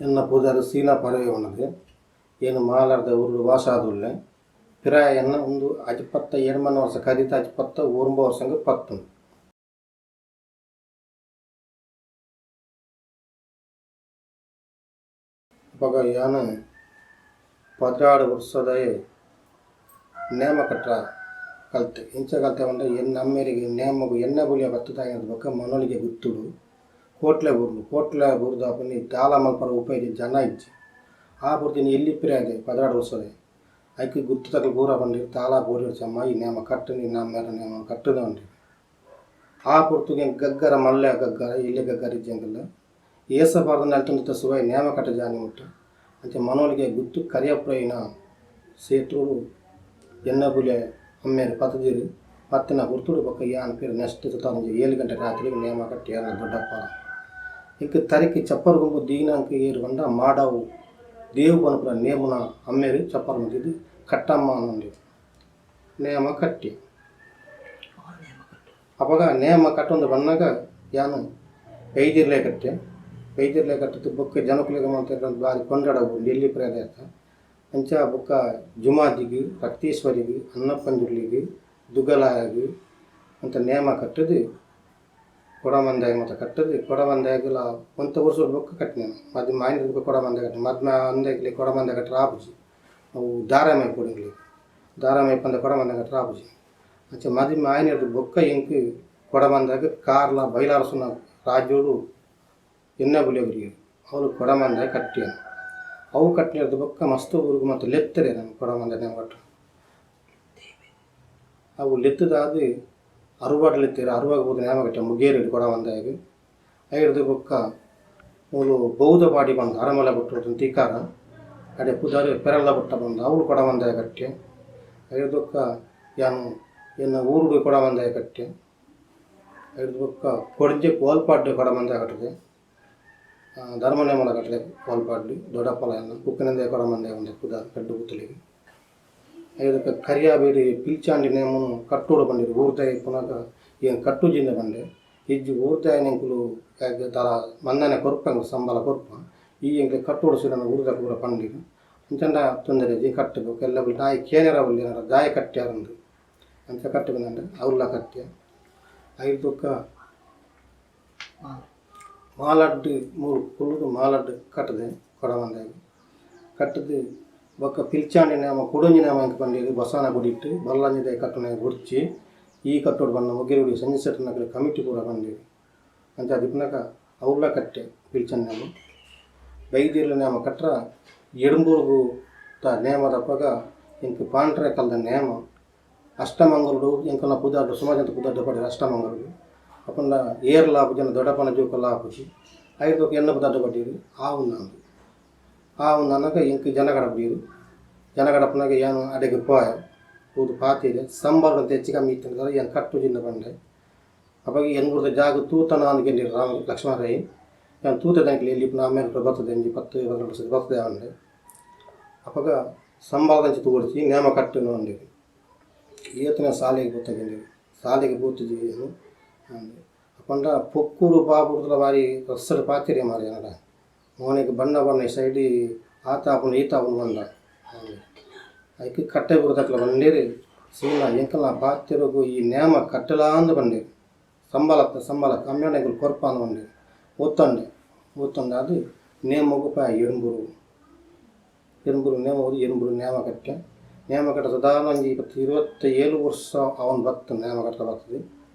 ಎನ್ನ ಪುದರ್ ಸೀನಾ ಪರವೆ ಉನ್ನದು ಏನು ಮಾಲಾರ್ದ ಊರು ವಾಸಾದುಲ್ಲೆ ಪಿರಾಯ ಎನ್ನ ಒಂದು ಅಜಿಪತ್ತ ಏಳ್ಮನ ವರ್ಷ ಕದಿತ ಅಜಿಪತ್ತ 9 ವರ್ಷಂಗೆ ಪತ್ತು. ಅಪಗ ಯಾನು 16 ವರ್ಷದ ನೇಮ ಕಟ್ರ ಕಲ್ತೆ ಇಂಚ ಕಲ್ತೆ ಪಂಡ ಎನ್ನ ಅಮ್ಮೆರಿಗೆ ನೇಮಗು ಎಣ್ಣೆ ಬುಲಿಯ ಬತ್ತದಾಗಿನ ಬೊಕ್ಕ ಮನೊಲಿಗೆ ಗುತ್ತುಡು ಕೋಟ್ಲೆ ಬೂರ್ದು ಕೋಟ್ಲೆ ಬೂರ್ದು ಅಪನಿ ದಾಲ ಮಲ್ಪರ ಉಪಯೋಗ ಜನ ಇಜ್ಜಿ ಆ ಬುರ್ದಿನ ಎಲ್ಲಿ ಪಿರಾದೆ 16 ವರ್ಷದ ಐಕ್ ಗುತ್ತು ತಕಲ್ ಪೂರ ಪಂಡಿರು ತಾಲ ಬೋರಿ ಈ ನೇಮ ಕಟ್ಟುನಿ ನಮ್ಮ ನೇಮ ಕಟ್ಟುದ ಪಂಡಿರು. ಆ ಪೊರ್ತುಗೆ ಗಗ್ಗರ ಮಲ್ಲೆ ಗಗ್ಗರ ಎಲ್ಲಿ ಗಗ್ಗರ ಇಜ್ಜಂಗಲ್ಲ ಏಸ ಬಾರ್ದ ನಲ್ತೊಂದಿತ್ತ ಸುವೈ ನೇಮ ಕಟ್ಟ ಜಾನಿ ಮುಟ್ಟ ಅಂಚ ಮನೋಲಿಗೆ ಗುತ್ತು ಕರಿಯಪ್ರೈನ ಸೇತುಡು ಎನ್ನಬುಲೆ ಅಮ್ಮೇರು ಪತ್ತದಿರು ಪತ್ತಿನ ಹುರ್ತುಡು ಬೊಕ್ಕ ಯಾನ್ ಪೇರು ನೆಕ್ಸ್ಟ್ ಸುತ್ತಾರಂಜಿ 7 ಗಂಟೆ ರಾತ್ರಿ ನೇಮ ಕಟ್ಟಿ ಯಾನ ದೊಡ್ಡಪ್ಪ ಇಂಕ್ ತರಿಕ್ ಚಪ್ಪರ್ ಗುಂಪು ದೀನಾಂಕ ಏರು ಬಂಡ ಮಾಡವು ದೇವು ಪನ್ಪುನ ನೇಮುನ ಅಮ್ಮೇರು ಚಪ್ಪರ್ ಮುಂದಿದ್ದು ಕಟ್ಟಮ್ಮ ಅನ್ನೊಂದು ನೇಮ ಕಟ್ಟಿ ಅಪಗ ನೇಮ ಕಟ್ಟೊಂದು ಬನ್ನಾಗ ಯಾನು ಬೈದಿರ್ಲೆ ಕಟ್ಟೆ ಬೈದಿರ್ಲೆ ಕಟ್ಟದ್ದು ಬೊಕ್ಕ ಜನಕುಲಿಗೆ ಮಾತ್ರ ಬಾರಿ ಕೊಂಡಾಡ ಎಲ್ಲಿ ಪ್ರದೇಶ ಅಂಚ ಬೊಕ್ಕ ಜುಮಾದಿಗೆ ರಕ್ತೇಶ್ವರಿಗೆ ಅನ್ನಪ್ಪಂಜುರ್ಲಿಗೆ ದುಗ್ಗಲಾಯಗೆ ಅಂತ ನೇಮ ಕಟ್ಟದು ಕೊಡಮಂದಾಯ ಮತ್ತು ಕಟ್ಟದು ಕೊಡಮಂದಾಯಗಲ ಒಂತ ವರ್ಷ ಬೊಕ್ಕ ಕಟ್ಟಿನ ಮದ್ದು ಮಾಯಿನ ಬೊಕ್ಕ ಕೊಡಮಂದಾಯ ಕಟ್ಟಿ ಮದ್ಮ ಅಂದಾಗಲಿ ಕೊಡಮಂದಾಯ ಕಟ್ಟರೆ ಆಪುಜಿ ಅವು ದಾರಾಮೈ ಕೊಡಂಗ್ಲಿ ದಾರಾಮೈ ಪಂದ ಕೊಡಮಂದಾಯ ಕಟ್ಟರೆ ಆಪುಜಿ ಅಂಚ ಮದ್ಮೆ ಮಾಯಿನದು ಬೊಕ್ಕ ಇಂಕ್ ಕೊಡಮಂದಾಗ ಕಾರ್ಲ ಬೈಲಾರಸುನ ರಾಜ್ಯೋಡು ಎಣ್ಣೆ ಅವಳು ಕೊಡಮಂದಾಯ ಕಟ್ಟಿಯನು ಅವು ಕಟ್ಟಿನದು ಬೊಕ್ಕ ಮಸ್ತ್ ಊರಿಗೆ ಮತ್ತು ಲೆತ್ತರೆ ನಾನು ಕೊಡಮಂದಾಯ ನೇಮ ಕಟ್ಟು ಅವು ಲೆತ್ತದಾದ ಅರುವಾಡ್ ಲೆತ್ತೀರ ಅರುವಾಗ ಹೋದ ನೇಮ ಕಟ್ಟ ಮುಗೇರಿ ಕೊಡಮಂದಾಯಗ ಐಡ್ದು ಬೊಕ್ಕ ಮೂಲು ಬೌದ್ಧ ಬಾಡಿ ಬಂದು ಅರಮಲೆ ಬಿಟ್ಟು ತಿಕ್ಕಾರ ಅಡೆ ಪುದಾರಿ ಪೆರಲ್ಲ ಬುಟ್ಟ ಬಂದು ಅವಳು ಕೊಡಮಂದಾಯ ಕಟ್ಟಿ ಐಡ್ದೊಕ್ಕ ಯಾನು ಎನ್ನ ಊರುಡು ಕೊಡಮಂದಾಯ ಕಟ್ಟಿ ಐಡ್ದು ಬೊಕ್ಕ ಕೊಡಂಜೆ ಕೋಲ್ಪಾಡ್ಡು ಕೊಡಮಂದಾಯ ಕಟ್ಟದೆ ಧರ್ಮನೇಮಲ ಕಟ್ಟದೆ ಕೋಲ್ಪಾಡ್ಡು ದೊಡ್ಡಪ್ಪಲ ಎನ್ನ ಕುಕ್ಕನಂದೇ ಕೊಡಮಂದಾಯ ಒಂದು ಪುದಾರ್ ಕಡ್ಡು ಪುತ್ತಲಿಗೆ ಐದಕ್ಕೆ ಕರಿಯಾಬೇರಿ ಪಿಲ್ಚಾಂಡಿ ನೇಮನು ಕಟ್ಟೋಡು ಬಂದಿರು ಊರ್ದಾಯ ಪುನಃ ಏನು ಕಟ್ಟುಜಿಂದ ಬಂಡೆ ಇಜ್ಜಿ ಊರ್ದಾಯ ನೆಂಕುಲು ದರ ಮಂದನೆ ಕೊರ್ಪಂಗು ಸಂಬಳ ಕೊರ್ಪ ಈ ಎಂಕ್ಲೆ ಕಟ್ಟೋಡು ಸಿರನ ಊರ್ದ ಪೂರ ಪಂಡಿರು ಅಂಚಂಡ ತೊಂದರೆ ಜಿ ಕಟ್ಟಬೇಕು ಎಲ್ಲ ನಾಯಿ ಕೇನರ ಏನಾರ ದಾಯ ಕಟ್ಟ್ಯಾರಂದು ಅಂಚ ಕಟ್ಟು ಬಂದಂಡ ಅವ್ರಲ್ಲ ಕಟ್ಟ್ಯ ಐದಕ್ಕ ಮಾಲಡ್ಡು ಮೂರು ಕುಳ್ಳುದು ಮಾಲಡ್ಡು ಕಟ್ಟದೆ ಕೊಡವಂದಾಗ ಕಟ್ಟದು ಬೊಕ್ಕ ಪಿಲ್ಚಾಂಡಿ ನೇಮ ಕೊಡಂಜಿ ನೇಮ ಇಂಕ ಪಂಡಿರು ಬಸಾನ ಗುಡಿಟ್ಟು ಬಲ್ಲಂಜಿದ ಕಟ್ಟುನ ಗುಡ್ಚಿ ಈ ಕಟ್ಟೋಡು ಬಣ್ಣ ಮುಗಿರುಡಿ ಸಂಜೆ ಸೆಟ್ಟನಕಲೆ ಕಮಿಟಿ ಪೂರ ಬಂದಿರು ಅಂಚ ದಿಪ್ಪನಕ ಅವ್ರಲ್ಲ ಕಟ್ಟೆ ಪಿಲ್ಚಾಂಡಿ ನೇಮ ಬೈದಿರ್ಲ ನೇಮ ಕಟ್ರ ಎಡುಂಬೂರ್ಗು ತ ನೇಮದಪ್ಪಗ ಇಂಕ ಪಾಂಡ್ರೆ ಕಲ್ದ ನೇಮ ಅಷ್ಟಮಂಗಲುಡು ಎಂಕಲ್ನ ಪುದಾರ್ಡು ಸುಮಾರು ಜನ ಪುದಾರ್ಡು ಪಡೆರು ಅಷ್ಟಮಂಗಲುಡು ಅಪ್ಪಂಡ ಏರ್ಲ ಜನ ದೊಡ್ಡಪ್ಪನ ಜೋಕಲ್ಲ ಆಪುಜಿ ಐದಕ್ಕೆ ಎಣ್ಣ ಪುದಾರ್ಡು ಪಟ್ಟಿರು ಆವು ಆ ಒಂದು ಅನ್ನಕ ಇಂಕ್ ಜನಗಡಪಡಿರು ಜನಗಡಪನಾಗ ಏನು ಅಡೆಗೆ ಪೋಯ ಊದು ಪಾತೀರೆ ಸಂಬಳ ಅಂತ ಹೆಚ್ಚು ಕಮ್ಮಿ ಇತ್ತು ಏನು ಕಟ್ಟು ಜಿಂದ ಬಂಡೆ ಅವಾಗ ಎನ್ಗುರ್ದ ಜಾಗ ತೂತನ ಅಂದ್ಕೊಂಡಿರು ರಾಮ ಲಕ್ಷ್ಮಣ ರೈ ನಾನು ತೂತ ದಂಕ್ಲಿ ಎಲ್ಲಿ ಆಮೇಲೆ ಬರ್ತದೆ ಅಂಜಿ 10 12 ವರ್ಷದ ಬರ್ತದೆ ಅಂಡೆ ಅವಾಗ ಸಂಬಳದಂಚಿ ತೂಗೊಡ್ಚಿ ನೇಮ ಕಟ್ಟುನು ಅಂದಿರು ಏತನ ಶಾಲೆಗೆ ಬತ್ತಕೊಂಡಿರು ಶಾಲೆಗೆ ಬೂತಿದ್ವಿ ಏನು ಅಂದೆ ಅಪ್ಪಂಡ ಪೊಕ್ಕೂರು ಬಾಬುಡ್ದಲ ಬಾರಿ ರಸ್ಸಡು ಪಾತಿರಿ ಮಾರಿ ಏನಡ ಮೋನೆಗೆ ಬಣ್ಣ ಬಣ್ಣ ಈ ಸೈಡಿ ಆತ ಆಪುಂಡು ಈತ ಆಪುಂಡು ಬಂಡ ಐಕ್ ಕಟ್ಟೆ ಬುಡದಕ್ಲ ಬಂಡೀರಿ ಸೀನ ಎಂಕಲ್ನ ಪಾತಿರಗು ಈ ನೇಮ ಕಟ್ಟಲಾಂದು ಬಂಡೀರಿ ಸಂಬಳತ್ತ ಸಂಬಳ ಕಮ್ಮಿಯಂಡ ಎಂಕುಲು ಕೊರ್ಪ ಅಂದು ಬಂಡೀರಿ ಒತ್ತಂಡೆ ಒತ್ತಂಡೆ ಅದು ನೇಮಗು ಪಾಯ ಎರುಂಬೂರು ಎರುಂಬೂರು ನೇಮ ಹೋದು ಎರುಂಬೂರು ನೇಮ ಕಟ್ಟೆ ನೇಮ ಕಟ್ಟ ಸಾಧಾರಣ ಒಂಜಿ 27 ವರ್ಷ ಅವನು ಬತ್ತು ನೇಮ ಕಟ್ಟ ಬರ್ತದೆ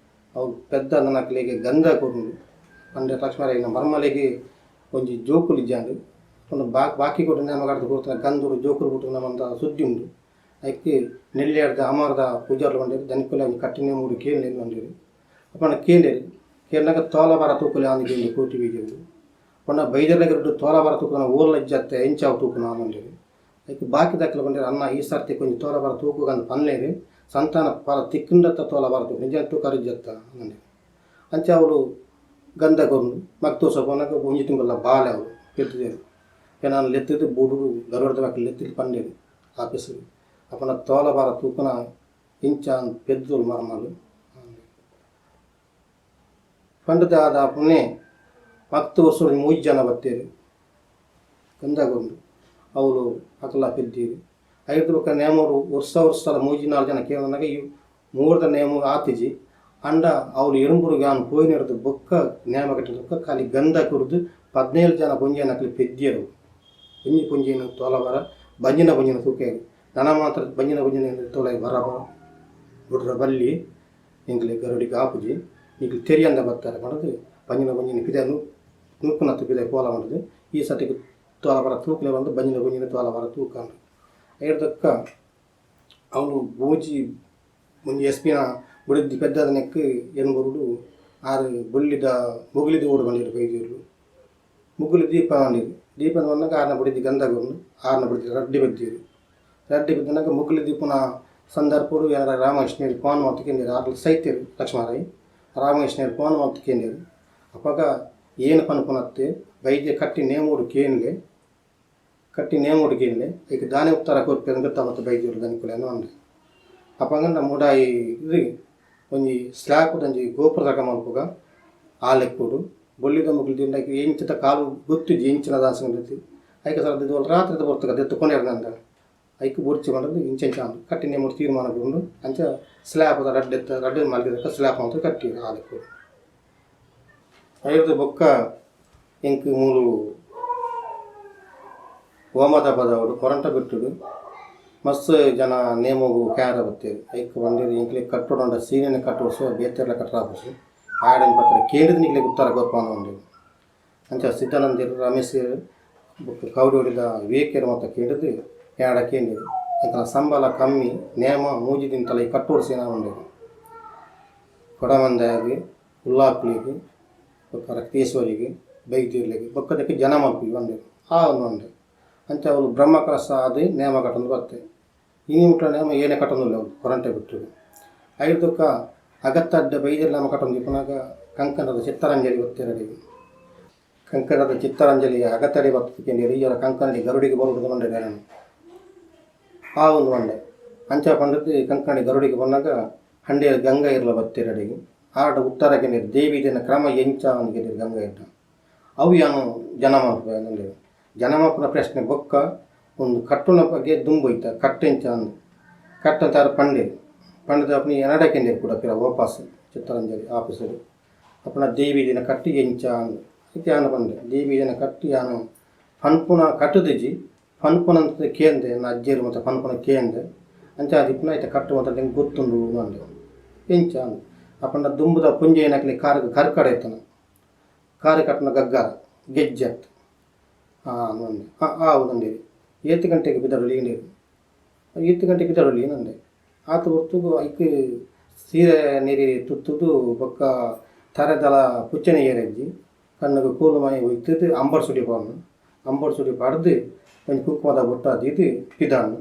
ಅವು ಪೆದ್ದ ನನಕ್ಲೆಗೆ ಗಂಧ ಕೊರುಂಡು ಪಂಡೆ ಲಕ್ಷ್ಮೀರಾಯನ ಮರ್ಮಲೆಗೆ ಒಂಜಿ ಜೋಕುಲು ಇಜ್ಜಾಂಡ್ ಒಂದು ಬಾಕಿ ಕೊಟ್ಟು ನೇಮ ಕಟ್ಟದ ಕೊಡ್ತಾನೆ ಗಂಧೂರು ಜೋಕುಲು ಬಿಟ್ಟು ನಮ್ಮಂತ ಸುದ್ದಿ ಉಂಡು ಐಕ್ ನೆಲ್ಯಾರ್ದ ಅಮರದ ಪೂಜಾರ್ಲು ಬಂಡೇರು ದನಿಕುಲ ಒಂಜಿ ಕಟ್ಟಿನ ಮೂಡು ಕೇಂದ್ರ ಬಂಡೇರು ಅಪ್ಪಣ ಕೇಂಡೇರು ಕೇಂದಾಗ ತೋಲ ಬಾರ ತೂಕುಲೆ ಆಂದು ಕೇಂದ್ರ ಕೋಟಿ ಬೀಜರು ಪಂಡ ಬೈದರ್ಲಗರಡು ತೋಲ ಬಾರ ತೂಕುನ ಊರ್ಲ ಇಜ್ಜತ್ತೆ ಎಂಚಾವು ತೂಕುನ ಬಂಡೇರು ಐಕ್ ಬಾಕಿ ದಕ್ಕಲು ಬಂಡೇರು ಅನ್ನ ಈ ಸರ್ತಿ ಕೊಂಚ ತೋಲ ಬಾರ ತೂಕು ಅಂದ್ ಪನ್ಲೇರು ಸಂತಾನ ಪರ ತಿಕ್ಕುಂಡತ್ತ ತೋಲ ಬಾರ ತೂಕು ನಿಜ ತೂಕರು ಇಜ್ಜತ್ತ ಅಂದೆ ಅಂಚ ಅವಳು ಗಂಧ ಕೊರ್ನು ಮಕ್ತು ಸೊಪನಕ ಒಂಜಿ ತಿಂಗಳ ಬಾಲೆ ಅವಳು ಪೆದ್ದುದೇರು ನಾನು ಲೆತ್ತಿದ್ದು ಬೂಡು ಗರ್ವದ ಬಾಕಿ ಲೆತ್ತಿದ್ದು ಪಂಡೇರು ಆಫೀಸು ಅಪ್ಪನ ತೋಲ ಬಾರ ತೂಕನ ಇಂಚ ಪೆದ್ದುಲು ಮರ್ಮಲು ಪಂಡದ ಆದ ಪುಣೆ ಮಕ್ತು ವರ್ಷ 3 ಜನ ಬತ್ತೇರು ಗಂಧ ಕೊರ್ದು ಅವಳು ಅಕಲ ಪೆದ್ದೀರು. ಐದು ಬೊಕ್ಕ ನೇಮೋಡು ವರ್ಷ ವರ್ಷಲ ಮೂಜಿ ನಾಲ್ ಜನ ಕೇಳನಾಗ ಈ ಮೂರ್ದ ನೇಮ ಆತಿಜಿ ಅಂಡ ಅವಳು ಎರುಂಬುರು ಯಾನ್ ಪೋಯಿನಿಡ್ದು ಬೊಕ್ಕ ನೇಮ ಕಟ್ಟಿದ ಬೊಕ್ಕ ಖಾಲಿ ಗಂಧ ಕುರ್ದು 17 ಜನ ಪೊಂಜೆನಕ್ಲೆ ಪೆದ್ದಿಯರು. ಒಂಜಿ ಪೊಂಜೆನ ತೋಲ ಬರ ಬಂಜಿನ ಪೊಂಜಿನ ತೂಕೆ ನನ ಮಾತ್ರ ಬಂಜಿನ ಪೊಂಜಿನ ತೋಲ ಬರ ಬುಡ್ರ ಬಲ್ಲಿ ಎಂಕ್ಲೆ ಗರುಡಿಗೆ ಆಪುಜಿ ನಿಕ್ಲು ತೆರಿಯಂದ ಬತ್ತಾರೆ ಪಂಡದು ಬಂಜಿನ ಪೊಂಜಿನ ಪಿದ ನೂಕುನತ್ತು ಪಿದ ಪೋಲ ಪಂಡದು ಈ ಸತಿಗೆ ತೋಲ ಬರ ತೂಕಲೆ ಬಂದು ಬಂಜಿನ ಪೊಂಜಿನ ತೋಲ ಬರ ತೂಕಂಡು ಐಡ್ದಕ್ಕ ಅವನು ಬೋಜಿ ಒಂಜಿ ಎಸ್ ಪಿನ ಬುಡಿದ್ದಿ ಪೆದ್ದದ ನೆಕ್ ಎನ್ಬರುಡು ಆರು ಬೊಳ್ಳಿದ ಮುಗುಲಿದ ಓಡು ಬಂದಿರು ಬೈದಿರು ಮುಗುಲಿ ದೀಪ ಬಂದಿರು. ದೀಪ ಬಂದಾಗ ಆರನ ಬುಡಿದಿ ಗಂಧ ಗುಂಡು ಆರನ ಬುಡಿದಿ ರಡ್ಡಿ ಬದ್ದಿರು. ರಡ್ಡಿ ಬಿದ್ದನಾಗ ಮುಗುಲಿ ದೀಪನ ಸಂದರ್ಭಡು ಯಾರ ರಾಮಕೃಷ್ಣರು ಫೋನ್ ಮಾತು ಆರು ಸೈತಿರು ಲಕ್ಷ್ಮಣರಾಯ್ ರಾಮಕೃಷ್ಣರು ಫೋನ್ ಮಾತು ಕೇಂದಿರು. ಅಪ್ಪಾಗ ಏನು ಪನ್ಪುನತ್ತೆ ವೈದ್ಯ ಕಟ್ಟಿ ನೇಮೋಡು ಕೇನ್ಲೆ ಕಟ್ಟಿ ನೇಮೋಡು ಕೇನ್ಲೆ ಈಗ ದಾನೆ ಉತ್ತರ ಕೊರ್ಪೆ ಗೊತ್ತಾಗುತ್ತೆ ಬೈದ್ಯರು ದನಿಕುಲೆ ಅಂದೆ. ಅಪ್ಪಂಗ ಮುಡಾಯಿ ಇದು ಒಂಜಿ ಸ್ಲ್ಯಾಪ್ ಒಂಜಿ ಗೋಪುರದ ಮಲ್ಪುಗ ಆ ಲೆಕ್ಕುಡು ಬೊಳ್ಳಿದ ಮುಗುಲು ದಿಂಡ ಎಂಚಿದ ಕಾಲು ಗೊತ್ತಿಜ್ಜಿ ಎಂಚಿನ ದಾಸಂಗತಿ ಐಕ ಸರ ರಾತ್ರಿ ಬರ್ತಕ ದೆತ್ತುಕೊಂಡೇರ್ದಂಡ ಐಕ್ ಬುರ್ಚಿ ಬಂದದ್ದು ಇಂಚೆಂಚ ಅಂದು ಕಟ್ಟಿ ನೇಮೋಡು ತೀರ್ಮಾನ ಕೊಂಡು ಅಂಚ ಸ್ಲ್ಯಾಪ್ ರಡ್ಡೆ ರಡ್ಡೆ ಮಲ್ಗಿದಕ್ಕ ಸ್ಲ್ಯಾಪ್ ಅಂತ ಕಟ್ಟಿ ಆ ಲೆಕ್ಕುಡು. ಐದು ಬೊಕ್ಕ ಎಂಕ್ ಮೂಲು ಓಮದ ಪದವಡು ಕೊರಂಟ ಬಿಟ್ಟುಡು ಮಸ್ತ್ ಜನ ನೇಮಗು ಕ್ಯಾರ ಬತ್ತೇರು ಐಕ್ ಬಂದಿರು ಎಂಕ್ಲೆ ಕಟ್ಟೋಡ ಸೀನೆನೆ ಕಟ್ಟೋಡ್ಸು ಬೇತೆರ್ಲ ಕಟ್ಟರಾಪುಸು ಆಡನ್ ಪತ್ರ ಕೇಂದ್ರದ ನಿಕ್ಲೆ ಉತ್ತರ ಕೊರ್ಪಾನ ಬಂದಿರು. ಅಂಚ ಸಿದ್ಧಾನಂದಿರು ರಮೇಶ್ ಬೊಕ್ಕ ಕೌಡಿ ಹೊಡಿದ ವಿವೇಕರು ಮತ್ತು ಕೇಂದ್ರದ್ದು ಯಾಡ ಕೇಂದಿರು ಎಂಕಲ ಸಂಬಳ ಕಮ್ಮಿ ನೇಮ ಮೂಜಿ ದಿನ ತಲೆ ಕಟ್ಟೋಡ್ಸಿನ ಬಂದಿರು. ಕೊಡಮಂದಾಗಿ ಉಲ್ಲಾಕ್ಲಿಗೆ ಬೊಕ್ಕ ರಕ್ತೇಶ್ವರಿಗೆ ಬೈದಿರ್ಲಿಗೆ ಬೊಕ್ಕದಕ್ಕೆ ಜನ ಮಲ್ಪಿ ಬಂದಿರು ಆ ಒಂದು ಬಂದೆ. ಅಂಚ ಅವಳು ಬ್ರಹ್ಮಕಲಶ ಅದು ನೇಮ ಕಟ್ಟೊಂದು ಬತ್ತೆ ಇನಿ ಮುಟ್ಟ ನೇಮ ಏನೇ ಕಟ್ಟೊಂದಿಲ್ಲ ಅವಳು ಕೊರಂಟೆ ಬಿಟ್ಟು. ಐದಕ್ಕ ಅಗತ್ತಡ್ಡ ಬೈದಿರ್ ನೇಮ ಕಟ್ಟೊಂದು ಇಪ್ಪನಾಗ ಕಂಕಣದ ಚಿತ್ತರಂಜಲಿ ಬತ್ತಿರಡಿಗೆ ಕಂಕಣದ ಚಿತ್ತರಂಜಲಿ ಅಗತ್ತಡಿ ಬತ್ತಿಕೆಂಡಿರು ಈಯರ ಕಂಕಣಡಿ ಗರುಡಿಗೆ ಬರುವುದು ಬಂಡೆ ನಾನು ಆ ಒಂದು ಬಂಡೆ. ಅಂಚ ಪಂಡದ್ದು ಕಂಕಣಿ ಗರುಡಿಗೆ ಬಂದಾಗ ಹಂಡೆ ಗಂಗಾ ಇರಲ ಬತ್ತಿರಡಿಗೆ ಆಡ ಉತ್ತರ ಕೆಂಡಿರು ದೇವಿ ದಿನ ಕ್ರಮ ಎಂಚ ಅಂದ್ಕೆಂಡಿರು ಗಂಗಾ ಇಟ್ಟ ಅವು ಯಾನು ಜನ ಜನಮಾಪನ ಪ್ರಶ್ನೆ ಬೊಕ್ಕ ಒಂದು ಕಟ್ಟುನ ಬಗ್ಗೆ ದುಂಬೊಯ್ತ ಕಟ್ಟೆಂಚ ಅಂದು ಕಟ್ಟಂತಾರ ಪಂಡೆ ಪಂಡದ ಅಪ್ನಿ ಎನಡಕೆಂಡಿರು ಕೂಡ ಪಿರ ವಾಪಸ್ ಚಿತ್ತರಂಜಲಿ ಆಫೀಸರು ಅಪ್ಪನ ದೇವಿ ದಿನ ಕಟ್ಟಿ ಎಂಚ ಅಂದು ಐತೆ ಯಾನು ಪಂಡೆ ದೇವಿ ದಿನ ಕಟ್ಟಿ ಯಾನು ಪನ್ಪುನ ಕಟ್ಟುದಿಜಿ ಪನ್ಪುನ ಅಂತ ಕೇಂದೆ ನನ್ನ ಅಜ್ಜಿಯರು ಮತ್ತು ಪನ್ಪುನ ಕೇಂದೆ ಅಂಚ ಅದಿಪ್ಪುನ ಐತೆ ಕಟ್ಟುವಂತ ನಿಂಗೆ ಗೊತ್ತುಂಡು ಅಂದೆ ಎಂಚ ಅಂದು ಅಪ್ಪನ ದುಂಬುದ ಪುಂಜೆ ಏನಕ್ಲಿ ಕಾರ್ ಕರ್ಕಡೆ ಇತ್ತನ ಕಾರು ಕಟ್ಟನ ಗಗ್ಗಾರ ಗೆಜ್ಜೆ ಅತ್ತು ಅಂದೆ ಹೌದಂಡೇರಿ ಏತ್ ಗಂಟೆಗೆ ಬಿದ್ದರೊಳಿ ನೀರು ಏತ್ ಗಂಟೆಗೆ ಬಿದ್ದರೊಳಿ ನಂದೆ ಆತ ಹೊರ್ತುಗು ಐಕ್ ಸೀರೆ ನೀರಿ ತುತ್ತುದು ಬೊಕ್ಕ ತರೆದಲ ಪುಚ್ಚನೆ ಏರಜ್ಜಿ ಕಣ್ಣಗೆ ಕೋಲು ಮೈ ಒಯ್ತದು ಅಂಬರ್ ಸುಡಿ ಪಾಡ್ನು ಅಂಬರ್ ಸುಡಿ ಪಾಡ್ದು ಒಂಜಿ ಕುಂಕುಮದ ಬೊಟ್ಟ ದೀದು ಪಿದಾಡ್ನು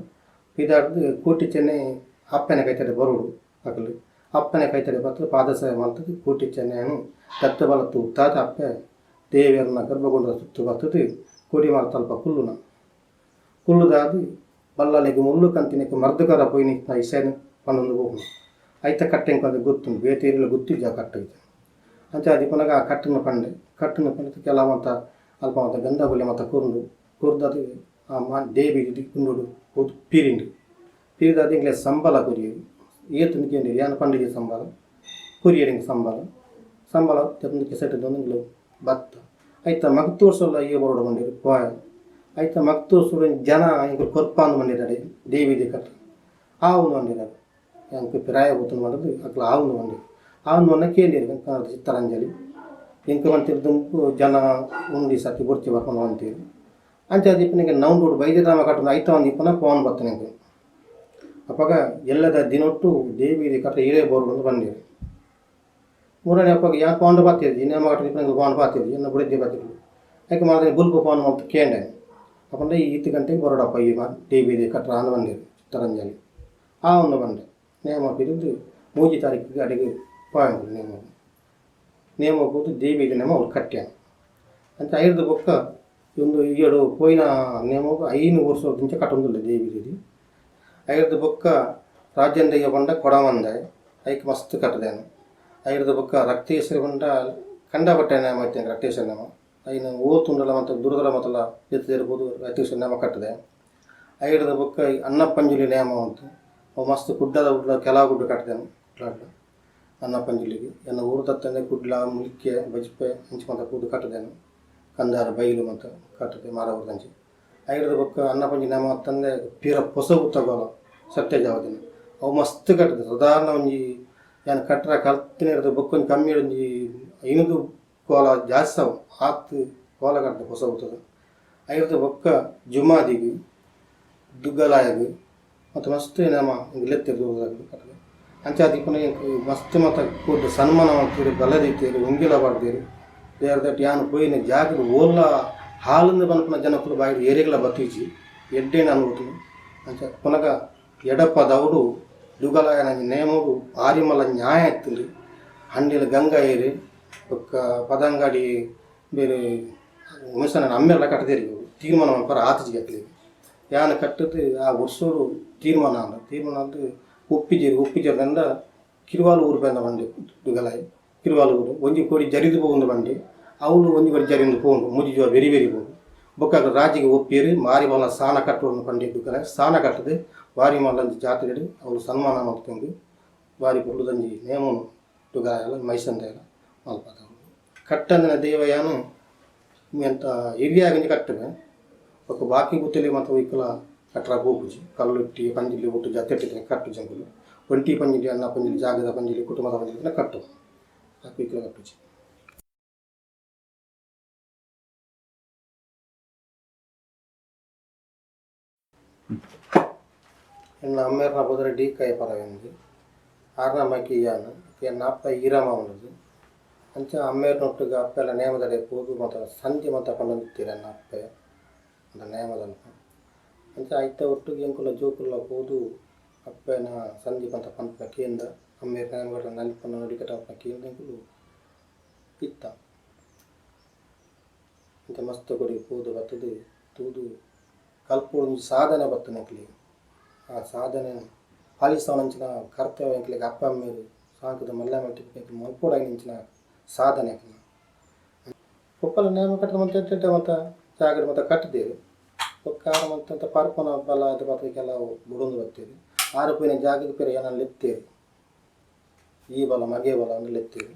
ಪಿದಾಡ್ದು ಕೋಟಿ ಚೆನ್ನೆ ಅಪ್ಪೆನ ಕೈತಡೆ ಬರೋಡು ಅಕಲು ಅಪ್ಪನೆ ಕೈತಡೆ ಬರ್ತದೆ ಪಾದಸೇವೆ ಮಲ್ತದು ಕೋಟಿ ಚೆನ್ನೆಯನ್ನು ದತ್ತ ಬಲತ್ತು ಉತ್ತಾದ ಅಪ್ಪೆ ದೇವಿಯರನ್ನ ಗರ್ಭಗುಂಡದ ಸುತ್ತು ಬರ್ತದೆ ಕೋಡಿ ಮರ ತಲ್ಪ ಕುಲ್ಲುನ ಕುಲ್ಲುದಾದು ಬಲ್ಲಾಲೆಗ್ ಮುಳ್ಳು ಕಂತಿನಕ್ಕೆ ಮರ್ದುಕರ ಪೋಯಿನ ಇಸೆನ್ ಪನ್ನೊಂದು ಪೋಪುಂಡು ಐತ ಕಟ್ಟೆಂಕ್ ಅದು ಗೊತ್ತುಂಡು ಬೇತೆ ಇರ್ಲ ಗೊತ್ತಿಜ್ಜಿ ಆ ಕಟ್ಟ ಐತೆ. ಅಂಚ ಅದಿಪ್ಪುನಗ ಆ ಕಟ್ಟುನ ಪಂಡೆ ಕಟ್ಟುನ ಪಂಡೆ ಕೆಲವು ಮಾತ ಅಲ್ಪ ಮಾತ ಗಂಧ ಬುಲೆ ಮಾತ ಕೊರ್ಂಡು ಕೊರ್ದದು ಆ ಮಾ ದೇವಿ ಗುಂಡುಡು ಪೋದು ಪೀರಿಂಡು ಪೀರಿದಾದ ಎಂಕ್ಲೆ ಸಂಬಳ ಕೊರಿಯೆರ್ ಏತ್ ಕೇಂಡೆರ್ ಯಾನ್ ಪಂಡಿಜಿ ಸಂಬಳ ಕೊರಿಯೆರ್ ಎಂಕ್ ಸಂಬಳ ಸಂಬಳ ತೆಂದು ಕೆಸೆಟ್ ದೊಂದು ಬತ್ತ ಐತ ಮಗ್ತೋರ್ಸೊಲ್ಲ ಈ ಬರೋಡು ಬಂದಿರು ಪೋಯ ಐತ ಮಗ್ತೋರ್ಸೊಡು ಜನ ಎಂಕುಲು ಕೊರ್ಪಾಂದು ಬಂದಿದ್ದಾರೆ ದೇವಿ ಕಟ್ಟ ಆವುಂದು ಬಂದಿದ್ದಾರೆ ಎಂಕ್ ಪಿರಾಯ ಪೋತುಂಡು ಪಂಡುದು ಅಕ್ಲು ಆವುಂದು ಬಂದಿರು ಆವುಂದು ಬಂದ ಕೇಂಡಿರು ಚಿತ್ತರಂಜಲಿ ಎಂಕ್ ಮಂತಿರ್ ದುಂಬು ಜನ ಉಂಡಿ ಸತಿ ಬೊಡ್ಚಿ ಬರ್ಪುಂಡು ಪಂತೆರ್ ಅಂಚ ಆದಿಪ್ಪುನಗ ನೌಂಡೋಡು ಬೈದ್ಯರಾಮ ಕಟ್ಟುನ ಐತ ಒಂಜಿ ಇಪ್ಪುನ ಫೋನ್ ಬತ್ತುನ ಎಂಕ್ ಅಪಗ ಎಲ್ಲದ ದಿನೊಟ್ಟು ದೇವಿ ಕಟ್ಟ ಈರೇ ಬೋರ್ಡು ಬಂದಿರು ಮೂರನೇ ಅಪ್ಪಗ ಯಾನ್ ಪೋಂಡ ಬಾತಿರ್ಜಿ ಇನ್ನೇ ಮಗಟ ಇಪ್ಪುನ ಪೋಂಡ ಬಾತಿರ್ಜಿ ಎನ್ನ ಬುಡೆದಿ ಬಾತಿರ್ಲು ಐಕ್ ಮಾತ ಬುಲ್ಪು ಫೋನ್ ಮಲ್ತ್ ಕೇಂಡೆ ಅಪಂಡ ಈತ್ ಗಂಟೆಗೆ ಬರೋಡಪ್ಪ ಈ ದೇವಿ ಕಟ್ರ ಆಂದ್ ಬಂದಿರು ಚಿತ್ತರಂಜಲಿ ಆ ಒಂದು ಬಂಡೆ ನೇಮ ಪಿರಿದು ಮೂಜಿ ತಾರೀಕಿಗೆ ಅಡಿಗೆ ಪಾಯಿಂಟ್ ನೇಮ ನೇಮ ಪೋದು ದೇವಿ ನೇಮ ಅವ್ರು ಕಟ್ಟ್ಯಾನ ಅಂಚ ಐರ್ದ ಬೊಕ್ಕ ಒಂದು ಈಯಡು ಪೋಯಿನ ನೇಮಗ್ 5 ವರ್ಷ ಕಟ್ಟೊಂದುಲ್ಲೆ ದೇವಿ ದೇದಿ ಐರ್ದ ಬೊಕ್ಕ ರಾಜೇಂದ್ರಯ್ಯ ಪಂಡ ಕೊಡಮಂದಾಯ ಐಕ್ ಮಸ್ತ್ ಕಟ್ಟದೇನು ಐರ್ದ ಬೊಕ್ಕ ರಕ್ತೇಶ್ವರಿ ಪಂಡ ಕಂಡಪಟ್ಟೆ ನೇಮ ಇತ್ತೆ ರಕ್ತೇಶ್ವರಿ ನೇಮ ಐನ ಓತುಂಡಲ ಮತ್ತು ದುರದಲ ಮತ್ತಲ ಎತ್ತಿರ್ಬೋದು ಅತಿ ನೇಮ ಕಟ್ಟದೆ. ಐಡದ ಬೊಕ್ಕ ಅನ್ನಪಂಜುಲಿ ನೇಮ ಉಂಟು, ಅವು ಮಸ್ತ್ ಕುಡ್ಡದ ಗುಡ್ಲ ಕೆಲವು ಗುಡ್ಡ ಕಟ್ಟಿದೆನು ಕುಡ್ಲಾಡ್ಲ ಅನ್ನಪಂಜುಲಿಗೆ. ಎನ್ನ ಊರು ತತ್ತಂದೆ ಕುಡ್ಲ ಮುಲ್ಕೆ ಬಜ್ಪೆ ಅಂಚು ಮಂತ ಕೂದು ಕಟ್ಟದೇನು, ಕಂದಾರ ಬೈಲು ಮಂತ ಕಟ್ಟದೆ ಮಾರ ಊರ್ದಂಚಿ. ಐಡದ ಬೊಕ್ಕ ಅನ್ನಪಂಜಿ ನೇಮ ತಂದೆ ಪೀರ ಪೊಸ ತಗೋಲ ಸತ್ಯ ಜಾವದಿನ ಅವು ಮಸ್ತ್ ಕಟ್ಟದೆ. ಸಾಧಾರಣ ಒಂಜಿ ಯಾನ್ ಕಟ್ಟರ ಕಲ್ತಿನ ಹಿಡ್ದು ಬೊಕ್ಕ ಒಂಜಿ ಕಮ್ಮಿ ಒಂಜಿ 5 ಕೋಲ ಜಾಸ್ತಿ ಅವು ಆತ್ ಕೋಲ ಕಟ್ಟದೆ ಹೊಸ ಬುತ್ತದ. ಐಡ್ದ ಬೊಕ್ಕ ಜುಮಾದಿಗೆ ದುಗ್ಗಲಾಯಗ್ ಮತ್ತು ಮಸ್ತ್ ನೇಮ ಲೆತ್ತೆರ್ ಕಟ್ಟದೆ. ಅಂಚಾದ್ ಇಪ್ಪುನ ಮಸ್ತ್ ಮತ ಕೂಡ್ದು ಸನ್ಮಾನ ಮಲ್ತೆರ್, ಬಲ ದೀತೆರ್, ಉಂಗಿಲ ಪಾಡ್ದೆರ್. ದೇವರ ಯಾನ್ ಪೋಯಿನ ಜಾಗಡ್ ಓಲ್ಲ ಹಾಲಿಂದ ಪನ್ಪುನ ಜನಕುಲು ಬಾಯಿಡ್ ಏರೆಗ್ಲ ಬತ್ತಿಜಿ, ಎಡ್ಡೇನ ಅನುಭೂತಿ. ಅಂಚ ಪುನಗ ಎಡಪದವುಡು ದುಗಲಾಯನ ನೇಮೊಡು ಭಾರಿ ಮಲ್ಲ ನ್ಯಾಯ ಇತ್ತುಂಡು. ಹಂಡಿಲ ಗಂಗಾ ಏರು ಬೊಕ್ಕ ಪದಂಗಾಡಿ ಬೇರೆ ಉಮೇಶನ ಅಮ್ಮೆರ್ಲ ಕಟ್ಟದೇರಿ ತೀರ್ಮಾನ ಮಲ್ಪರ ಆತಿಜಿ ಅಕ್ಲೆಗ್. ಯಾನ್ ಕಟ್ಟದು ಆ ವರ್ಷೋಡು ತೀರ್ಮಾನ ಆಂಡ್. ತೀರ್ಮಾನ ಆದ್ ಒಪ್ಪಿಜೆರ್. ಒಪ್ಪಿಜೆರ್ ಕಿರುವಾಲು ಊರು ಬಂದ ಬಂಡೆ ದುಗಲಾಯಿ ಕಿರುವಾಲು ಊರು ಒಂಜಿ ಕೋಡಿ ಜರಿದು ಪೋಂದು ಬಂಡೆ ಅವಳು ಒಂಜಿ ಕೋಡಿ ಜರಿಂದು ಪೋಂಡು ಮುಜಿ ಜೋ ಬೆರಿ ಬೆರಿ ಪೋಂಡು. ಬೊಕ್ಕ ರಾಜಿಗೆ ಒಪ್ಪಿಯರು ಮಾರಿ ಮಲ್ಲ ಸಾನ ಕಟ್ಟುವನ್ನು ಪಂಡೆ ದುಗಲಾಯಿ ಸಾನ ಕಟ್ಟದೆ ಬಾರಿ ಮಲ್ಲಂಜಿ ಜಾತ್ರೆಡ್ ಅವಳು ಸನ್ಮಾನ ಮಲ್ತೊಂದು ಬಾರಿ ಪೊರ್ಲುದಂಜಿ ನೇಮನು ದುಗಲಾಯಲ ಮೈಸಂದೆಲ ಮಲ್ಪದವು. ಕಟ್ಟಂದಿನ ದೇವಯಾನು ಎಂತ ಹಿರಿಯಾಗಂಜಿ ಕಟ್ಟುವೆ ಬೊಕ್ಕ ಬಾಕಿ ಗುತ್ತಲಿ ಮಾತ್ರ ಇಕ್ಕಲ ಕಟ್ಟರ ಪೋಪುಜಿ. ಕಲ್ಲುಟ್ಟಿ ಪಂಜಿಲಿ ಒಟ್ಟು ಜತ್ತೆಟ್ಟಿದ್ದೀನಿ ಕಟ್ಟು ಜಂಗುಲು ಒಂಟಿ ಪಂಜಿಲಿ ಅನ್ನ ಪಂಜಿಲಿ ಜಾಗದ ಪಂಜಿಲಿ ಕುಟುಂಬದ ಪಂಜಿಲಿ ಕಟ್ಟು ಇಕ್ಕಲ ಕಟ್ಟುಜಿ. ಎನ್ನ ಅಮ್ಮೇರ್ನ ಪುದರ್ ಡಿ ಕೈ ಪರವೆಂದು, ಆರ್ನ ಮಕ್ಕಿ ಯಾನು ಎನ್ನ ಅಪ್ಪ ಈರಮ್ಮ ಉಂಡದು. ಅಂಚ ಅಮ್ಮೇರ್ನೊಟ್ಟಿಗೆ ಅಪ್ಪೆಲ್ಲ ನೇಮದಡೆ ಪೋದು ಮತ್ತು ಸಂಧಿ ಮಂತ ಪಂಡೊಂದಿತ್ತೀರ ಎನ್ನ ಅಪ್ಪೆ ಅಂತ ನೇಮದಲ್ಪ. ಅಂಚ ಐತ ಒಟ್ಟಿಗೆ ಎಂಕುಲ ಜೋಕುಲ ಪೋದು ಅಪ್ಪೆನ ಸಂಧಿ ಪಂತ ಪನ್ಪುನ ಕೇಂದ ಅಮ್ಮೇರ್ ನೇಮಗಡ ನಲಿಪುನ ನುಡಿಕಟ್ಟ ಕೇಂದ ಎಂಕುಲು ಇತ್ತ. ಅಂಚ ಮಸ್ತ್ ಕೊಡಿ ಪೋದು ಬತ್ತದು ತೂದು ಕಲ್ಪೊಡು ಸಾಧನೆ ಬತ್ತುನ ಎಂಕ್ಲೆಗ್. ಆ ಸಾಧನೆ ಪಾಲಿಸವನಂಚಿನ ಕರ್ತವ್ಯ ಎಂಕ್ಲೆಗ್ ಅಪ್ಪ ಅಮ್ಮೆರ್ ಸಾಂಕದ ಮಲ್ಲ ಮಲ್ತಿ ಎಂಕ್ಲು ಮಲ್ಪೊಡಾಯಿನಂಚಿನ ಸಾಧನೆ ಎಂಕ್ಲೆಗ್. ಪೊಪ್ಪಲ ನೇಮ ಕಟ್ಟದ ಮಂತ ಎಡ್ಡೆ ಮಂತ ಜಾಗಡ್ ಮಂತ ಕಟ್ಟುದೇರು. ಬೊಕ್ಕ ಆರ್ ಮಂತ ಪರ್ಪನ ಬಲ ಅದು ಬತ್ತ ಕೆಲವು ಬುಡೊಂದು ಬತ್ತೇರು. ಆರು ಪೋಯಿನ ಜಾಗಗ್ ಪೇರ ಎನನ್ ಲೆತ್ತೇರು, ಈ ಬಲ ಮಗೆ ಬಲ ಅಂದ್ ಲೆತ್ತೇರು.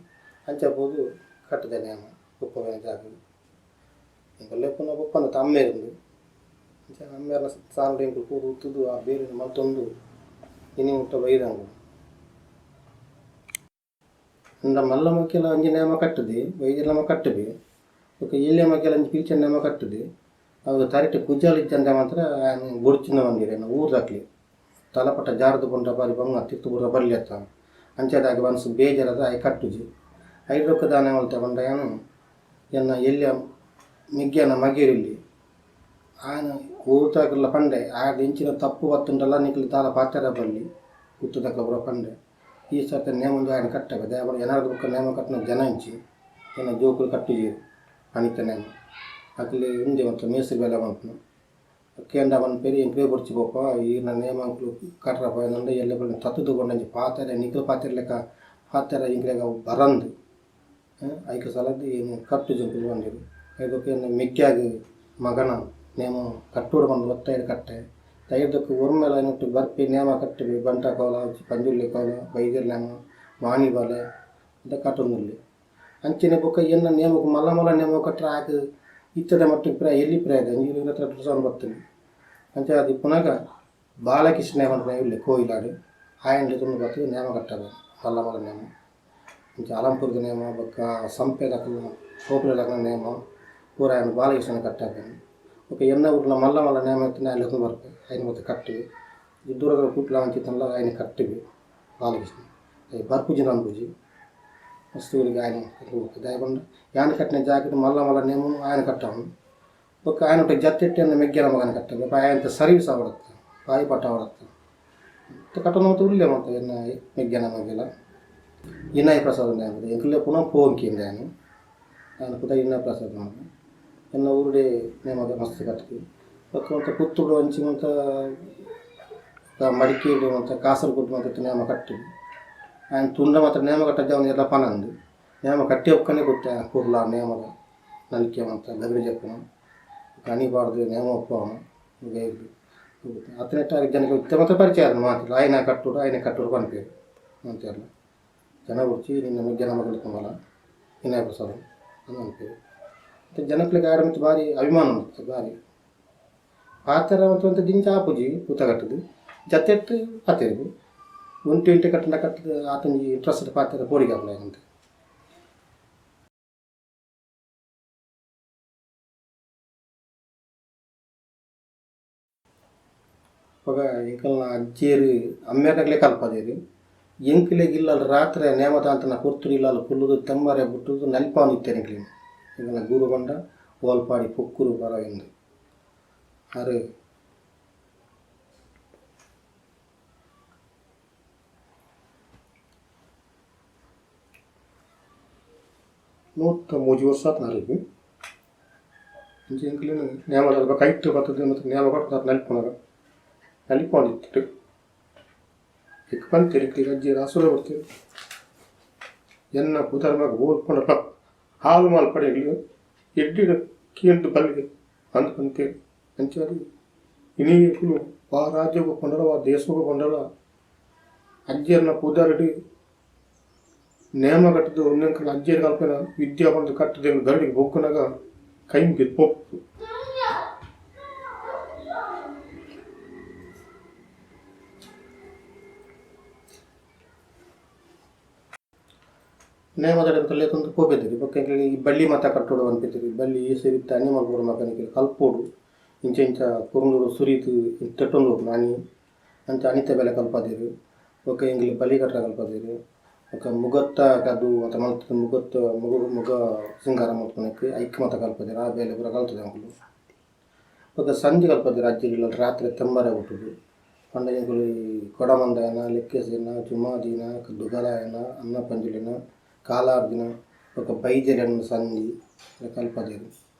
ಅಂಚ ಪೋದು ಕಟ್ಟದೆ ನೇಮ ಪೊಪ್ಪ ಪೋಯಿನ ಜಾಗಗ್. ಎಂಕುಲು ಲೆಪ್ಪುನ ಪೊಪ್ಪನ ತಮ್ಮೆರುಂಡು. ಅಂಚ ಅಮ್ಮೆರ್ನ ಸಾನಡ್ ಎಂಕುಲು ಪೂರ ಉತ್ತುದು ಆ ಬೇಲೆನ್ ಮಲ್ತೊಂದು ಇನಿ ಮುಟ್ಟ ಬೈದಂಗು. ಅಂಡ ಮಲ್ಲ ಮಕ್ಕೆಲ ಒಂಜಿ ನೇಮ ಕಟ್ಟುದೆ, ಬೈದೆರ್ ನೇಮ ಕಟ್ಟುವೆ. ಬೊಕ್ಕ ಎಲ್ಯ ಮಕ್ಕೆಲ ಒಂಜಿ ಪಿಲ್ಚನ್ ನೇಮ ಕಟ್ಟುದೆ. ಅವು ತರೆಟ್ ಕುಜಲ್ ಇಜ್ಜಂದೆ ಮಾತ್ರ ಆಯನ್ ಬೊಡ್ಚಿನ ಬಂದಿರ ಊರ್ದಕ್ಲೆ ತಲಪಟ್ಟ ಜಾರದು ಪಂಡ ಬಾರಿ ಬಂಗ ತಿರ್ತು ಪೂರ ಬರ್ಲಿ ಅತ್ತ. ಅಂಚಾದಾಗೆ ಮನಸ್ಸು ಬೇಜಾರದ ಆಯ್ ಕಟ್ಟುಜಿ. ಐರೊಕ್ಕ ದಾನೆ ಮಲ್ತೆ ಪಂಡ ಯಾನು ಎನ್ನ ಎಲ್ಯ ಮೆಗ್ಯನ ಮಗೆರಿಲ್ಲಿ ಆಯನ ಊರ್ದಕಲ್ಲ ಪಂಡೆ ಆಯಡ ಎಂಚಿನ ತಪ್ಪು ಬತ್ತುಂಡಲ ನಿಕ್ಲು ದಾಲ ಪಾತೆರ ಬಲ್ಲಿ ಗುತ್ತುದಕ್ಲ ಪೂರ ಪಂಡೆ. ಈ ಸರ್ತಿ ನೇಮ ಒಂಜಿ ಆಯನ ಕಟ್ಟವೆ ದಾಯೆ ಎನಾರ್ದ ಬೊಕ್ಕ ನೇಮ ಕಟ್ಟುನ ಜನ ಇಂಚಿ ಎನ್ನ ಜೋಕುಲು ಕಟ್ಟುಜೆರ್ ಪನಿತ ನೇಮ. ಅಕ್ಲೆ ಉಂದೆ ಮಂತ ಮೇಸ್ತ್ರಿ ಬೇಲೆ ಮನ್ಪುನು ಕೇಂಡ ಪನ್ಪೆರ್ ಎಂಕ್ಲೇ ಬೊಡ್ಚಿ ಪೋಪ ಈರ್ನ ನೇಮ ಅಂಕ್ಲು ಕಟ್ರ ಪೋಯನಂಡ ಎಲ್ಲೆ ಪೋಯಿನ ತತ್ತುದು ಕೊಂಡಂಚಿ ಪಾತೆರ ನಿಕ್ಲು ಪಾತೆರ್ಲೆಕ ಪಾತೆರ ಎಂಕ್ಲೆಗ್ ಅವು ಬರಂದ್ ಐಕ್ ಸಲದ್ ಏನ್ ಕಟ್ಟುಜಿ ಎಂಕುಲು ಪಂಡೆರ್. ಐಕ್ ಬೊಕ್ಕ ಎನ್ನ ಮೆಗ್ಗ್ಯಾಗ್ ಮಗನ ನೇಮ ಕಟ್ಟೋಡು ಪಂದ್ ಒತ್ತಾಯಡ್ ಕಟ್ಟೆ. ಐದಕ್ಕೆ ಒರ್ಮೆಲ ಐನೊಟ್ಟು ಬರ್ಪಿ ನೇಮ ಕಟ್ಟುವೆ ಬಂಟ ಕೋಲ ಪಂಜುರ್ಲಿ ಕೋಲ ಬೈದೆರ್ ನೇಮ ವಾಣಿ ಬಾಲೆ ಅಂತ ಕಟ್ಟೊಂದುಲ್ಲೆ. ಅಂಚನೆ ಬೊಕ್ಕ ಎನ್ನ ನೇಮಕ್ ಮಲ್ಲ ಮಲ್ಲ ನೇಮ ಕಟ್ಟರೆ ಆಕ್ ಇತ್ತದ ಮಟ್ಟಿಗೆ ಪ್ರಾಯ ಎಲ್ಲಿ ಪ್ರಾಯ ಒಂಜಿ ಇರ್ವತ್ತೆರಡು ವರ್ಷ ಬರ್ತದೆ. ಅಂಚ ಅದು ಪುನಗ ಬಾಲಕೃಷ್ಣ ಪನ್ಪಿನ ಇಲ್ಲೆ ಕೋಯಿಲಾಡ್ ಆಯನ್ ಲೆತೊಂದು ಬತ್ತುದು ನೇಮ ಕಟ್ಟವೆ ಮಲ್ಲ ಮಲ್ಲ ನೇಮ. ಅಂಚ ಅಲಂಪುರದ ನೇಮ ಬೊಕ್ಕ ಸಂಪೆದಕಲ್ನ ತೋಪುಲೆದಕಲ್ನ ನೇಮ ಪೂರ ಆಯನ್ ಬಾಲಕೃಷ್ಣನ ಕಟ್ಟಾಪೆನ್. ಬೊಕ್ಕ ಎನ್ನ ಊರ್ಲ ಮಲ್ಲ ಮಲ್ಲ ನೇಮ ಇತ್ತಿನ ಆಯನ್ ಲೆತೊಂದು ಬರ್ಪೆ ಐನ್ ಮಾತ ಕಟ್ಟುವೆ. ದೂರದ ಕುಡ್ಲ ಅಂಚಿತ್ತನ್ಲ ಐನ್ ಕಟ್ಟುವೆ ಬಾಲಕೃಷ್ಣ ಅಯ್ ಬರ್ಪುಜಿ ಅನ್ಪುಜಿ ಮಸ್ತ್ ಆಯನ ದಾಯೆ ಪಂಡ ಯಾನ್ ಕಟ್ಟಿನ ಜಾಗಡ್ ಮಲ್ಲ ಮಲ್ಲ ನೇಮನು ಆಯನ ಕಟ್ಟವನು. ಬೊಕ್ಕ ಆಯನ ಜತ್ತೆಟ್ಟಿ ಮೆಗ್ಗೆನ ಮಗನ ಕಟ್ಟವೆ ಬೊಕ್ಕ ಆಯಂತ ಸರ್ವೀಸ್ ಆವಡತ್ತ ಬಾಯಿ ಪಟ್ಟ ಆವಡತ್ತ ಕಟ್ಟೊಂದು ಮಾತ ಉಲ್ಲೆ ಮಾತ ಎನ್ನ ಮೆಗ್ಗೆನ ಮಗೆಲ. ಇನಾಯ ಪ್ರಸಾದ್ ನೇಮ ಎಂಕುಲೆ ಪುನಃ ಪೋಂಕಿ ಆಯನ್ ಆಯನ ಪುದರ್ ಇನಾಯ ಪ್ರಸಾದ್ ಮಾತ ಎನ್ನ ಊರುಡೆ ನೇಮದ ಮಸ್ತ್ ಕಟ್ಟಿ. ಬೊಕ್ಕ ಮಾತ ಪುತ್ತೂರು ಅಂಚಿ ಮಾತ ಮಡಿಕೇರಿ ಮಾತ ಕಾಸರಗೋಡು ಮಾತ ನೇಮ ಕಟ್ಟಿವಿ. ಆಯನ್ ತುಂಡ ಮಾತ್ರ ನೇಮ ಕಟ್ಟ ಜವನ ಎಲ್ಲ ಪನಂದು ನೇಮ ಕಟ್ಟಿ ಒಕ್ಕನೆ ಗೊತ್ತ ಕುರ್ಲ ನೇಮದ ನಲಿಕೆ ಮಂತ ಗಗಡಿ ಜಪ್ಪುನ ಅಣಿ ಪಾಡ್ದು ನೇಮ ಒಪ್ಪವನ ಅತನೆಟ್ಟ ಜನಕ್ಕೆ ಇತ್ತೆ ಮಾತ್ರ ಪರಿಚಯ ಆದ ಮಾತಿಲ್ಲ ಆಯ್ನ ಕಟ್ಟೋಡು ಆಯ್ನ ಕಟ್ಟೋಡು ಪನ್ಪೇರು ಅಂತೆಲ್ಲ ಜನ ಬುಡ್ಚಿ ನಿನ್ನ ಜನ ಮಗಳು ತುಂಬಲ್ಲ ವಿನಯ ಪ್ರಸಾದ ಅಂತ ಅನ್ಪೇರು. ಮತ್ತು ಜನಕ್ಲೆಗ್ ಆಡ ಮಿತ್ತ್ ಬಾರಿ ಅಭಿಮಾನ ಉಂಟು ಬಾರಿ ಪಾತೆರ ಮತ್ತು ದಿಂಚ ಆಪುಜಿ ಪೂತ ಕಟ್ಟುದು ಜತೆಟ್ ಪಾತೆರ್ಗು ಒಂಟಿ ಒಂಟಿ ಕಟ್ಟಂಡ ಕಟ್ಟದು ಆತೊಂಜಿ ಇಂಟ್ರೆಸ್ಟ್ ಪಾತೆರ ಪೋಡಿಗೆ ಆಪುಂಡು ಆಯಗಂತೆ. ಅಪಗ ಎಂಕಲ್ನ ಅಜ್ಜೆರ್ ಅಮ್ಮೆರ್ನಕ್ಲೆ ಕಲ್ಪದೆರ್ ಎಂಕ್ಲೆಗ್ ಇಲ್ಲಲ್ ರಾತ್ರೆ ನೇಮದಾಂತನ ಪೊರ್ತುಡು ಇಲ್ಲಲ್ ಕುಲ್ಲುದು ತೆಮ್ಮರೆ ಬುಟ್ಟುದು ನಲಿಪಾವೊಂದು ಇತ್ತೆರ್ ಎಂಕ್ಲೆನ್. ಎಂಕಲ್ನ ಗುರು ಪಂಡ ಓಲ್ಪಾಡಿ ಪೊಕ್ಕುರು ಪರವೆಂದು ಆರ್ 103 ವರ್ಷ ಆತ್ ಅರೆಗ್. ಅಂಚ ಎಂಕ್ಲೆನ್ ನೇಮದ ಕೈಟ್ ಬತ್ತುದು ಮತ್ತು ನೇಮ ಕೊಟ್ಟು ನಲಿಪುನಗ ನಲಿಪಾವೊಂದಿತ್ತೆರ್. ಇಕ್ ಪಂತೆರ್ ಎಂಕ್ಲೆಗ್ ಅಜ್ಜೆರ್ ಅಸುರ ಬರ್ತೇರ್ ಎನ್ನ ಪುದರ್ ಮಗ ಓಲ್ಪಂಡ ಹಾಲು ಮಲ್ಪಡೆ ಎಂಕ್ಲೆಗ್ ಎಡ್ಡೆಡ್ ಕೇಂದ್ ಬಲ್ಲೆ ಅಂದ್ ಪಂತೆರ್. ಅಂಚಾದ್ ಇನಿ ಎಂಕುಲು ವಾ ರಾಜ್ಯಗ್ ಪೋಂಡಲ ವಾ ದೇಶಗ್ ಪೋಂಡಲ ಅಜ್ಜೆರ್ನ ಪುದರ್ಡ್ ನೇಮ ಕಟ್ಟುದು ಉಂದೆಂಕಲ್ನ ಅಜ್ಜೆರ್ ಕಲ್ಪಿನ ವಿದ್ಯೆ ಪಂದ್ ಕಟ್ಟುದು ಎಂಕ್ ಗರಡಿಗ್ ಬೊಕ್ಕುನಗ ಕೈ ಮುಗಿದ್ ಪೋಪು. ನೇಮದಡೆ ಲೇತೊಂದು ಪೋಪೆದೆರ್ ಬೊಕ್ಕ ಎಂಕ್ಲೆಗ್ ಈ ಬಳ್ಳಿ ಮಾತ ಕಟ್ಟೊಡು ಪನ್ಪೆದೆರ್. ಬಳ್ಳಿ ಈ ಸಿರಿತ್ತ ಅನಿ ಮಲ್ಪೊಡು ಮಾತ ಎಂಕ್ಲೆಗ್ ಕಲ್ಪೊಡು ಇಂಚ ಇಂಚ ಕುರುಂದುಡು ಸುರಿತ್ ತೆಟ್ಟೊಂದು ಪೋಪುಂಡು ಅಣಿ ಅಂಚ ಅಣಿತ ಬೇಲೆ ಕಲ್ಪಾದೆರ್. ಬೊಕ್ಕ ಎಂಕ್ಲೆಗ್ ಬಲಿ ಕಟ್ಟರೆ ಕಲ್ಪಾದೆರ್. ಬೊಕ್ಕ ಮುಗತ್ತ ಕದು ಮಾತ ಮಲ್ತುದು ಮುಗತ್ತ ಮುಗ ಸಿಂಗಾರ ಮಲ್ಪುನಕ್ ಐಕ್ ಮಾತ ಕಲ್ಪದೆರ್. ಆ ಬೇಲೆ ಪೂರ ಕಲ್ತುದು ಎಂಕುಲು. ಬೊಕ್ಕ ಸಂಜೆ ಕಲ್ಪದೆರ್ ಅಜ್ಜೆರ್ ಇಲ್ಲಲ್ ರಾತ್ರೆ ತೆಂಬರೆ ಬೊಟ್ಟುದು ಪಂಡ ಎಂಕುಲು ಈ ಕೊಡಮಂದಾಯನ ಲೆಕ್ಕೆಸಿರಿನ ಜುಮಾದಿನ ದುಗಲಾಯನ ಅನ್ನ ಪಂಜುರ್ಲಿನ ಕಾಲಾರ್ದಿನ ಬೊಕ್ಕ ಬೈದ್ಯೆರೆನ ಸಂಧಿ ಕಲ್ಪದೆರ್.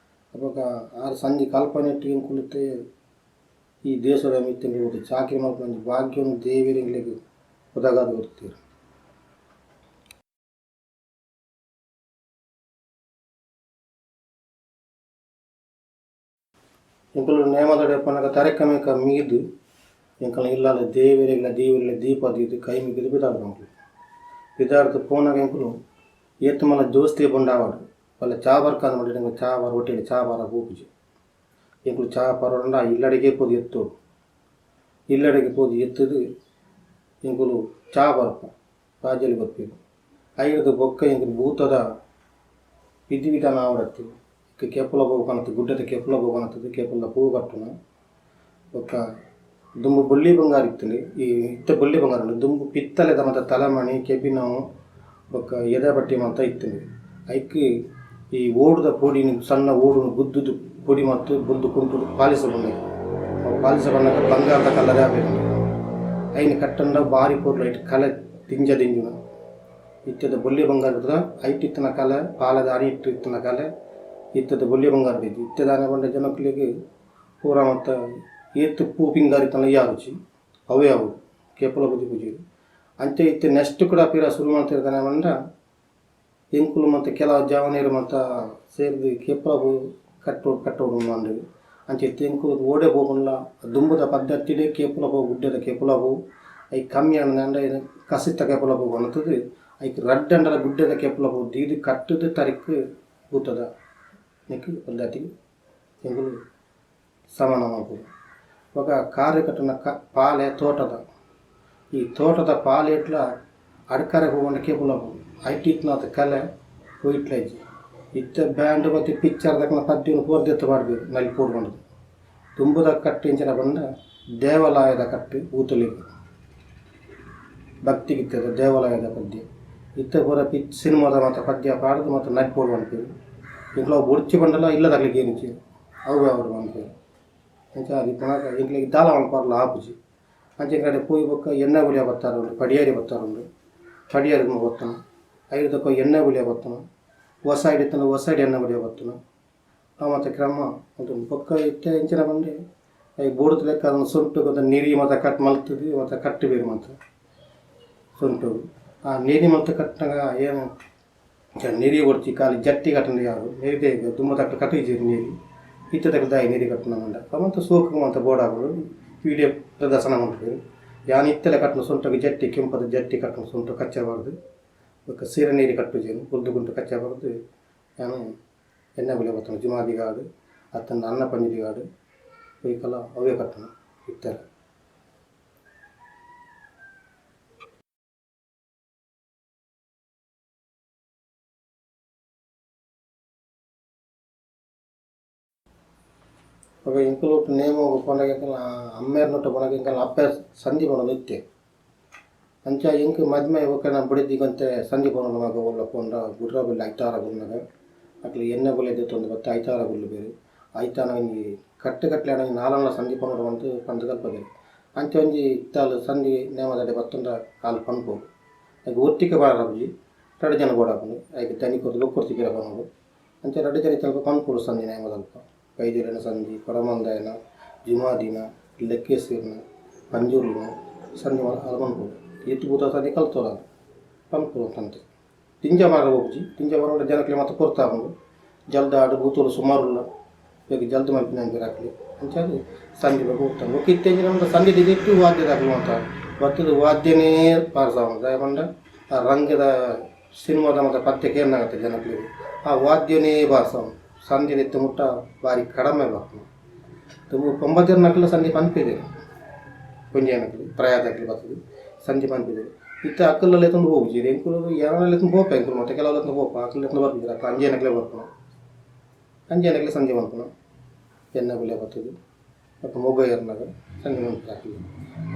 ಅಪಗ ಆರ್ ಸಂಧಿ ಕಲ್ಪನೆಟ್ ಎಂಕುಲು ಇತ್ತೆ ಈ ದೇಶದ ಮಿತ್ತ್ ಎಂಕುಲು ಚಾಕಿರಿ ಮಲ್ಪುನ ಒಂಜಿ ಭಾಗ್ಯನ್ ದೇವೆರ್ ಎಂಕ್ಲೆಗ್ ಒದಗಾದ್ ಕೊರ್ತೆರ್. ಎಂಕುಲು ನೇಮದಡೆ ಪನ್ನಗ ತರೆಕಮೇಕ ಮೀದ್ ಎಂಕಲ್ನ ಇಲ್ಲಲ್ ದೇವೆರೆಗ್ಲ ದೇವೆರ್ಲ ದೀಪ ದೀದ್ ಕೈ ಮುಗಿದ್ ಪಿದಾಡ್ದ ಎಂಕುಲು. ಪಿದಾಡ್ದ್ ಪೋನಗ ಎಂಕುಲು ಏತ್ ಮಲ್ಲ ದೋಸ್ತಿ ಪಂಡ ಆವಡ್ ಬಲ್ಲೆ ಚಾ ಬರ್ಕಂದ್ ಪಂಡ ಎಂಕುಲು ಚಾ ಬಾರ್ ಹೋಟೆಲ್ ಚಾ ಬಾರ ಪೋಪುಜಿ. ಎಂಕುಲು ಚಾ ಪರೋಡಂಡ ಇಲ್ಲಡೆಗೆ ಪೋದು ಎತ್ತೊಡು. ಇಲ್ಲಡೆಗೆ ಪೋದು ಎತ್ತುದು ಎಂಕುಲು ಚಾ ಬರ್ಪ ಬಾಜೆಲ್ ಕೊರ್ಪೆರ್. ಐಡ್ದ್ ಬೊಕ್ಕ ಎಂಕುಲು ಭೂತದ ವಿಧಿ ವಿಧಾನ ಆವಡತ್ತ್ ಕೇಪುಲ ಪೂ ಕನತ್ ಗುಡ್ಡೆದ ಕೇಪುಲ ಪೂ ಕನತ್ದ್ ಕೇಪುಲದ ಪೂ ಕಟ್ಟುನ ಬೊಕ್ಕ ದುಂಬು ಬೊಳ್ಳಿ ಬಂಗಾರ ಇತ್ತ್ಂಡ್. ಈ ಇತ್ತೆ ಬೊಳ್ಳಿ ಬಂಗಾರ ಉಂಡು. ದುಂಬು ಪಿತ್ತಲೆದ ಮಾತ ತಲೆಮಣಿ ಕೆಬಿನವು ಬೊಕ್ಕ ಎದೆ ಪಟ್ಟಿ ಮಾತ ಇತ್ತ್ಂಡ್. ಐಕ್ ಈ ಓಡುದ ಪೊಡಿನ್ ಸಣ್ಣ ಓಡುನು ಗುದ್ದುದು ಪೊಡಿ ಮಲ್ತ್ ಬೊಲ್ದು ಕುಂಟುಡು ಪಾಲಿಸ ಬಣ್ಣೆ ಅವು ಪಾಲಿಸ ಬಣ್ಣದ ಬಂಗಾರದ ಕಲರ್ ಆಪೆಂಡು. ಐನ್ ಕಟ್ಟಂಡ ಬಾರಿ ಪೊರ್ಲು ಐಟ್ ಕಲೆ ದಿಂಜ ದಿಂಜುನ. ಇತ್ತೆದ ಬೊಳ್ಳಿ ಬಂಗಾರದ ಐಟ್ ಇತ್ತಿನ ಕಲೆ ಪಾಲೆದ ಅಣಿಟ್ ಇತ್ತಿನ ಕಲೆ ಇತ್ತೆದ ಬೊಳ್ಳಿ ಬಂಗಾರದ ಇಜ್ಜಿ. ಇತ್ತೆ ದಾನೆ ಪಂಡ ಜನಕ್ಲೆಗ್ ಪೂರ ಮಾತ ಏತ್ ಪೂ ಪಿಂಗಾರ ಇತ್ತಂಡ ಯಾರುಜಿ ಅವೇ ಅವು ಕೇಪುಲ ಬುದ್ಧಿ ಪೂಜೆರ್. ಅಂಚೆ ಇತ್ತೆ ನೆಕ್ಸ್ಟ್ ಕೂಡ ಪಿರ ಶುರು ಮಲ್ತೆರ್ ದಾನೆ ಪಂಡ ಎಂಕುಲು ಮಾತ ಕೆಲವು ಜವನೆರ್ ಮಾತ ಸೇರ್ದ್ ಕೇಪುಲ ಪೂ ಕಟ್ಟೋಡು ಕಟ್ಟೋಡು ಪಂದ್. ಅಂಚೆ ಇತ್ತೆ ಎಂಕುಲು ಓಡೆ ಪೋಪುಂಡಲ ದುಂಬುದ ಪದ್ಧತಿಡೇ ಕೇಪುಲ ಪೂ ಗುಡ್ಡೆದ ಕೇಪುಲ ಪೂ ಐಕ್ ಕಮ್ಮಿ ಆಂಡ ಕಸಿತ ಕೇಪುಲ ಪೂ ಕನತುದು ಐಕ್ ರಡ್ಡ್ ಅಂಡಲ ಗುಡ್ಡೆದ ಕೇಪುಲ ಪೂ ದೀದ್ ಕಟ್ಟುದು ತರಿಕ್ ಭೂತದ ನೆಕ್ ಪದ್ಧತಿ ಎಂಕುಲು ಸಮಾನ ಮಲ್ಪುನು. ಬೊಕ ಕಾರ್ಯ ಕಟ್ಟುನ ಪಾಲೆ ತೋಟದ ಈ ತೋಟದ ಪಾಲೆಟ್ಲ ಅಡ್ಕರೆ ಪೋಪುಂಡ ಕೇಪುಲ ಪೂ ಐಟ್ ಇತ್ತಿನಾತ್ ಕಲೆ ಒಯಿಟ್ಲ ಇಜ್ಜಿ. ಇತ್ತೆ ಬ್ಯಾಂಡ್ ಬತ್ತಿ ಪಿಕ್ಚರ್ ದಕಲ್ನ ಪದ್ಯನ್ ಪೂರ ದೆತ್ತ್ ಪಾಡ್ಬೆರ್ ನಲಿಪೊಡು ಪಂಡುದು. ದುಂಬುದ ಕಟ್ಟ್ ಎಂಚಿನ ಪಂಡ ದೇವಾಲಯದ ಕಟ್ಟ್ ಭೂತೊಲೆಗ್ ಭಕ್ತಿ ಗೀತೆದ ದೇವಾಲಯದ ಪದ್ಯ. ಇತ್ತೆ ಪೂರ ಸಿನಿಮಾದ ಮಾತ ಪದ್ಯ ಪಾಡ್ದ್ ಮಾತ ನಲಿಪೊಡು ಪನ್ಪೆರ್. ಎಂಕುಲು ಅವು ಬೊಡ್ಚಿ ಪಂಡಲ ಇಲ್ಲದಕ್ಲೆಗ್ ಕೇನುಜೆರ್ ಅವ್ವೆ ಆವೊಡು ಪನ್ಪೆರ್. ಅಂಚ ಇಪ್ಪುನಗ ಎಂಕ್ಲೆಗ್ ದಾಲ ಮಲ್ಪರೆಲ ಆಪುಜಿ. ಅಂಚ ಎಂಕಡೆ ಪೋಯಿ ಬೊಕ್ಕ ಎಣ್ಣೆ ಗುಳಿಯ ಬತ್ತಾರುಂಡು ಪಡಿಯಾರಿ ಬತ್ತಾರುಂಡು ಪಡಿಯಾರಿ ಬತ್ತುನ ಐಡ್ದ್ ಬೊಕ್ಕ ಎಣ್ಣೆ ಗುಳಿಯ ಬತ್ತುನ ಹೊಸ ಇತ್ತಂಡ ಹೊಸ ಎಣ್ಣೆ ಗುಳಿಯ ಬತ್ತುನ ಅವು ಮಾತ ಕ್ರಮ ಉಂಟು. ಬೊಕ್ಕ ಇತ್ತೆ ಎಂಚಿನ ಪಂಡೆ ಐಕ್ ಬೋಡುದ ಲೆಕ್ಕ ಅದನ್ನ ಸೊಂಟಗ್ ನಿರಿ ಮಾತ ಕಟ್ ಮಲ್ತುದು ಮಾತ ಕಟ್ಟುಬೆರ್ ಮಾತ ಸೊಂಟಗ್. ಆ ನಿರಿ ಮಲ್ತ್ ಕಟ್ಟಿನಾಗ ಏನು ನೆರಿ ಒಡ್ಚಿ ಖಾಲಿ ಜಟ್ಟಿ ಕಟ್ಟಂದು ಯಾರು ನೆರಿದೇ ದುಮ್ಮ ತಕ್ಕ ಕಟ್ಟಿದ್ದೀರಿ ನೀರು ಇತ್ತ ತಕ್ಕ ದಾಯಿ ನೆರಿ ಕಟ್ಟುನ ಮಂಡ ಅವಂತ ಸೋಕು ಅಂತ ಬೋಡಾಗುಡು ವಿಡಿಯೋ ಪ್ರದರ್ಶನ ಮಾಡ್ತೀವಿ. ಯಾನ್ ಇತ್ತೆಲ್ಲ ಕಟ್ಟುನ ಸೊಂಟಕ್ಕೆ ಜಟ್ಟಿ ಕೆಂಪದ ಜಟ್ಟಿ ಕಟ್ಟುನ ಸೊಂಟ ಕಚ್ಚಬಾರ್ದು, ಬೊಕ್ಕ ಸೀರೆ ನೀರು ಕಟ್ಟುಜೇನು ಗುಲ್ದು ಗುಂಟು ಕಚ್ಚಬಾರ್ದು. ಯಾನು ಎಣ್ಣೆ ಬುಲೆ ಬತ್ತನ ಜುಮಾದಿಗಾಡು ಅತ್ತನ ಅನ್ನ ಪಂಜಿದಿಗಾಡು ಒಯ್ಕಲ ಅವೇ ಕಟ್ಟುನ ಇತ್ತೆಲ್ಲ. ಅವಾಗ ಎಂಕುಲು ನೇಮ ಪೋನಗ ಎಂಕಲ್ನ ಅಮ್ಮೆರ್ನೊಟ್ಟು ಪೋನಗ ಎಂಕಲ್ನ ಅಪ್ಪೆ ಸಂಧಿ ಪನೊಂದು ಇತ್ತೆ. ಅಂಚ ಎಂಕ್ ಮದ್ಮೆ ಬೊಕ್ಕ ಬುಡೆದಿಗಂತೆ ಸಂಧಿ ಪನೊಂದು ಮಗ ಒಲ್ಲ ಪೋಂಡ ಗುಡ್ರಬಲ್ಲಿ ಐತಾರ ಗುರ್ನಗ ಅಕ್ಲು ಎಣ್ಣೆ ಬೊಲೆ ದೆತ್ತೊಂದು ಬತ್ತೆ ಐತಾರ ಗುಲ್ಲು ಬೇರೆ ಐತಾನ ಒಂಜಿ ಕಟ್ಟೆ ಕಟ್ಲೆ ಒಂಜಿ ನಾಲಣ್ಣ ಸಂಧಿ ಪನೊಡು ಪಂದ್ ಪಂದ್ ಕಲ್ಪದೆರ್. ಅಂಚ ಒಂಜಿ ಇತ್ತಾಲ್ ಸಂಧಿ ನೇಮದಡೆ ಬತ್ತುಂಡ ಆಲ್ ಪನ್ಪೊಡು ಐಕ್ ಒಟ್ಟಿಗೆ ಬಾರಪುಜಿ ರಡ್ಡ್ ಜನ ಬೋಡಾಪುಂಡು ಐಕ್ ದನಿ ಕೊರ್ದು ಬೊಕ್ಕೊರ್ತಿ ಪಿರ ಪನೊಡು. ಅಂಚ ರಡ್ಡ್ ಜನ ಇತ್ತಲ್ಪ ಪನ್ಪೊಡು ಸಂಧಿ ನೇಮದಲ್ಪ ಬೈದೆರೆನ ಸಂಧಿ ಕೊಡಮಂದಾಯನ ಜುಮಾದಿನ ಲೆಕ್ಕೆಸಿರಿನ ಪಂಜುರ್ಲಿನ ಸಂಧಿ ಅಲ್ ಪನ್ಪೊಡು. ಏತ್ ಪೂತ ಸಂಧಿ ಕಲ್ತೊಲ ಪನ್ಪೊಡು ತಂತೆ ದಿಂಜ ಮಾರ ಪೋಪುಜಿ ದಿಂಜ ಮಾರ ಜನಕ್ಲೆ ಮಾತ ಪೊರ್ತು ಆಪುಂಡು ಜಲ್ದ ಆಡ್ ಬೂತೊಲು ಸುಮಾರು ಉಲ್ಲ ಬೇಗ ಜಲ್ದ್ ಮಲ್ಪಿನ ಅಕ್ಲೆ ಅಂಚಾದ್ ಸಂಧಿ ಬೊಕ ಹೋಗ್ತಾರೆ. ಬೊಕ ಇತ್ತೆ ಎಂಚಿನ ಪಂಡ ಸಂಧಿ ದಿಟ್ಟು ವಾದ್ಯದಾಕ್ಲು ಮಾತ ಬತ್ತುದು ವಾದ್ಯನೇ ಪಾರ್ಸಾವುಂಡು. ದಾಯೆ ಪಂಡ ಆ ರಂಗದ ಸಿನಿಮಾದ ಮಾತ ಪದ್ಯ ಕೇನ್ನಗತ್ತೆ ಜನಕ್ಲೆಗ್ ಆ ವಾದ್ಯನೇ ಬಾರ್ಸಾವುಂಡು. ಸಂಧಿ ಇತ್ತೆ ಮುಟ್ಟ ಬಾರಿ ಕಡಮೆ ಬರ್ಪುಂಡು. ದುಂಬು ಪೊಂಬತೆರ್ನಕ್ಲು ಸಂಧಿ ಪನ್ಪೆದೆರ್ ಒಂಜೇನಕ್ಲು ಪ್ರಾಯದಕ್ಲು ಬತ್ತುದು ಸಂಧಿ ಪನ್ಪೆದೆರ್. ಇತ್ತೆ ಅಕುಲು ಲೆತ್ತೊಂದು ಪೋಪುಜೆರ್ ಎಂಕುಲು ಯಾನಲ ಲೆತ್ತೊಂದು ಪೋಪ ಎಂಕುಲು ಮಾತ ಕೆಲವು ಲೆತ್ತೊಂದು ಪೋಪ ಅಕುಲು ಲೆತ್ತೊಂದು ಬರ್ಪುಜೆರ್ ಅಕುಲು ಅಂಜೇನಕ್ಲೆ ಬರ್ಪುನ ಅಂಜೇನಕ್ಲೆ ಸಂಧಿ ಮನ್ಪುನ ಎಣ್ಣೆ ಬುಲೆ ಬತ್ತುದು ಬೊಕ್ಕ ಮೊಗೈರ್ನಗ ಸಂಧಿ ಮನ್ಪುನ ಅಕುಲು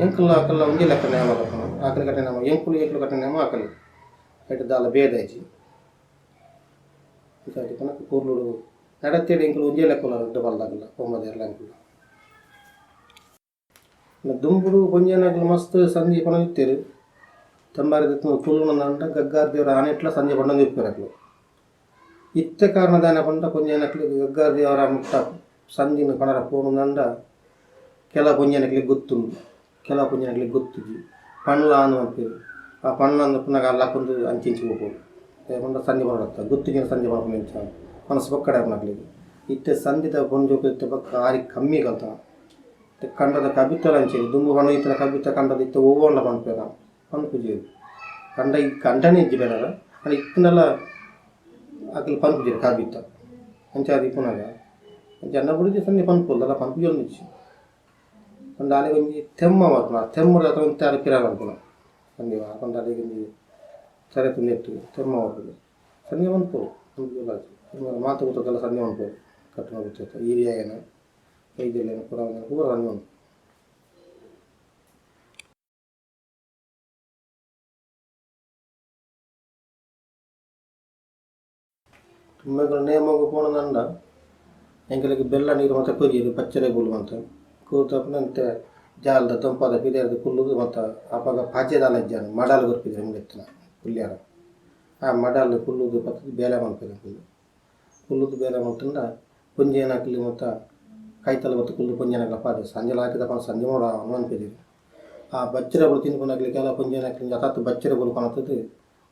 ಎಂಕುಲು ಅಕಲ್ನ ಒಂಜಿ ಲೆಕ್ಕ ನೇಮ ಕಟ್ಟುನ ಅಕುಲು ಕಟ್ಟಿನ ನೇಮ ಎಂಕುಲು ಎಂಕುಲು ಕಟ್ಟಿನ ನೇಮ ಅಕುಲು ಐಟ್ ದಾಲ ಭೇದ ಇಜ್ಜಿ. ಅಂಚಾದ್ ಪನಕ್ ಪೊರ್ಲುಡು ನಡತೆಡ್ ಎಂಕುಲು ಒಂಜೇ ಲೆಕ್ಕ ಉಲ್ಲ ರಡ್ಡ್ ಬಲ್ದಾಕುಲ ಪೊಂಬದೆರ್ಲ ಎಂಕುಲು. ದುಂಬುಡು ಪೊಂಜೆನಕುಲು ಮಸ್ತ್ ಸಂಧಿ ಪನೊಂದಿತ್ತೆರ್. ತಂಬಾರಿ ದೆತ್ತೊಂದು ಕುಲ್ಲುನ ಗಗ್ಗಾರ್ ದೇವರ ಆನೆಟ್ಲ ಸಂಧಿ ಪಂಡೊಂದು ಇಪ್ಪೆರ್ ಅಕುಲು. ಇತ್ತೆ ಕಾರಣ ದಾನೆ ಪಂಡ ಪೊಂಜೆನಕ್ಲೆಗ್ ಗಗ್ಗಾರ್ ದೇವರ ಮುಟ್ಟ ಸಂಧಿನ ಪನರ ಪೋನುಂಡ ಕೆಲ ಪೊಂಜೆನಕ್ಲೆಗ್ ಗೊತ್ತುಂಡು ಕೆಲ ಪೊಂಜೆನಕ್ಲೆಗ್ ಗೊತ್ತುಜಿ. ಪಂಡ್ಲ ಅಂದ್ ಪನ್ಪೆರ್ ಆ ಪಂಡ್ಲ ಅಂದ್ ಪನ್ನಗ ಲಕ್ಕೊಂದು ಅಂಚಿ ಇಂಚಿ ಪೋಪೊಡು ದಾಯೆ ಪಂಡ ಸಂಧಿ ಪನೊಡತ್ತ ಗೊತ್ತುಜಿಂಡ ಸಂಧಿ ಪನ್ಪುನ ಎಂಚ ಮನಸ್ಸು ಬೊಕ್ಕಡೆ ಆಪುನಕ್ಲೆಗ್. ಇತ್ತೆ ಸಂಧಿದ ಪೊಂಜೋಕುಲು ಇತ್ತೆ ಬೊಕ್ಕ ಆರಿ ಕಮ್ಮಿ ಕಲ್ತನ. ಇತ್ತೆ ಕಂಡದ ಕಬಿತಲ ಅಂಚೆನೆ ದುಂಬು ಪನೊಂದಿತ್ತಿನ ಕಬಿತ ಕಂಡದ ಇತ್ತೆ ಒವ್ವಾಂಡ ಪನ್ಪೆರ ಪನ್ಪುಜೆರ್. ಕಂಡ ಕಂಡನೆ ಇಜ್ಜಿ ಬೇರರ ಆಂಡ ಇತ್ತ್ಂಡಲ ಅಕುಲು ಪನ್ಪುಜೆರ್ ಕಬಿತ ಅಂಚಾದ್ ಇಪ್ಪುನಗ ಜನ ಬುಡ್ದು ಸಂಧಿ ಪನ್ಪೊಲು ದಾಲ ಪನ್ಪುಜೊಂದಿಜ್ಜಿ. ಪಂಡ ಆಲೆಗ್ ಒಂಜಿ ತೆಮ್ಮ ಬರ್ಪುನ ಆ ತೆಮ್ಮದ ಒಂತೆ ಆರ್ ಪಿರ ಪನ್ಪುನ ಸಂಧಿ ಪಂಡ ಅಲೆಗ್ ಒಂಜಿ ತರೆ ತುಂದೆಟ್ ತೆಮ್ಮ ಬರ್ಪುಂಡು ಸಂಧಿ ಪನ್ಪೊಲು ಪನ್ಪುಜೊಲಾಜಿ ಮಾತ ಗುತ್ತದಲ್ಲ ಸಂಧಿ ಪನ್ಪೊಲು ಕಟ್ಟುನ ಗುತ್ತ ಹಿರಿಯಾಯನ ವೈದ್ಯೆರೆನ ಪೂರ ಪೂರ ಸಂಧಿ ಪನ್ಪೊಲು. ತುಮ್ಮೆಗಳ ನೇಮೊಗು ಪೋಣದಂಡ ಎಂಕಲೆಗ್ ಬೆಲ್ಲ ನೀರು ಮಾತ ಕೊರಿಯೆರ್ ಪಚ್ಚರೆ ಬೂಲು ಮಾತ ಕೂತಪ್ಪನ ಅಂತೆ ಜಾಲ್ದ ದೊಂಪದ ಪಿದೆರ್ದ್ ಕುಲ್ಲುದು ಮಾತ ಅಪಗ ಪಾಚೆ ದಾಲ ಇಜ್ಜಾಂಡ್ ಮಡಲ್ ಕೊರ್ಪಿದ್ರು ಮುಡೆತ್ತಿನ ಕುಲ್ಯರ ಆ ಮಡಲ್ ಕುಲ್ಲುದು ಪತ್ತುದು ಬೇಲೆ ಮನ್ಪೆರ್ ಅಕುಲು ಕುಲ್ಲುದು ಬೇಲೆ ಮಲ್ತುಂಡ ಪೊಂಜೆನಕ್ಲು ಮಾತ ಕೈತಲ್ ಬತ್ತ್ ಕುಲ್ಲು ಪೊಂಜೆನಕ್ಲ ಪಾತೆರ್ ಸಂಜೆ ಲಾಕಿದ ಸಂಜೆ ಮೋಡ ಮನ್ಪೆದೆರ್. ಆ ಬಚ್ಚರೆ ಬೂಲು ತಿನ್ಪುನಕ್ಲು ಕೆಲ ಪೊಂಜೆನಕ್ಲು ಅತತ್ ಬಚ್ಚರೆ ಬೂಲು ಕನತುದು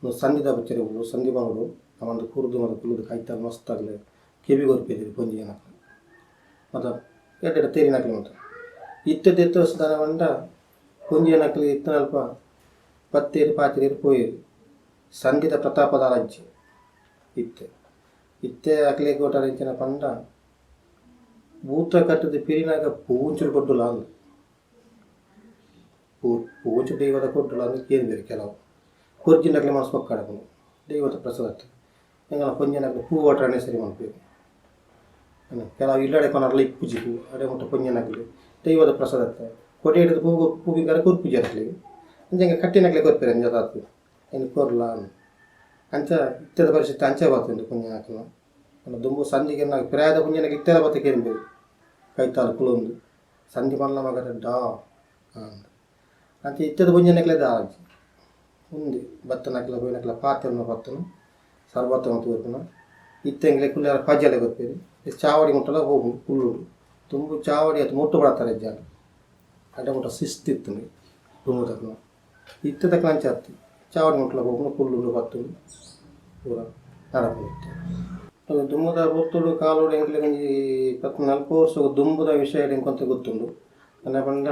ಉಂದು ಸಂಧಿದ ಬಚ್ಚರೆ ಬೂಲು ಸಂಧಿ ಪನೊಡು ನಮಂದು ಕುರ್ದು ಮಾತ ಕುಲ್ಲುದು ಕೈತಲ್ ಮಸ್ತ್ ಅಕ್ಲು ಕೆಬಿ ಕೊರ್ಪೆದೆರ್ ಪೊಂಜೆನಕ್ಲು ಮಾತ ಎಡ್ಡೆ ಎಡ್ಡೆ ತೆರಿನಕ್ಲು ಮಾತ. ಇತ್ತೆ ದೆತ್ತೊಸ್ ದಾದ ಪಂಡ ಪೊಂಜೆನಕ್ಲು ಇತ್ತಿನಲ್ಪ ಪತ್ತೇರು ಪಾತೆರೇರು ಪೋಯೆರ್ ಸಂಧಿದ ಪ್ರತಾಪ ದಾಲ ಇಜ್ಜಿ ಇತ್ತೆ. ಇತ್ತೆ ಅಕ್ಲೆಗ್ ಒಟ್ಟಾರೆ ಎಂಚಿನ ಪಂಡ ಭೂತ ಕಟ್ಟುದು ಪಿರಿನಾಗ ಪೂಂಚುಡು ಕೊಡ್ಡುಲ ಅಂದ್ ಪೂಂಚು ದೈವದ ಕೊಡ್ಡುಲ ಅಂದ್ ಕೇನ್ಬೆರ್ ಕೆಲವು ಕೊರ್ಜಿಂಡಕ್ಲೆ ಮನಸ್ ಬೊಕ್ಕಡಪುಂಡು ದೈವದ ಪ್ರಸಾದ ಎಂಕಲ್ನ ಪೊಂಜೆನಕ್ಲು ಪೂ ಒಟ್ರಾಣೆ ಸರಿ ಮನ್ಪುವೆರ್ ಕೆಲವು ಇಲ್ಲಡೆ ಕೊನರ್ಲ ಇಪ್ಪುಜಿ ಪೂ ಅಡೆ ಮುಟ್ಟ ಪೊಂಜೆನಕ್ಲು ದೈವದ ಪ್ರಸಾದ ಕೊಡಿ ಹಿಡಿದು ಪೂ ಪೂ ಪಿಂಗಾರ ಕೊರ್ಪುಜಿ ಅಕ್ಲೆಗ್ ಅಂಚ ಎಂಕ್ ಕಟ್ಟಿನಕ್ಲೆ ಕೊರ್ಪೆರ್ ಅಂಚ ಐನ್ ಕೊರ್ಲ ಅಂಚ ಇತ್ತೆದ ಪರಿಸ್ಥಿತಿ ಅಂಚ ಬತ್ತುಂಡು ಪೊಂಜೆನಕ್ಲ್ನ. ದುಂಬು ಸಂಧಿಗೆ ಪ್ರಾಯದ ಪೊಂಜೆನಕ್ಲು ಇತ್ತೆಲ ಬತ್ತ್ ಕೇನ್ಬೆರ್ ಕೈತಾಲ್ ಕುಲೊಂದು ಸಂಧಿ ಪನ್ಲ ಮಗರೆ ಡಾ ಅಂದ್ ಅಂಚ ಇತ್ತೆದ ಪೊಂಜೆನಕ್ಲೆ ದಾಲ ಇಜ್ಜಿ ಉಂದು ಬತ್ತನಕ್ಲ ಪೋಯಿನಕ್ಲ ಪಾತೆರ್ನ ಪತ್ತುನು ಸರ್ಬತ್ತ ಮಂತ್ ಕೊರ್ಪುನ ಇತ್ತೆ ಎಂಕ್ಲೆ ಕುಲ್ಯರ ಪಜೆಲೆ ಕೊರ್ಪೆರ್ ಚಾವಡಿ ಮುಟ್ಟಲ ಪೋಪುಂಡು ಕುಲ್ಲುಡು ದುಂಬು ಚಾವಡಿ ಅತ್ ಮುಟ್ಟು ಬಡತ್ತಾರೆ ಇಜ್ಜಾಂಡ್ ಅಡೆ ಮುಟ್ಟ ಶಿಸ್ತು ಇತ್ತುಂಡು ದುಂಬುದಕ್ಲ್ನ. ಇತ್ತೆದಕ್ಲ ಅಂಚ ಅತ್ತ್ ಚಾವಡಿ ಮುಟ್ಟಲ ಪೋಪುಂಡು ಕುಲ್ಲುಂಡು ಪತ್ತುಂಡು ಪೂರ. ನಡಪುನಿತ್ತೆ. ದುಂಬುದ ಪೊರ್ತುಡು ಕಾಲೋಡು ಎಂಕ್ಲೆಗ್ ಒಂಜಿ 14 ವರ್ಷ ದುಂಬುದ ವಿಷಯ ಎಂಕೊಂತ ಗೊತ್ತುಂಡು. ದಾನೆ ಪಂಡ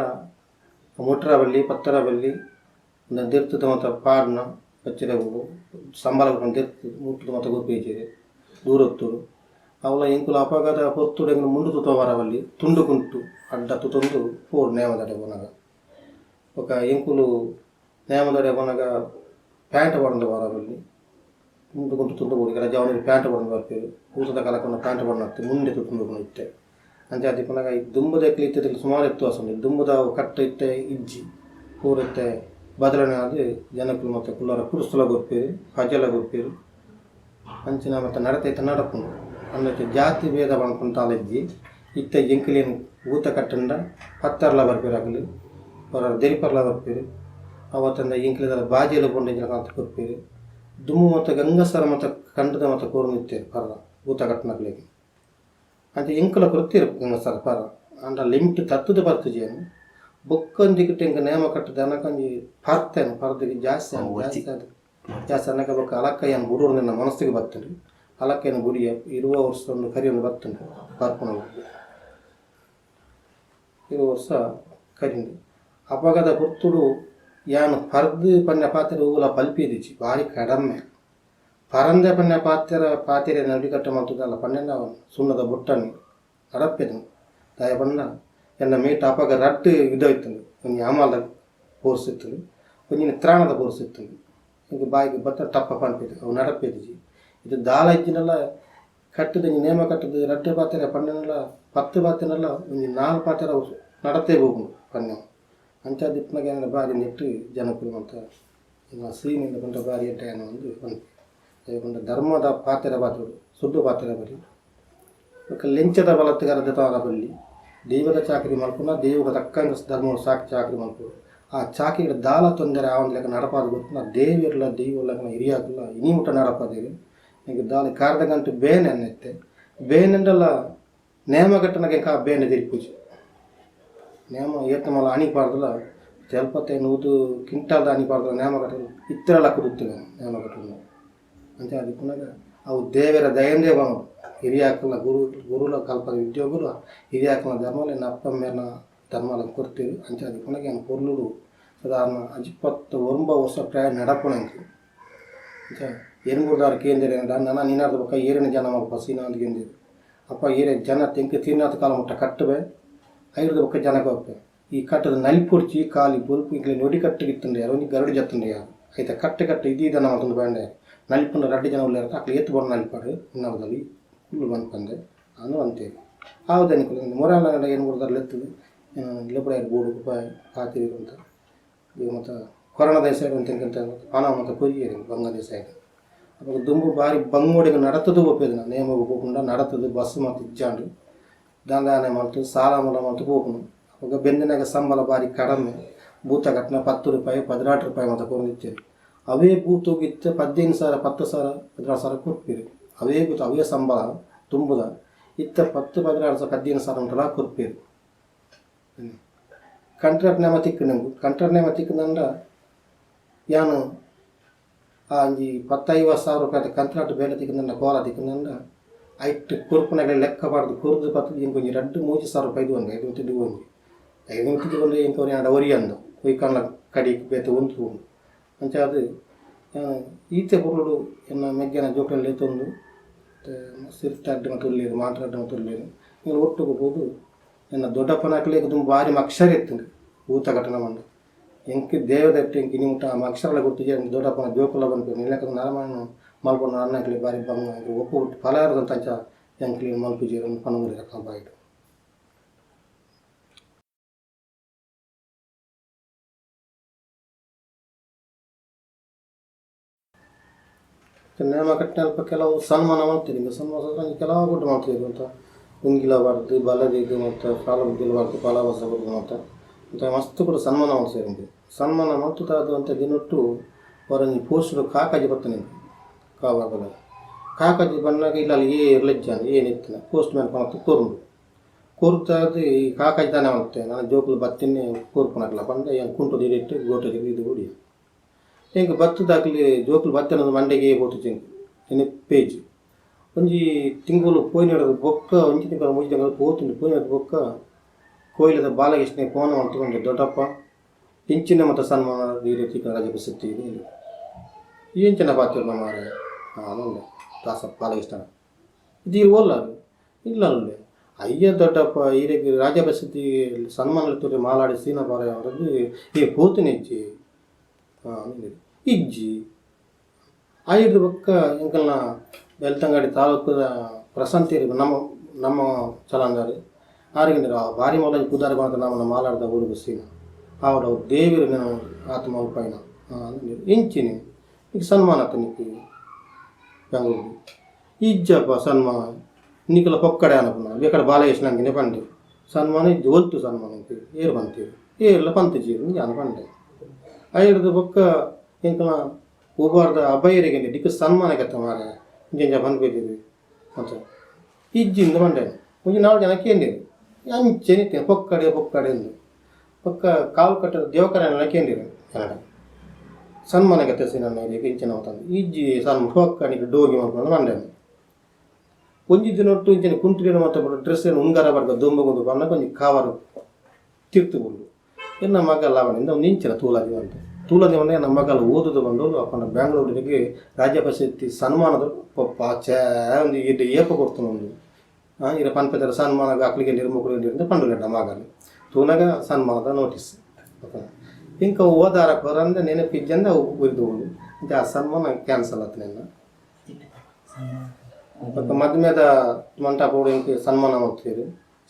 ಮುಟ್ರ ಬಲ್ಲಿ ಪತ್ತರ ಬಲ್ಲಿ ದೆರ್ತದ ಮಾತ ಪಾಡ್ನ ಬಚ್ಚಿರೆ ಬೋಡು ಸಂಬಳ ದೆರ್ತ್ ಮುಟ್ಟದ ಮಾತ ಗೊಬ್ಬೇಜೆರ್ ದೂರೊತ್ತುಡು ಅವಲ ಎಂಕುಲು ಅಪಗದ ಪೊರ್ತುಡು ಎಂಕುಲು ಮುಂಡು ತುತ ಬರವಲ್ಲಿ ತುಂಡು ಕುಂಟು ಅಡ್ಡ ತುತೊಂದು ಪೋಡು ನೇಮದಡೆ ಪೋನಗ. ಬೊಕ ಎಂಕುಲು ನೇಮದಡೆ ಪೋನಗ ಪ್ಯಾಂಟ್ ಪಾಡೊಂದು ಬರವಲ್ಲಿ ಮುಂಡು ಕುಂಟು ತುಂಡು ಬೋಡು ಕೆಲ ಜವನೆರ್ ಪ್ಯಾಂಟ್ ಪಾಡೊಂದು ಬರ್ಪೆರ್ ಊತದ ಕಾಲಕ್ಕೆ ಪ್ಯಾಂಟ್ ಪಾಡೊಂದು ಮುಂಡೆ ತುತೊಂದು ಉಪ್ಪುನ ಇತ್ತೆ. ಅಂಚಾದ್ ಇಪ್ಪುನಗ ಈ ದುಂಬುದಕ್ಲು ಇತ್ತೆದಕ್ಲು ಸುಮಾರು ವ್ಯತ್ಯಾಸ ಉಂಡು. ದುಂಬುದ ಕಟ್ಟ್ ಇತ್ತೆ ಇಜ್ಜಿ ಪೂರ ಇತ್ತೆ ಬದಲಾವಣೆ ಆದ್ ಜನಕುಲು ಮಾತ ಕುಲ್ಲರ ಕುರುಸುಲ ಕೊರ್ಪೆರ್ ಪಜೆಲ ಕೊರ್ಪೆರ್ ಅಂಚಿನ ಮಾತ ನಡತೆ ಇತ್ತೆ ನಡಪುಂಡು. ಅಂದ್ ಜಾತಿ ಭೇದ ಪನ್ಪುನ ದಾಲ ಇಜ್ಜಿ. ಇತ್ತೆ ಎಂಕ್ಲೆನ್ ಊತ ಕಟ್ಟುಂಡ ಪತ್ತರ್ಲ ಬರ್ಪೆರ್ ಅಕುಲು ಪೂರ ದೆರಿಪರ್ಲ ಬರ್ಪೆರ್ ಅವತ್ತಂದೆ ಎಂಕ್ಲೆದ ಬಾಜೆಲ ಪೋಂಡ ಎಂಚಿನ ಮಾತ ಕೊರ್ಪೆರ್. ದುಂಬು ಮಾತ ಗಂಗಸರ ಮಾತ ಕಂಡದ ಮಾತ ಕೊರೊಂದಿತ್ತೆರ್ ಪರ ಊತ ಕಟ್ಟುನಕ್ಲೆಗ್. ಅಂಚ ಎಂಕುಲ ಕೊರ್ತೆರ್ ಗಂಗಸರ ಪರ ಆಂಡ ಲಿಮಿಟ್ ತತ್ತುದು ಬರ್ತುಜಿ ಬೊಕ್ಕೊಂಜಿಕ್ಟ್ ಎಂಕ್ ನೇಮ ಕಟ್ಟುದು ಅನಗ ಒಂಜಿ ಪರ್ತೇನೆ ಪರ್ದಿಗೆ ಜಾಸ್ತಿ ಜಾಸ್ತಿ ಆದ್ ಜಾಸ್ತಿ ಅನಗ ಬೊಕ್ಕ ಅಲಕ್ಕ ಯಾನ್ ಬುಡೊಡು ಎನ್ನ ಮನಸ್ಸಿಗೆ ಬತ್ತುಂಡು. ಅಲಕ್ಕನ ಬುಡಿಯ 20 ವರ್ಷ ಒಂದು ಕರಿಯೊಂದು ಬತ್ತುಂಡು ಪರ್ಪುನ 20 ವರ್ಷ ಕರಿಂಡು. ಅಪಗದ ಪೊರ್ತುಡು ಯಾನ್ ಪರ್ದು ಪನ್ಯ ಪಾತೆರ ಒವ್ಲ ಪಲ್ಪಿದಿಜ್ಜಿ ಬಾರಿ ಕಡಮೆ. ಪರಂದೆ ಪನ್ಯ ಪಾತೆರ ಪಾತೆರ ನಡಿಕಟ್ಟ ಮಲ್ತುದಲ್ಲ ಪನ್ನೆಂಡ ಸುಣ್ಣದ ಬೊಟ್ಟನೆ ನಡಪೆದು ದಾಯೆ ಪಂಡ ಎನ್ನ ಮೇಟ್ ಅಪಗ ರಡ್ಡ್ ವಿಧ ಇತ್ತುಂಡು. ಒಂಜಿ ಅಮಲ್ದ ಕೋರ್ಸ್ ಇತ್ತುಂಡು, ಒಂಜಿನ ತ್ರಾಣದ ಕೋರ್ಸ್ ಇತ್ತುಂಡು. ಇಂಕ್ ಬಾಯಿಗೆ ಬತ್ತ ಟಪ್ಪ ಪನ್ಪೆದು ಅವು ನಡಪೆದಿಜಿ. ಇದು ದಾಲ ಇಜ್ಜಿಂಡಲ ಕಟ್ಟುದು ಒಂಜಿ ನೇಮ ಕಟ್ಟುದು ರಡ್ಡ್ ಪಾತೆರ ಪಂಡನಲ 10 ಪಾತೆರಲ ಒಂಜಿ 4 ಪಾತೆರ ನಡತೇ ಹೋಗುಂಡು ಪನ್ಯ. ಅಂಚಾದ್ ಇಪ್ಪುನಗ ಎನ್ನ ಬಾರಿ ನೆಟ್ಟು ಜನಕುಲು ಮಾತ ಸೀನಿಂದ ಪಂಡ ಬಾರಿ ಎಡ್ಡೆ ಒಂದು ಪನ್ಪೆ. ದಾಯೆ ಪಂಡ ಧರ್ಮದ ಪಾತೆರ ಬಾತೊಡು ಸುದ್ದು ಪಾತೆರ ಬರಿ ಬೊಕ್ಕ ಲೆಂಚದ ಬಲತ್ಗಾರ ದೆತೊನರ ಬಲ್ಲಿ. ದೈವದ ಚಾಕರಿ ಮಲ್ಪುನ ದೈವದ ತಕ್ಕಂಗ ಧರ್ಮ ಸಾಕ್ ಚಾಕರಿ ಮಲ್ಪುನು. ಆ ಚಾಕರಿಡ್ ದಾಲ ತೊಂದರೆ ಆವಂದಿಲೆಕ ನಡಪಾದ್ ಗೊತ್ತುನ ದೇವೆರ್ಲ ದೈವಲ ಹಿರಿಯಾಕುಲ ಇನಿ ಮುಟ್ಟ ನಡಪಾದೆರ್. ಎಂಕ್ ದಾಲ ಕಾರದ ಗಂಟು ಬೇನೆ ಅನ್ನೆತ್ತೆ ಬೇನೆಂಡಲ ನೇಮ ಕಟ್ಟುನಗ ಎಂಕ್ ಆ ಬೇನೆ ತೆರಿಪುಜಿ. ನೇಮ ಏತ್ ಮಲ್ಲ ಅಣಿ ಪಾಡ್ದಲ ತೆಲ್ಪತ್ತೆ 100 ಕ್ವಿಂಟಾಲ್ದ ಅಣಿ ಪಾಡ್ದಲ ನೇಮ ಕಟ್ಟುನ ಇತ್ತೆಲ ಲಕ್ಕುದು ನೇಮ ಕಟ್ಟುನ. ಅಂಚಾದ್ ಇಪ್ಪುನಗ ಅವು ದೇವೆರ ದಯಂದೇ ಪನೊಡು. ಹಿರಿಯಾಕುಲ್ನ ಗುರುಲ ಕಲ್ಪದ ಉದ್ಯೋಗುಲು ಹಿರಿಯಾಕುಲ್ನ ಧರ್ಮಲ ಎನ್ನ ಅಪ್ಪಮ್ಮೆರ್ನ ಧರ್ಮಲ ಕೊರ್ತೆರ್. ಅಂಚಾದ್ ಇಪ್ಪುನಗ ಯಾನ್ ಪೊರ್ಲುಡು ಸಾಧಾರಣ 29 ವರ್ಷ ಪ್ರಾಯ ನಡಪುನ ಎಂಕ್. ಅಂಚ ಎನ್ಮೂರ್ದಾರ್ ಕೇಂದೆರ್ ನನ ನಿನಾರ್ದ ಬೊಕ್ಕ ಏರೆನ ಜನ ಮಲ್ಪ ಸೀನ ಅಂದ್ ಕೇಂದೆರ್. ಅಪ್ಪ ಏರೆ ಜನ ತೆಂಕ್ ತೀರ್ನಾತ್ ಕಾಲ ಮುಟ್ಟ ಕಟ್ಟುವೆ ಐರ್ದ ಬೊಕ್ಕ ಜನಕ ಒಪ್ಪೆ ಈ ಕಟ್ಟದ ನಲಿಪೊಡ್ಚಿ ಖಾಲಿ ಬೊಲ್ಪು ಇಂಕ್ಲೆ ನುಡಿ ಕಟ್ಟಿಗಿತ್ತುಂಡು ಯಾರು ಒಂಜಿ ಗರಡು ಜತ್ತುಂಡು ಯಾರು ಐತ ಕಟ್ಟೆ ಕಟ್ಟೆ ಇದೀ ದನ ಮಲ್ತೊಂದು ಪಂಡೆ ನಲಿಪುಂಡ ರಡ್ಡ್ ಜನ ಉಲ್ಲೆರ್ ಅಕ್ಲು ಏತ್ ಬೋಡ ನಲಿಪಾಡ್ ಇನ್ನವದಲ್ಲಿ ಕುಲ್ಲು ಪನ್ಪಂದೆ ಅಂದ್ ಪಂತೇರ್. ಆವುದನಿಕುಲು ಮೊರಾಲ್ ಎನ್ಮೂರ್ದಾರ್ ಲೆತ್ತುದು ಲೆಪುಡಾಯೆರ್ ಬೋಡು ಪಾತೆರ್ ಅಂತ ಮಾತ ಕೊರೋನಾ ದೇಶ ಎಂತ ಪಾನ ಮಾತ ಕೊರಿಯೆರ್ ಬಂಗ ದೇಶ. ಅಪಗ ದುಂಬು ಬಾರಿ ಬಂಗೋಡಿಗ್ ನಡತುದು ಪೋಪೆದಿನ ನೇಮಗ್ ಪೋಪುಂಡ ನಡತುದು ಬಸ್ ಮಾತ ಇಜ್ಜಾಂಡ್ ದಾನೆ ಮಲ್ತು ಸಾಲ ಮೂಲ ಮಲ್ತು ಪೋಪುಂಡು. ಅಪಗ ಬೆಂದಿನಾಗ ಸಂಬಳ ಬಾರಿ ಕಡಮೆ ಭೂತ ಕಟ್ಟುನ 10 ರೂಪಾಯಿ 16 ರೂಪಾಯಿ ಮಾತ ಕೊರೊಂದಿತ್ತೆರ್. ಅವೇ ಬೂತುಗು ಇತ್ತೆ 15,000 10,000 16,000 ಕೊರ್ಪೆರ್. ಅವೇ ಬೂತು ಅವೇ ಸಂಬಳ ದುಂಬುದ ಇತ್ತೆ 10 16 15,000 ಮುಟ್ಟಲ ಕೊರ್ಪೆರ್. ಕಂಟ್ರಾಕ್ಟ್ ನೇಮ ತಿಕ್ಕುಂಡು ಎಂಕ್. ಕಂಟ್ರಾಕ್ಟ್ ನೇಮ ತಿಕ್ಕುಂಡ ಯಾನ್ ಆ ಒಂಜಿ 10-50,000 ರೂಪಾಯಿ ಕಂತ್ರಾಟ್ ಬೇಲೆ ತಿಕ್ಕುಂಡ ಕೋಲ ತಿಕ್ಕುಂಡ ಐಟ್ ಕೊರ್ಪುನಗಲೆ ಲೆಕ್ಕ ಪಾಡ್ದು ಕೊರ್ದು ಪತ್ತುದು ಎಂಕ್ ಒಂಜಿ 2-3 ಸಾವಿರ ರೂಪಾಯಿ ಒಂಜಿ ಐದು ಒಂಜಿ ಐದು ಒಂಜಿ ಎಂಕ್ ಒರಿ ಒರಿಯಂದು ಕೊಯ್ಕಂಡ್ಲ ಕಡಿಕ್ ಬೇತೆ ಉಂತು ಉಂಡು. ಅಂಚಾದ್ ಈತೆ ಪೊರ್ಲುಡು ಎನ್ನ ಮೆಗ್ಗೆನ ಜೋಕುಲೆನ್ ಲೆತ್ತೊಂದು ಸಿರ್ತಾಡ್ಡ್ ಮಾತ ಉಲ್ಲೆರ್ ಮಾಂತ್ರಾಡ್ಡ್ ಮಾತ ಉಲ್ಲೆರ್ ಎಂಕುಲು ಒಟ್ಟುಗು ಪೋದು ಎನ್ನ ದೊಡ್ಡಪ್ಪನಕ್ಲೆಗ್ ದುಂಬು ಬಾರಿ ಮಕ್ಷರ ಇತ್ತುಂಡು ಊತ ಕಟ್ಟುನ ಪಂಡ. ಎಂಕ್ ದೇವದಟ್ಟಿ ಎಂಕ್ ಇನಿ ಮುಟ್ಟ ಆ ಮಕ್ಷರಲ ಗೊತ್ತುಜಿ. ಎಂಕ್ ದೊಡ್ಡಪ್ಪನ ಜೋಕುಲ ಪನ್ಪೆರ್ ನಿನಕ್ ನರಮಾನಿ ಮಲ್ಪುನ ಅಣ್ಣಕ್ಲೆ ಬಾರಿ ಬಂಗ ಒಪ್ಪು ಬಿಟ್ಟು ಫಲಾರದಂತ ಅಂಚ ಎಂಕ್ಲೆನ್ ಮಲ್ಪುಜೆರ್ ಪನೊಂದುಲ್ಲೆರ್ ಅಕಲ್ನ ಬಾಯಿಡ್. ನೇಮ ಕಟ್ಟಿನಲ್ಪ ಕೆಲವು ಸನ್ಮಾನ ಮಲ್ತೆರ್. ಇಂಕ ಸನ್ಮಾನ ಕೆಲವು ಗುಡ್ಡು ಮಲ್ತೆರ್ ಅಂತ ಉಂಗಿಲ ಬಾರ್ದು ಬಲದೀದ್ ಮಾತ ಸಾಲ ಉಂಗಿಲ ಬಾರ್ದು ಫಲವಸ ಕೊರ್ದು ಮಾತ ಅಂತ ಮಸ್ತ್ ಕೂಡ ಸನ್ಮಾನ ಮಲ್ತೆರ್ ಇಂಕ್. ಸನ್ಮಾನ ಮಲ್ತುದಾದ್ ಒಂತೆ ದಿನೊಟ್ಟು ಒರೊಂಜಿ ಪೋಸ್ಟುಡು ಕಾಕಾಜಿ ಬತ್ತುಂಡು ಎಂಕ್ ಕಾಬಾರ್ದಲ ಕಾಕಾಜಿ ಬನ್ನಗ ಇಲ್ಲಲ್ ಏರ್ಲ ಇಜ್ಜಾಂಡ್ ಏನಿತ್ತಿನ ಪೋಸ್ಟ್ ಮ್ಯಾನ್ ಪನತ್ ಕೊರುಂಡು. ಕೊರ್ತಾದ್ ಈ ಕಾಕಾಜಿ ದಾನೆ ಮಲ್ತೆ ನನ ಜೋಕುಲು ಬತ್ತಿನ್ನೇ ಕೊರ್ಪುನಕ್ಲ ಪಂಡ ಯಾನ್ ಕುಂಟು ಇಡಿಟ್ ಗೋಟೆಗ್ ದೀದ್ ಬುಡಿಯೆ. ಎಂಕ್ ಬತ್ತುದಾಕ್ಲೆ ಜೋಕುಲು ಬತ್ತಿನ ಮಂಡೆಗೇ ಪೋತುಜಿ ಎಂಕ್. ನೆನಪೇಜ್ ಒಂಜಿ ತಿಂಗಳು ಪೋಯಿನಡ್ದ್ ಬೊಕ್ಕ ಒಂಜಿ ತಿಂಗಳು ಮೂಜಿ ತಿಂಗಳು ಪೋತುಂಡು ಪೋಯಿನಡ್ದ್ ಬೊಕ್ಕ ಕೋಯಿಲದ ಬಾಲಕೃಷ್ಣ ಫೋನ್ ಮಲ್ತೊಂಡೆ ದೊಡ್ಡಪ್ಪ ಇಂಚಿನ ಮತ ಸನ್ಮಾನ ಈ ರೀತಿ ರಾಜ್ಯ ಪ್ರಶಸ್ತಿ ಎಂಚಿನ ಪಾತೆರ್ನ ಮಾರ್ರೆ ಆನಂದ ದಾಸಪ್ಪ ಬಾಲಕೃಷ್ಣ ಇದು ಓಲ್ಲ ಇಲ್ಲ ಅಲ್ಲೇ ಅಯ್ಯ ದೊಡ್ಡಪ್ಪ ಈರೆಗ್ ರಾಜ್ಯ ಪ್ರಶಸ್ತಿ ಸನ್ಮಾನ ತೂರೆ ಮಾಲಾಡಿ ಸೀನಪಾರ ಅವರದ್ದು ಈ ಪೋತುನ ಇಜ್ಜಿ ಇಜ್ಜಿ ಆಯಿರ್ದ್ ಬೊಕ್ಕ ಎಂಕಲ್ನ ಬೆಳ್ತಂಗಡಿ ತಾಲೂಕುದ ಪ್ರಶಾಂತಿ ನಮ್ಮ ನಮ್ಮ ಚಲಂದಾರು ಆರಿಗೆ ಭಾರಿ ಮಲ್ಲ ಪುದಾರ್ ಬಂತ ನಮ್ಮನ್ನ ಮಾಲಾಡ್ದ ಊರುಗು ಸೀನ ಆವಡ ದೇವರು ನಾನು ಆತ್ಮ ಅಲ್ಪಾಯಿನ ಇಂಚಿನಿ ಈಗ ಸನ್ಮಾನ ಆತ ನಿಕ್ಕಿ ಬೆಂಗಳೂರು ಇಜ್ಜಪ್ಪ ಸನ್ಮಾನ ನಿಕಲ ಪೊಕ್ಕಡೆ ಅನಪುನ ಬೇಕಡೆ ಬಾಲಕೃಷ್ಣ ಪಂಡೆ ಸನ್ಮಾನ ಇಜ್ಜಿ ಒಲ್ತು ಸನ್ಮಾನ ಇಂಕ ಏರು ಬಂತೀರು ಏರ್ಲ ಪಂತಜೀರು ಅನ ಪಂಡೆ ಐರ್ದು ಬೊಕ್ಕ ಎಂಕಲ್ನ ಉಬಾರ್ದ ಅಬ್ಬಯ್ಯರಿಗೆ ದಿಕ್ಕು ಸನ್ಮಾನ ಕೆತ್ತ ಮಾರೆ ಇಂಜ ಪನ್ಪೆದಿರು ಅಂತ ಇಜ್ಜಿಂದ ಪಂಡೆ ಒಂಜಿ ನಾಲ್ಕು ಜನ ಕೇಂದಿರು ಅಂಚೆನೆ ಪೊಕ್ಕಡೆ ಪೊಕ್ಕಡೆ ಎಂದು ಪೊಕ್ಕ ಕಾವು ಕಟ್ಟದ ದೇವಕರನ್ನ ಕೇಂದಿರು ಕನ್ನಡ ಸನ್ಮಾನ ಕೆತ್ತ ನನ್ನ ಇಂಚಿನ ತಂದು ಇಜ್ಜಿ ಸನ್ಮಾನ ಪೊಕ್ಕನಿಗೆ ಡೋಗಿ ಮಲ್ಕೊಂಡು ಮಂಡೆ ಒಂಜಿ ದಿನೊಟ್ಟು ಇಂಚಿನ ಕುಂಟುಲಿನ ಮತ್ತು ಡ್ರೆಸ್ ಏನು ಉಂಗರ ಬರ್ಗ ದೊಂಬಗೊಂದು ಬಣ್ಣ ಕೊಂಜಿ ಕಾವರು ತಿರ್ತು ಬುಲ್ಲು ಎನ್ನ ಮಗ ಲಾವಣಿಂದ ಒಂದು ಇಂಚಿನ ತೂಲಾದಿ ಅಂತ ತೂಲಾದಿ ಬಂದ ನಮ್ಮ ಮಗಲ ಓದುದು ಬಂದು ಅಪ್ಪನ ಬೆಂಗಳೂರಿಗೆ ರಾಜ್ಯ ಪ್ರಶಸ್ತಿ ಸನ್ಮಾನದ ಪಪ್ಪ ಚೇ ಒಂದು ಎಡ್ಡೆ ಏಪ ಕೊಡ್ತಾನೆ ಒಂದು ಇರ ಪನ್ಪೆದರ ಸನ್ಮಾನ ಅಕ್ಲಿಗೆ ನಿರ್ಮುಖರು ಪಂಡುಲೆಡ್ಡ ಮಗಲು ತೂನಾಗ ಸನ್ಮಾನದ ನೋಟಿಸ್ ಇಂಕ ಓದಾರ ಕೊರಂದ ನೆನಪಿಜ್ಜಂದ ಉರಿದು ಹೋಗು ಅಂತ ಆ ಸನ್ಮಾನ ಕ್ಯಾನ್ಸಲ್ ಆತು ನಿನ್ನ ಬೊಕ್ಕ ಮದ್ಮೆದ ಮಂಟಪೊಡು ಎಂಕ್ ಸನ್ಮಾನ ಮಲ್ತೆರ್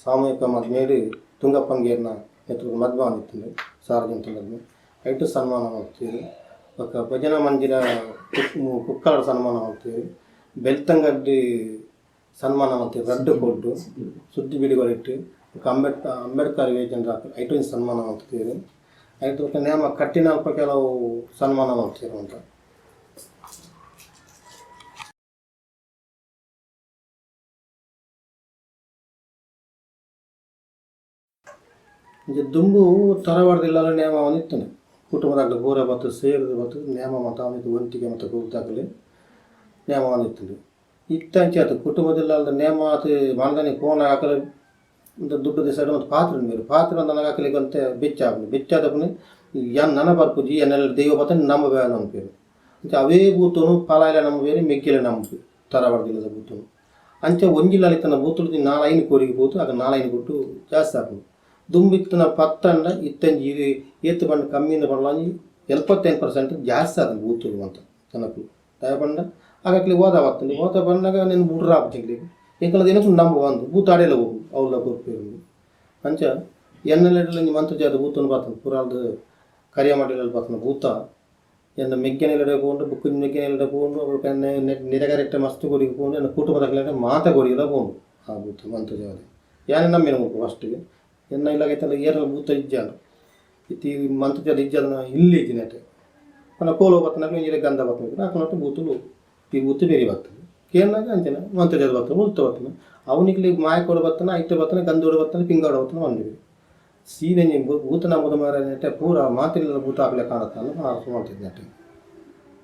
ಸಾಮೂಹಿಕ ಮದ್ಮೆಡ್ ತುಂಗಪ್ಪಂಗೇರ್ನ ನೇತೃತ್ವದ ಮದ್ಮೆ ಆದಿತ್ತುಂಡು ಸಾರ್ವಜನಿಕ ಮದ್ಮೆ ಐಟ್ ಸನ್ಮಾನ ಮಲ್ತೆರ್ ಬೊಕ್ಕ ಭಜನಾ ಮಂದಿರ ಕುಕ್ಕಲಡ್ ಸನ್ಮಾನ ಮಲ್ತೆರ್ ಬೆಳ್ತಂಗಡಿ ಸನ್ಮಾನ ಮಲ್ತೆರ್ ರಡ್ಡ್ ಕೊಡ್ಡು ಸುದ್ದಿ ಬಿಡುಗಡೆಟ್ ಬೊಕ್ಕ ಅಂಬೇಡ್ಕರ್ ಯುವಜನರ ಐಟ್ ಒಂಜಿ ಸನ್ಮಾನ ಮಲ್ತೆರ್ ಐಟ್ ಬೊಕ್ಕ ನೇಮ ಕಟ್ಟಿನ ಅಲ್ಪ ಕೆಲವು ಸನ್ಮಾನ ಮಲ್ತೆರ್ ಅಂತ. ಇಂಚ ದುಂಬು ತರವಾಡ್ದಿಲ್ಲಲ ನೇಮ ಆವೊಂದಿತ್ತುಂಡು ಕುಟುಂಬದಾಕುಲು ಪೂರ ಬತ್ತ್ ಸೇರ್ದ್ ಬತ್ತ್ ನೇಮ ಮಾತ ಆವೊಂದಿತ್ತು ಒಂಟಿಗೆ ಮಾತ ಕುಲ್ದಾಕುಲು ನೇಮ ಆವೊಂದಿತ್ತುಂಡು ಇತ್ತೆ ಅಂಚ ಅತ್ತ್ ಕುಟುಂಬದಿಲ್ಲದ ನೇಮ ಆತ್ ಮನದಾನಿ ಫೋನ್ ಆಕಲೆ ದುಡ್ಡು ದಿಸಾಡ್ ಒಂತೆ ಪಾತ್ರ ಉಂಡು ಪಾತ್ರ ಉಂಡು ಅಕಲೆಗ್ ಒಂತೆ ಬೆಚ್ಚ ಆಪುಂಡು ಬೆಚ್ಚ ಆದಪುನೆ ಯಾನ್ ನನ ಬರ್ಪುಜಿ ಎನ್ನಲ್ಲ ದೈವ ಬತ್ತುಂಡ ನಂಬ ನಂಬುವೆರ್ ಅಂಚ ಅವೇ ಬೂತುನು ಪಲಾಯಿಲ ನಂಬುವೆರ್ ಮೆಗ್ಗೆಲ ನಂಬುವೆರ್ ತರವಾಡ್ದಿಲ್ಲದ ಬೂತುನು ಅಂಚ ಒಂಜಿ ಇತ್ತಿನ ಬೂತುಲು ನಾಲೈನ್ ಕೋಡಿಗ್ ಪೋತು ಅಕ ನಾಲೈನ್ ಕೊಟ್ಟು ಜಾಸ್ತಿ ಆಪುಂಡು ದುಂಬು ಇತ್ತಿನ ಪತ್ತಂಡ ಇತ್ತಂಜಿ ಏತ್ ಪಂಡ ಕಮ್ಮಿಂದ ಪಂಡ ಒಂಜಿ 75% ಜಾಸ್ತಿ ಆತುಂಡು ಬೂತುಲು ಮಾತ ಜನಕುಲು ದಾಯೆ ಪಂಡ ಅಕಕ್ಲೆ ಓದ ಬತ್ತುಂಡು ಓದ ಬನ್ನಗ ನೆನ್ ಬುಡ್ರ ಆಪುಜಿ ಎಂಕ್ಲೆಗ್ ಎಂಕಲ್ನ ದಿನಕುಲು ನಂಬುವ ಅಂದ್ ಬೂತ ಅಡೆಲ ಪೋಪುಂಡು ಅವ್ಲ ಕೊರ್ಪೆರ್ ಅಂಚ ಎನ್ನಲೆಡ್ಲ ಒಂಜಿ ಮಂತ್ರಜಾತ ಬೂತುನು ಬತ್ತುಂಡು ಪುರಾಲ್ದ ಕರಿಯಮಡಿಲಲ್ ಬತ್ತುಂಡು ಬೂತ ಎನ್ನ ಮೆಗ್ಗೆನೆಲೆಡೆ ಪೋಂಡು ಬೊಕ್ಕ ಮೆಗ್ಗೆನೆಲೆಡೆ ಪೋಂಡು ಬೊಕ್ಕ ನಿರೆಕರೆಟ್ಟ ಮಸ್ತ್ ಕೊಡಿಗ್ ಪೋಂಡು ಎನ್ನ ಕುಟುಂಬದಕ್ಲೆಡ ಮಾತ ಕೊಡಿಗ್ಲ ಪೋಂಡು ಆ ಬೂತ ಮಂತ್ರಜಾವದೆ ಯಾನ್ ನಂಬಿನ ಮುಲ್ಪ ಫಸ್ಟ್ಗ್ ಎನ್ನ ಇಲ್ಲಗ್ ಐತಲ ಏರ್ಲ ಬೂತ ಇಜ್ಜಾಂಡ್ ಇತ್ತೆ ಈ ಮಂತ್ರಜಾತ ಇಜ್ಜಾಂಡ ಇಲ್ಲ್ ಇಜ್ಜಿ ನೆಟೆ ಪಂಡ ಕೋಲ ಬತ್ತುನಕುಲು ಒಂಜಿ ಗಂಧ ಬತ್ತುನಕುಲು ಅಕಲ್ನೊಟ್ಟು ಬೂತುಲು ಈ ಬೂತು ಬೆರಿ ಬತ್ತುಂಡು ಕೇನ್ನಗ ಅಂಚನೆ ಮಂತ್ರಜಾತ ಬತ್ತುಂಡು ಮುಲ್ತ ಬತ್ತುಂಡು ಅವು ನಿಕ್ಲೆಗ್ ಮಾಯಕೋಡು ಬತ್ತುಂಡ ಐತ ಬತ್ತುಂಡ ಗಂಧೋಡು ಬತ್ತುಂಡ ಪಿಂಗಾಡ ಬತ್ತುಂಡ ಪನ್ಪೆರ್ ಸೀದ ಒಂಜಿ ಬೂತ ನಂಬುದು ಮಾರ್ರೆ ನೆಟೆ ಪೂರ ಮಾತೆರ್ಲ ಬೂತ ಆಪುಲೆ ಕಾಣುತ್ತಂದ್ ಮಲ್ತಿದ್ ನೆಟೆ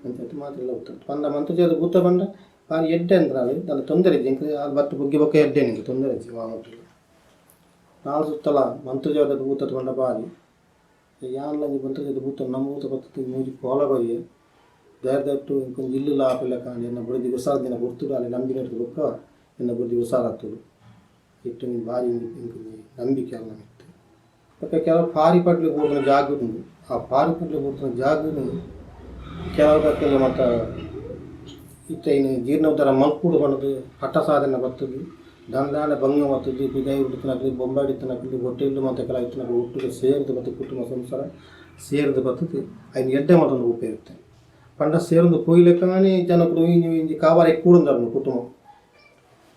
ಅಂಚಾತ್ ಮಾತೆರ್ಲ ಬೂತ ಪಂಡ ಮಂತ್ರಜಾತ ಬೂತ ಪಂಡ ಬಾರಿ ಎಡ್ಡೆ ಅಂದ್ರಾಲ್ ದಾಲ ತೊಂದರೆ ಇಜ್ಜಿ ಎಂಕ್ ಆಲ್ ಬತ್ತ್ ಬೊಗ್ಗಿ ಬೊಕ್ಕ ಎಡ್ಡೆ ಎಂಕ್ ತೊಂದರೆ ಇಜ್ಜಿ ವಾ ಮುಟ್ಟಲ ನಾಲ್ ಸುತ್ತಲ ಮಂತ್ರಜಾತ ಬೂತ ಪಂಡ ಬಾರಿ ಯಾನ್ಲ ಒಂಜಿ ಮಂತ್ರಜಾತ ಬೂತ ನಂಬೂತ ಬತ್ತ್ ಮೂಜಿ ಕೋಲ ಕೊರಿಯೆ ದಾಯೆರ್ದ್ ಎಂಕೊಂಜಿ ಇಲ್ಲುಲ ಆಪಿಲಕ ಆಂಡ್ ಎನ್ನ ಬುಡೆದಿ ಉಸಾರ್ ದಿನ ಗುರ್ತುಡಾಲೆ ನಂಬಿನೆರ್ದ್ ಬೊಕ್ಕ ಎನ್ನ ಬುಡೆದಿ ಉಸಾರಾತೊಲು ಇತ್ತೆ ಒಂಜಿ ಬಾರಿ ಎಂಕ್ ಒಂಜಿ ನಂಬಿಕೆ ಆಲ್ನ ಮಿತ್ತ್ ಬೊಕ್ಕ ಕೆಲವು ಪಾರಿ ಪಟ್ಲೆ ಬೂರ್ದಿನ ಜಾಗ ಉಂಡು ಆ ಪಾರಿ ಪಟ್ಲೆ ಬೂರ್ದಿನ ಜಾಗನ್ ಕೆಲವು ಮಾತ ಇತ್ತೆ ಐನ್ ಜೀರ್ಣೋದ್ಧಾರ ಮಲ್ಪೊಡು ಪಂಡ್ದ್ ಹಠ ಸಾಧನೆ ಬತ್ತುದು ದಂದಾಂಡ ಬಂಗ ಬತ್ತುದು ಪಿದಾಯಿ ಇತ್ತಿನಕುಲು ಬೊಂಬಾಯಿಡ್ ಇತ್ತಿನಕುಲು ಹೊಟೇಲ್ ಮಾತ ಕೆಲ ಇತ್ತಿನಕುಲು ಒಟ್ಟುಗು ಸೇರ್ದ್ ಬತ್ತ್ ಕುಟುಂಬ ಸಂಸಾರ ಸೇರ್ದ್ ಬತ್ತುದು ಐನ್ ಎಡ್ಡೆ ಮಲ್ತೊಂದು ಪೋಪೆರ್ ಇತ್ತೆ ಪಂಡ ಸೇರೊಂದು ಪೋಯಿಲೆಕ್ಕನೆ ಜನಕುಲು ಒಂಜಿ ಒಂಜಿ ಕಾಬಾರ ಕೂಡೊಂದು ಕುಟುಂಬ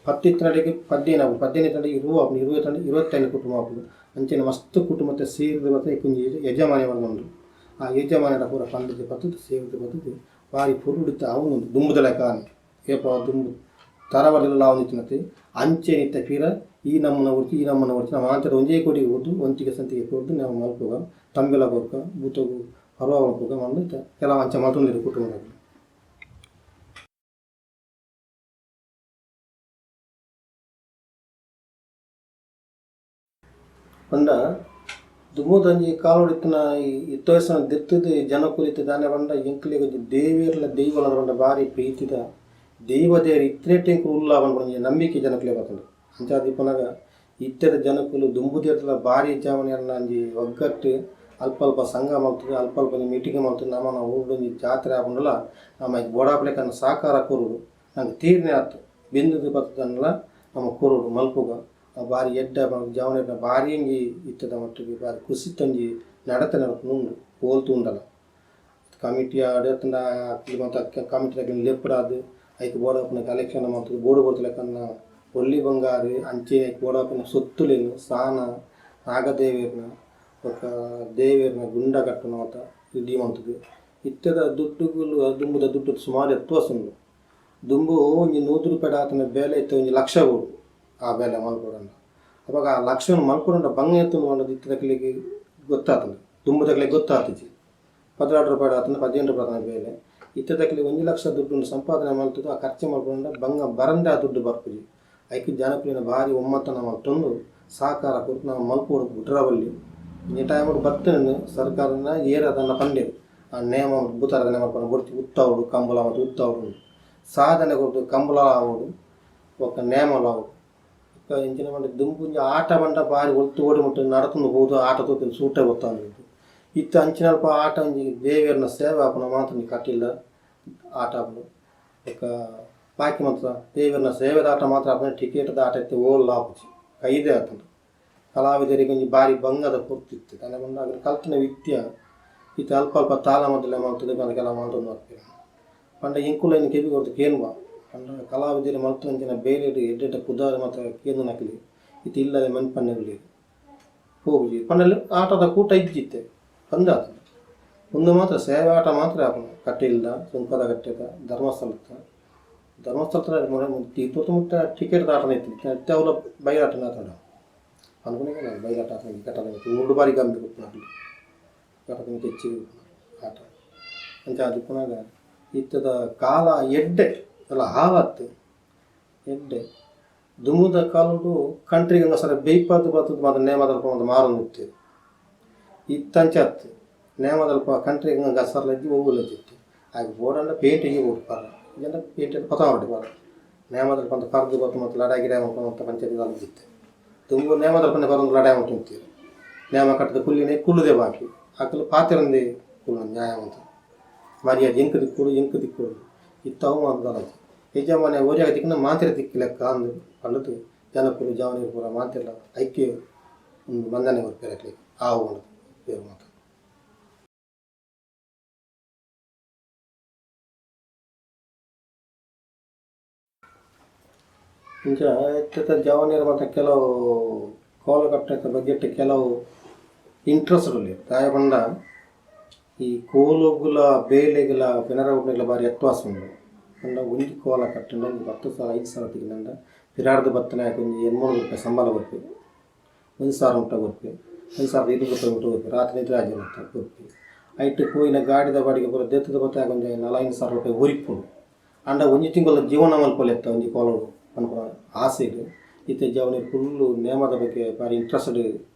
ಪತ್ತ್ ಇತ್ತಿನಡೆಗ್ 15 ಆಪುಂಡು 15 ಇತ್ತಿನಡೆಗ್ 20 ಆಪುಂಡು 20 ಇತ್ತಿನಡೆಗ್ 25 ಕುಟುಂಬ ಆಪುಂಡು ಅಂಚನೆ ಮಸ್ತ್ ಕುಟುಂಬದ ಸೇರ್ದ್ ಬತ್ತ್ ಐಕೊಂಜಿ ಯಜಮಾನಿ ಉಂಡು ಆ ಯಜಮಾನಿಡ ಪೂರ ಪಂಡುದು ಬತ್ತುದು ಸೇರ್ದ್ ಬತ್ತುದು ಬಾರಿ ಪೊರ್ಲುಡಿತ್ತ ಆವೊಂದುಂಡು ದುಂಬುದ ಲೆಕ್ಕ ಏಪ ದುಂಬು ತರವಾಡಿಲ ಆವೊಂದಿತ್ತಿನತೆ ಅಂಚೆನೆ ಇತ್ತೆ ಪಿರ ಈ ನಮೂನೆ ಒರ್ತಿ ಈ ನಮೂನೆ ಒರ್ತಿ ನಮ ಮಾತೆರ್ಲ ಒಂಜೇ ಕೊಡಿಗ್ ಪೋದು ಒಂಟಿಗೆ ಸಂತಿಗೆ ಕೊರ್ದು ನಮ ಮಲ್ಪುಗ ತಂಬಿಲ ಕೊರ್ಕ ಬೂತೊಗು ಪರ್ವ ಮಲ್ಪುಗ ಪಂದ್ ಕೆಲವು ಅಂಚ ಮಲ್ತೊಂದುಲ್ಲೆರ್ ಕುಟುಂಬದಕುಲು. ಪಂಡ ದುಂಬುದಂಜಿ ಕಾಲೋಡಿತ್ತಿನ ಇತ್ತೋಯಸನ ದೆತ್ತದು ಜನಕುಲಿತ್ತು ದಾನೆ ಪಂಡ ಎಂಕ್ಲೆಗ್ ದೇವೆರ್ಲ ದೈವಲ ಪಂಡ ಬಾರಿ ಪ್ರೀತಿದ ದೈವ ದೇವರು ಇತ್ತನೇಟೆ ಉಲ್ಲ ಪನ್ಪುನ ನಂಬಿಕೆ ಜನಕುಲೆ ಬತ್ತುಂಡು. ಅಂಚಾದ್ ಇಪ್ಪುನಗ ಇತ್ತೆದ ಜನಕುಲು ದುಂಬುದೇರ್ಲ ಬಾರಿ ಜವನೆರ್ನ ಒಂಜಿ ಒಗ್ಗಟ್ಟು ಅಲ್ಪ ಅಲ್ಪ ಸಂಘ ಮಲ್ತುದು ಅಲ್ಪ ಅಲ್ಪ ಮೀಟಿಂಗ್ ಮಲ್ತುದು ನಮನ ಊರುಡೊಂಜಿ ಜಾತ್ರೆ ಆಪುಂಡಲ ನಮ ಬೋಡಾಪುಲೆಕನ ಸಹಕಾರ ಕೊರೊಡು ನಂಗೆ ತೀರ್ನೆ ಆತು ಬೆಂದುದು ಬತ್ತದನ್ಲ ನಮ ಕೊರೊಡು ಮಲ್ಪುಗ ಬಾರಿ ಎಡ್ಡೆ ಜವನೆರ್ನ ಬಾರಿ ಒಂಜಿ ಇತ್ತದ ಮಟ್ಟಿಗೆ ಬಾರಿ ಕುಸಿತೊಂಜಿ ನಡತೆ ನಡಪುಂಡು ಪೋಲ್ತು ಉಂಡಲ ಕಮಿಟಿ ಅಡತಂಡ ಮಾತ ಕಮಿಟಿ ಲೆಪ್ಪಡಾದ್ ಐಕ್ ಬೋಡಾಪುನ ಕಲೆಕ್ಷನ್ ಮಲ್ತುದು ಬೋಡು ಬೋಡ್ತಲೆಕನ್ನ ಒಲ್ಲಿ ಬಂಗಾರು ಅಂಚೆ ಐಕ್ ಬೋಡಾಪುನ ಸೊತ್ತುಲೆನ್ ಸಾನ ನಾಗದೇವೆರ್ನ ಬೊಕ್ಕ ದೇವೆರ್ನ ಗುಂಡ ಕಟ್ಟುನ ಮಾತ ಇಡೀ ಮಲ್ತುದು. ಇತ್ತೆದ ದುಡ್ಡುಗುಲು ದುಂಬುದ ದುಡ್ಡು ಸುಮಾರು ಎತ್ವಾಸ ಉಂಡು. ದುಂಬು ಒಂಜಿ 100 ರೂಪಾಯಿ ಆತನ ಬೇಲೆ ಇತ್ತೆ ಒಂಜಿ ಲಕ್ಷ ಬೋಡು ಆ ಬೇಲೆ ಮಲ್ಪೊಡಂಡ. ಅಪಗ ಆ ಲಕ್ಷವನ್ನು ಮಲ್ಪೊಡಂಡ ಬಂಗ ಎತ್ತುಂಡು ಪಂಡ ಇತ್ತೆದಕ್ಲೆಗ್ ಗೊತ್ತಾತುಂಡು, ದುಂಬುದಕ್ಲೆಗ್ ಗೊತ್ತಾತುಜಿ. 16 ರೂಪಾಯಿ ಆತನ 18 ರೂಪಾಯಿ ಆತನ ಬೇಲೆ ಇತ್ತೆದಕ್ಲೆಗ್ 1 ಲಕ್ಷ ದುಡ್ಡು ಸಂಪಾದನೆ ಮಲ್ತುದು ಆ ಖರ್ಚು ಮಲ್ಪೊಡಂಡ ಬಂಗ ಬರಂದೆ ಆ ದುಡ್ಡು ಬರ್ಪುಜಿ. ಐಕ್ ಜನಕುಲೆನ ಭಾರಿ ಒಮ್ಮತನ ಮಲ್ತೊಂದು ಸಹಕಾರ ಕೊರ್ದು ನಾವು ಮಲ್ಪೊಡು ಬುಡ್ರವಲ್ಲಿ. ಈ ಟೈಮುಡು ಬತ್ತುಂಡು ಸರ್ಕಾರನ ಏರ್ ಅದನ್ನ ಪಂಡೆರ್ ಆ ನೇಮ ಭೂತಾರದ ನೇಮ ಬೊಡ್ಚಿ ಉತ್ತಾವೊಡು ಕಂಬಳ ಮಾತ ಉತ್ತಾವೊಡು ಸಾಧನೆ ಕೊರ್ದು ಕಂಬಳ ಆವೊಡು ಬೊಕ್ಕ ನೇಮಲ ಆವೊಡು. ಬೊಕ್ಕ ಎಂಚಿನ ಪಂಡ ದುಂಬು ಒಂಜಿ ಆಟ ಪಂಡ ಬಾರಿ ಒಲ್ತು ಓಡಿ ಮುಟ್ಟ ನಡತೊಂದು ಪೋದು ಆಟ ತೂಪಿನ ಸೂಟೆ ಗೊತ್ತಾಂದುಂಡು. ಇತ್ತೆ ಅಂಚಿನಲ್ಪ ಆಟ ಒಂಜಿ ದೇವೆರ್ನ ಸೇವೆ ಆಪುನ ಮಾತ್ರ ಒಂಜಿ ಕಟೀಲ್ದ ಆಟ ಆಪುಂಡು. ಬೊಕ್ಕ ಬಾಕಿ ಮಾತ್ರ ದೇವೆರ್ನ ಸೇವೆದ ಆಟ ಮಾತ್ರ ಆಪುಂಡು. ಟಿಕೆಟ್ದ ಆಟ ಇತ್ತೆ ಓಲ್ಲ ಆಪುಜಿ, ಕೈದೇ ಆತುಂಡು. ಕಲಾವಿದರಿಗೆ ಒಂಜಿ ಬಾರಿ ಬಂಗದ ಪೊರ್ತು ಇತ್ತು. ದಾನೆ ಪಂಡ ಅಕುಲು ಕಲ್ತಿನ ವಿದ್ಯೆ ಇತ್ತೆ ಅಲ್ಪ ಅಲ್ಪ ತಾಳ ಮದ್ದಲೆ ಮಲ್ತುದು ಕೆಲವು ಮಲ್ತೊಂದು ಬರ್ಪೆರ್. ಪಂಡ ಎಂಕುಲು ಐನ್ ಕೆಬಿ ಕೊರ್ದು ಕೇನುವ ಪಂಡ ಕಲಾವಿದೆರ್ ಮಲ್ತುನಂಚಿನ ಬೇಲೆಡ್ ಎಡ್ಡೆ ಎಡ್ಡೆ ಪುದರ್ ಮಾತ ಕೇನುನಕುಲು ಇತ್ತೆ ಇಲ್ಲದೆ ಮನ್ಪಂದೆ ಉಲ್ಲೆರ್ ಪೋಪುಜಿ. ಪಂಡ ಆಟದ ಕೂಟ ಇಜ್ಜಿ ಇತ್ತೆ ಬಂದ್ ಆತುಂಡು. ಉಂದು ಮಾತ್ರ ಸೇವೆ ಆಟ ಮಾತ್ರ ಆಪುಂಡು. ಕಟೀಲ್ದ ಸುಂಕದ ಕಟ್ಟೆದ ಧರ್ಮಸ್ಥಳದ ಧರ್ಮಸ್ಥಳದ ಇತ್ತೊತ್ತು ಮುಟ್ಟ ಟಿಕೆಟ್ದ ಆಟನೇ ಇತ್ತು. ಇತ್ತೆ ಅವ್ಲ ಬಯಲಾಟನೇ ಆತುಂಡು ಪನ್ಪುನೆಗೆ ಬಯಲಾಟ ಆತುಂಡು. ಕಟ್ಟದ ಊರುಡು ಬಾರಿ ಗಂಭೀರ ಉಪ್ಪುನಕುಲು ಕಟ್ಟದ ಮಿತ್ತ್ ಹೆಚ್ಚಿಗೆ ಆಟ. ಅಂಚಾದ್ ಇಪ್ಪುನಗ ಇತ್ತದ ಕಾಲ ಎಡ್ಡೆ ಅಲ್ಲ ಹಾಲತ್ತು ಎಡ್ಡೆ. ದುಂಬುದ ಕಾಲೊಡು ಕಂಟ್ರಿ ಗಂಗಸರ ಬೇಯ್ಪಾದ್ ಬತ್ತುದು ಮಾತ ನೇಮದಲ್ಪ ಮಾತ ಮಾರೊಂದಿತ್ತೆರ್. ಇತ್ತೆ ಅಂಚ ಅತ್ತ್ ನೇಮದಲ್ಪ ಕಂಟ್ರಿ ಗಂಗಸರ್ಲ ಇಜ್ಜಿ ಒವ್ವುಲ ಇಜ್ಜಿ ಇತ್ತೆ. ಆಯ್ಕ್ ಬೋಡಂಡ ಪೇಂಟಿಂಗ್ ಬೋಡು ಪರ ಇಜ್ಜಂಡ ಪೇಂಟೆಡ್ ಪತೊಂದು ಪರ ನೇಮದಲ್ಪ ಪಂತ ಪರ್ದು ಬತ್ತು ಮಾತ ಲಡಾಯಿ ಗಿಡಾಯಿ ಮಲ್ಪುನ ಮಾತ ಪಂಚಾಯತಿ ದಾಲ ಇಜ್ಜಿ ಇತ್ತೆ. ದುಂಬು ನೇಮದಲ್ಪನೆ ಪರೊಂದು ಲಡಾಯಿ ಮಲ್ತೊಂದಿತ್ತೆರ್. ನೇಮ ಕಟ್ಟುದು ಕುಲ್ಲಿನೆ ಕುಲ್ಲುದೆ ಬಾಕಿ ಅಕುಲು ಪಾತೆರಂದೆ ಕುಲ್ಲುನ ನ್ಯಾಯ ಮಾತ ಮರ್ಯಾದೆ ಎಂಕ್ ತಿಕ್ಕೊಡು ಎಂಕ್ ತಿಕ್ಕೊಡು ಇತ್ತೆ ಅವು ಮಾತ ದಾಲ ಇಜ್ಜಿ. ಯಜಮಾನೆ ಒರಿಯಾಗ ತಿಕ್ಕುನ ಮಾತೆರೆ ತಿಕ್ಕಿ ಲೆಕ್ಕ ಅಂದ್ ಪಂಡುದು ಜನಕುಲು ಜವನೆರ್ ಪೂರ ಮಾತೆರ್ಲ ಐಕ್ಯ ಉಂದು ಮಂದನೆ ಕೊರ್ಪೆರ್ ಅಕ್ಲೆಗ್ ಆವು ಪಂಡುದು ಪೇರ್ ಮಾತ. ಇಂಚ ಇತ್ತೆದ ಜವನೆರ್ ಮಾತ ಕೆಲವು ಕೋಲ ಕಟ್ಟುನೆತ್ತ ಬಗ್ಗೆಟ್ ಕೆಲವು ಇಂಟ್ರೆಸ್ಟ್ ಉಲ್ಲೆರ್. ದಾಯೆ ಪಂಡ ಈ ಕೋಲೊಗುಲ ಬೇಲೆಗುಲ ಬೆನರ ಉಪ್ಪುನೆಗ್ಲ ಬಾರಿ ವ್ಯತ್ಯಾಸ ಉಂಡು. ಪಂಡ ಒಂಜಿ ಕೋಲ ಕಟ್ಟುಂಡ ಒಂಜಿ 10 ಸಾವಿರ 5 ಸಾವಿರ ತಿಕ್ಕುಂಡ ಪಿರಾಡ್ದ್ ಬತ್ತನಾಯಗ್ ಒಂಜಿ 800 ರೂಪಾಯಿ ಸಂಬಳ ಕೊರ್ಪೆರ್, 1000 ಮುಟ್ಟ ಕೊರ್ಪೆರ್, 1200 ರೂಪಾಯಿ ಮುಟ್ಟ ಕೊರ್ಪೆರ್, ರಾತ್ರಿ ನಿದ್ರೆ ಆಜಿ ಮುಟ್ಟ ಕೊರ್ಪೆರ್. ಐಟ್ ಪೋಯಿನ ಗಾಡಿದ ಬಾಡಿಗೆ ಪೂರ ದೆತ್ತುದು ಬತ್ತಾಗ ಒಂಜಿ 4-5 ಸಾವಿರ ರೂಪಾಯಿ ಒರಿಪುಂಡು. ಆಂಡ ಒಂಜಿ ತಿಂಗೊಲ್ದ ಜೀವನ ಮಲ್ಪೊಲಿ ಒಂಜಿ ಕೋಲೊಡು ಪನ್ಪುನ ಆಸೆಡ್ ಇತ್ತೆ ಜವನೆರ್ ಫುಲ್ಲು ನೇಮದ ಬಗ್ಗೆ ಬಾರಿ ಇಂಟ್ರೆಸ್ಟೆಡ್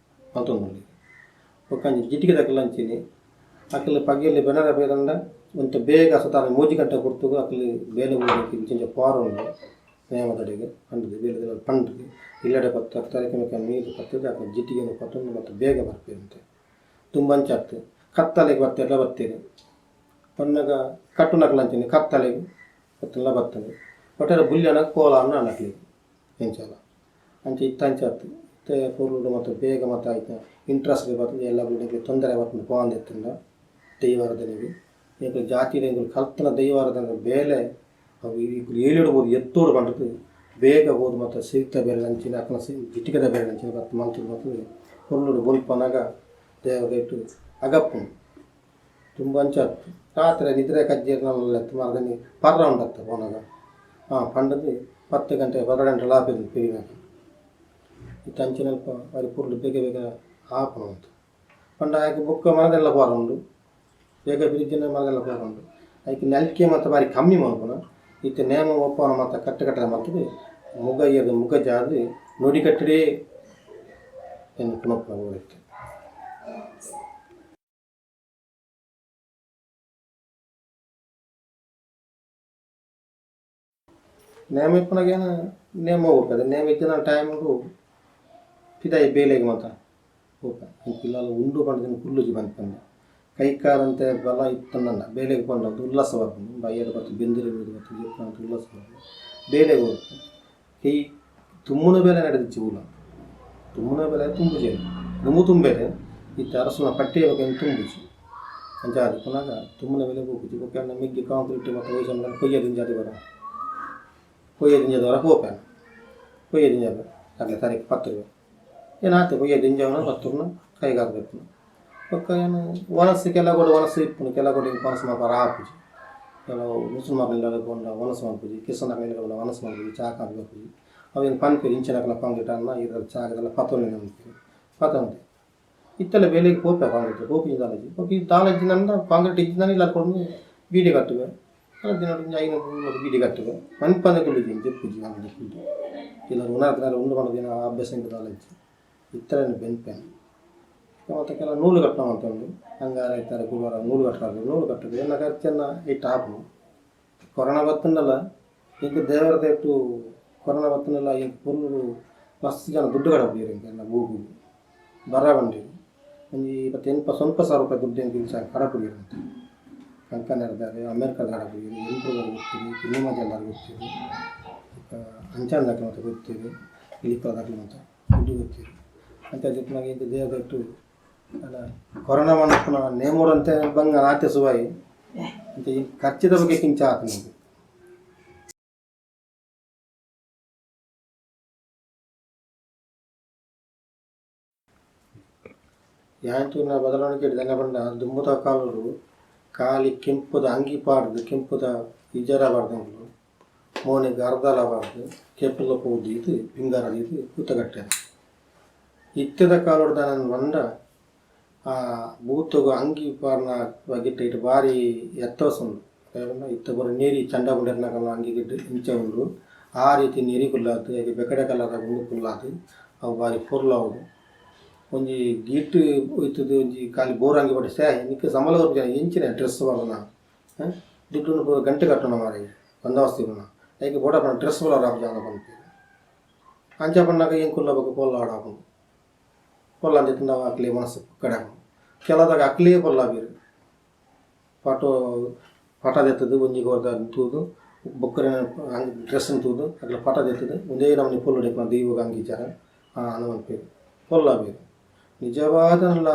ಮಲ್ತೊಂದುಲ್ಲೆರ್. ಬೊಕ್ಕ ಅಂಚಿ ಜಿಟಿಗೆದಕುಲು ಅಂಚೆನೆ ಅಕುಲು ಪಗೆಲ್ ಬೆನರೆ ಪೋಯೆರಂಡ ಒಂತೆ ಬೇಗ ಸತಾರ 3 ಗಂಟೆ ಪೊರ್ತುಗು ಅಕುಲು ಬೇಲೆ ಬೋಡಾದ್ ಇಂಚ ಇಂಚ ಪಾರೊಂಡು ನೇಮದಡೆಗ್ ಪಂಡುದು ಬೇಲೆ ಪಂಡುದು ಇಲ್ಲಡೆ ಬತ್ತ್ ತರೆಕ್ ಮಿಕ್ಕ ನೀರು ಪತ್ತುದು ಅಕುಲು ಜಿಟಿಗೆನ್ ಪತ್ತೊಂದು ಮತ್ತೆ ಬೇಗ ಬರ್ಪೆರಂತೆ. ದುಂಬು ಅಂಚ ಅತ್ತ್ ಕತ್ತಲೆಗ್ ಬತ್ತೆರ್ಲ ಬತ್ತೆರ್ ಪನ್ನಗ ಕಟ್ಟುನಕುಲು ಅಂಚೆನೆ ಕತ್ತಲೆಗ್ ಬತ್ತುಂಡ ಬತ್ತುಂಡು ಒಟ್ಟಾರೆ ಬುಲ್ಯನ ಕೋಲ ಆಂಡ್ ಅಕ್ಲೆಗ್ ಎಂಚಲ ಅಂಚ ಇತ್ತೆ ಅಂಚ ಅತ್ತ್ ಇತ್ತೆ ಪೊರ್ಲುಡು ಮಾತ ಬೇಗ ಮಾತ ಐತ ಇಂಟ್ರೆಸ್ಟ್ ಬತ್ತುದು ಎಲ್ಲ ತೊಂದರೆ ಬರ್ಪುಂಡು ಪೋವಂದೆ ಇತ್ತುಂಡ ದೈವಾರಾಧನೆಗ್ ಎಂಕುಲು ಜಾತಿಡ್ ಎಂಕುಲು ಕಲ್ತಿನ ದೈವಾರಾಧನೆ ಬೇಲೆ ಅವು ಎಂಕುಲು ಏಳಿಡ್ ಪೋದು ಎತ್ತೊಡು ಪಂಡುದು ಬೇಗ ಪೋದು ಮಾತ ಸಿರಿತ ಬೇಲೆ ಅಂಚಿನ ಅಕಲ್ನ ಜಿಟಿಗೆದ ಬೇಲೆ ಅಂಚಿನ ಬತ್ತ್ ಮಲ್ತುದು ಬತ್ತುದು ಪೊರ್ಲುಡು ಬೊಲ್ಪನಗ ದೇವದೈಟ್ ಅಗಪ್ಪುಂಡು. ದುಂಬು ಅಂಚ ಅತ್ತ್ ರಾತ್ರೆ ನಿದ್ರೆ ಕಜ್ಜೇರ್ ಮರದನಿ ಪರ್ರ ಉಂಡತ್ತ ಪೋನಗ ಪಂಡುದು 10 ಗಂಟೆ 12 ಗಂಟೆ ಆಪೆರ್ ಪಿರಿನಗ. ಇತ್ತೆ ಅಂಚಿನಲ್ಪ ಬಾರಿ ಪೊರ್ಲು ಬೇಗ ಬೇಗ ಆಪುಂಡು ಮಾತ. ಪಂಡ ಆಯ್ಕ್ ಬೊಕ್ಕ ಮರದೆಲ್ಲ ಪೋರ ಉಂಡು ಬೇಗ ಪಿರಿಜಿನ ಮರದೆಲ್ಲ ಪೋರ ಉಂಡು. ಐಕ್ ನಲಿಕೆ ಮಾತ ಬಾರಿ ಕಮ್ಮಿ ಮಲ್ಪುನ. ಇತ್ತೆ ನೇಮ ಒಪ್ಪುನ ಮಾತ ಕಟ್ಟೆ ಕಟ್ಟಲೆ ಮಲ್ತುದು ಮುಗ ಏರ್ದು ಮುಗ ಜಾದು ನುಡಿಕಟ್ಟುಡೇ ಏನು ಪುನಃ ಹೋಗುತ್ತೆ. ನೇಮ ಇಪ್ಪನಾಗೇನು ನೇಮ ಹೋಗ್ತದೆ. ನೇಮ ಇದ್ದಿನ ಟೈಮ್ಗೂ ಪಿದಾಯಿ ಬೇಲೆಗೆ ಮಾತ್ರ ಹೋಪ ಇಂಕಿಲ್ಲ ಉಂಡು ಪಂಡದಿನ ಕುಲ್ಲುಜಿ ಬಂದು ಕೈಕಾರಂತೆ ಬಲ ಇತ್ತನ್ನ ಬೇಲೆಗೆ ಪಂಡದ್ದು ಉಲ್ಲಾಸ ಬರ್ಪುಂಡು. ಬಯ್ಯಡ್ ಬತ್ತು ಬೆಂದಿರ ಬತ್ತು ಜೆಪ್ಪು ಉಲ್ಲಾಸ ಬರ್ಪುಂಡು. ಬೇಲೆಗೆ ಹೋಗ್ತು ಕೈ ತುಮ್ಮುನ ಬೇಲೆ ನಡೆದಿಚ್ಚಿ ಊಲ ತುಮ್ಮುನ ಬೇಲೆ ತುಂಬುಜಿ ದುಮ್ಮು ತುಂಬೇರೆ ಇತ್ತ ಅರಸುನ ಪಟ್ಟಿ ಬಗ್ಗೆ ತುಂಬುಜಿ ಅಂಚಾದ ಪುನಃ ತುಮ್ಮುನ ಬೆಲೆ ಹೋಗುಜಿ. ಬೊಕ್ಕ ಮೆಗ್ಗಿ ಕಾಂಕ್ರೀಟ್ ಮತ್ತು ವಯಸ್ಸು ಕೊಯ್ಯ ದಿಂಜಾದಿ ಬರ ಕೊಯ್ಯ ದಿಂಜದವರ ಹೋಪೇನ ಕೊಯ್ಯ ದಿಂಜ ಅಗಲೆ ತಾರೀಕು 10 ರೂಪಾಯಿ ಏನಾಯ್ತು ಕೊಯ್ಯ ದಿಂಜವನ 10 ಕೈಗಾರಬೇಕು. ಬೊಕ್ಕ ಏನು ವನಸ್ಸು ಕೆಲ ಕೂಡ ವನಸ್ಸು ಇಪ್ಪುನು ಕೆಲ ಕೂಡ ವನಸ್ಸು ಮಾಪಾರ ಆಪುಜಿ. ಕೆಲವು ಮುಸಲ್ಮಾನ್ ಪೋಂಡ ವನಸ್ಸು ಮಲ್ಪುಜಿ, ಕಿಸನ್ ಪೋಂಡ ವನಸ್ಸು ಮಲ್ಪುಜಿ, ಚಾ ಕಾಫಿ ಬರ್ಪುಜಿ. ಅವೇನು ಪನ್ಪೇರು ಇಂಚಿನಕಲ ಕಾಂಕ್ರೀಟ್ ಅನ್ನ ಇದ್ರ ಚಾಗದೆಲ್ಲ ಪತೊಂದು ನಂಬ್ತೀವಿ ಪತೊಂದು ಇತ್ತೆಲ್ಲ ಬೇಲೆಗೆ ಪೋಪೆ ಕಾಂಕ್ರೀಟ್ ಪೋಪಿ ದಾಲಜಿ ಬೊಕ್ಕ ಈ ದಾಲಜಿ ನನ್ನ ಕಾಂಕ್ರೀಟ್ ಇಜ್ಜಿನ ಇಲ್ಲ ಕೊಂಡು ಬೀಡಿ ಕಟ್ಟುವೆ ದಿನ 500 ಬೀಡಿ ಕಟ್ಟುವೆ ಮನ್ಪಂದೆ ಕುಳ್ಳುಜಿ ಜೆಪ್ಪುಜಿ ಕಾಂಕ್ರೀಟ್ ಇಲ್ಲ ಉಣಾದ್ರೆ ಉಂಡು ಮಾಡೋ ದಿನ ಅಭ್ಯಾಸ ದಾಲಜಿ ಇತ್ತರನ್ನು ಬೆನ್ಪೇನೆ. ಮತ್ತು ಕೆಲ ನೂಲು ಕಟ್ಟಣ ಅಂತ ಉಂಡು ಅಂಗಾರ ಇತ್ತಾರೆ ಗುರುವಾರ ನೂಲು ಕಟ್ಟಾರೆ ನೂಲು ಕಟ್ಟುದು ಎನ್ನ ಖರ್ಚನ್ನು ಇಟ್ಟು ಆಪುನು. ಕೊರೋನಾ ಬತ್ತಂಡಲ್ಲ ಇಂಕ ದೇವರ ದೇಟ್ಟು ಕೊರೋನಾ ಬತ್ತಂಡಲ್ಲ ಇಂಕ ಪೊರ್ಲು ಮಸ್ತ್ ಜನ ದುಡ್ಡು ಕಡಪುಜೆರ್ ಇಂಕ ಎನ್ನ ಬೂಕು ಬರ ಬಂಡಿ ಒಂಜಿ 28 ಸ್ವಲ್ಪ ಸಾವಿರ ರೂಪಾಯಿ ದುಡ್ಡು ಎಂಕ್ ಇಂಚ ಕಡಪುಜೆರ್ ಅಂತ ಕಂಕನೆರ್ದಾರೆ ಅಮೇರಿಕದ ಕಡಪುಜೆರ್ ಎಂಪ್ರದರ್ ಗೊತ್ತಿರಿ ಕಿನ್ನಿಮಜಲ್ದಾರ್ ಗೊತ್ತಿರಿ ಅಂಚಾನದಕ್ಲು ಮಾತ ಗೊತ್ತಿರಿ ಇಲಿಪುರದಕ್ಲು ಮಾತ ದುಡ್ಡು ಗೊತ್ತಿರಿ ಅಂತ ದಿಪ್ಪುನಗ ಇಂಕ ದೇವದಟ್ಟು ಅಲ್ಲ ಕೊರೋನಾ ಮನ್ಪುನ ನೇಮೋಡಂತೆ ಬಂಗ ಆತೆ ಸುವಾಯಿ ಅಂತ ಈ ಖರ್ಚಿದ ಬಗ್ಗೆ ಕಿಂಚ ಆತ ನಿಮಗೆ. ಯಾಂತೂನ ಬದಲಾವಣೆ ದಾನೆ ಪಂಡ ದುಂಬುದ ಕಾಲೊಡು ಖಾಲಿ ಕೆಂಪುದ ಅಂಗಿ ಪಾಡ್ದು ಕೆಂಪುದ ಇಜಾರ ಪಾಡ್ದಂಗುಲು ಮೋನೆಗ್ ಅರ್ಧಲ ಪಾಡ್ದು ಕೆಂಪುದ ಪೂ ದೀದ್ ಪಿಂಗಾರ ದೀದ್ ಪೂತ ಕಟ್ಟೆರ್. ಇತ್ತೆದ ಕಾಲೊಡು ದಾನೆ ಪಂಡ ಆ ಭೂತೊಗು ಅಂಗಿ ಪಾಡ್ನ ಬಗೆಟ್ ಇಟ್ಟು ಬಾರಿ ಎತ್ತವಸ ಉಂಡು. ಇತ್ತೆ ಪೂರ ನೀರಿ ಚಂಡ ಪುಂಡೆರ್ನಕಲ್ನ ಅಂಗಿ ಗಿಡ್ಡು ಇಂಚ ಉಂಡು ಆ ರೀತಿ ನೀರಿ ಕುಲ್ಲಾದ್ ಐಕ್ ಬೆಕಡೆ ಕಲರ್ದ ಉಂಡು ಕುಲ್ಲಾದ್ ಅವು ಬಾರಿ ಪೊರ್ಲು ಆವೊಡು. ಒಂಜಿ ಗೀಟ್ ಇತ್ತುದು ಒಂಜಿ ಖಾಲಿ ಬೋರ್ ಅಂಗಿ ಪಂಡ ಶ್ಯೆ ನಿಕ್ಕ್ ಸಂಬಳ ಕೊರ್ಪುಜನ ಎಂಚಿನ ಡ್ರೆಸ್ ಪಾಡುನ ದುಡ್ಡುನು ಪೂರ ಗಂಟೆ ಕಟ್ಟುನ ಮಾರಾಯ ಬಂದೋಬಸ್ತ್ ಇಪ್ಪುನ ಐಕ್ ಬೋಡಾಪುನ ಡ್ರೆಸ್ ಪೂರ ಆಪುಜ ಪನ್ಪೆರ್. ಅಂಚ ಪನ್ನಗ ಎಂಕುಲ್ಲ ಬೊಕ ಪೊರ್ಲು ಆಪುಂಡು. ಪೊರ್ಲು ಅಂದಿತ್ತುಂಡ ಅಕ್ಲೆ ಮನಸ್ಸು ಕಡೆ ಆಪುಂಡು. ಕೆಲದಾಗ ಅಕ್ಲೇ ಪೊರ್ಲು ಆಪೆರ್ ಪಾಟೋ ಪಟ ದೆತ್ತುದು ಒಂಜಿ ಕೊರ್ದ ತೂದು ಬೊಕ್ಕರೆ ಡ್ರೆಸ್ನ್ ತೂದು ಅಕ್ಲೆ ಪಟ ದೆತ್ತುದು ಒಂದೇ ನಮೂನಿ ಪೊರ್ಲು ಇಪ್ಪುನ ದೈವಗ್ ಅಂಗೀಚಾರ ಅಂದ್ ಮನ್ಪೆರ್ ಪೊರ್ಲು ಆಪೆರ್. ನಿಜವಾದಲ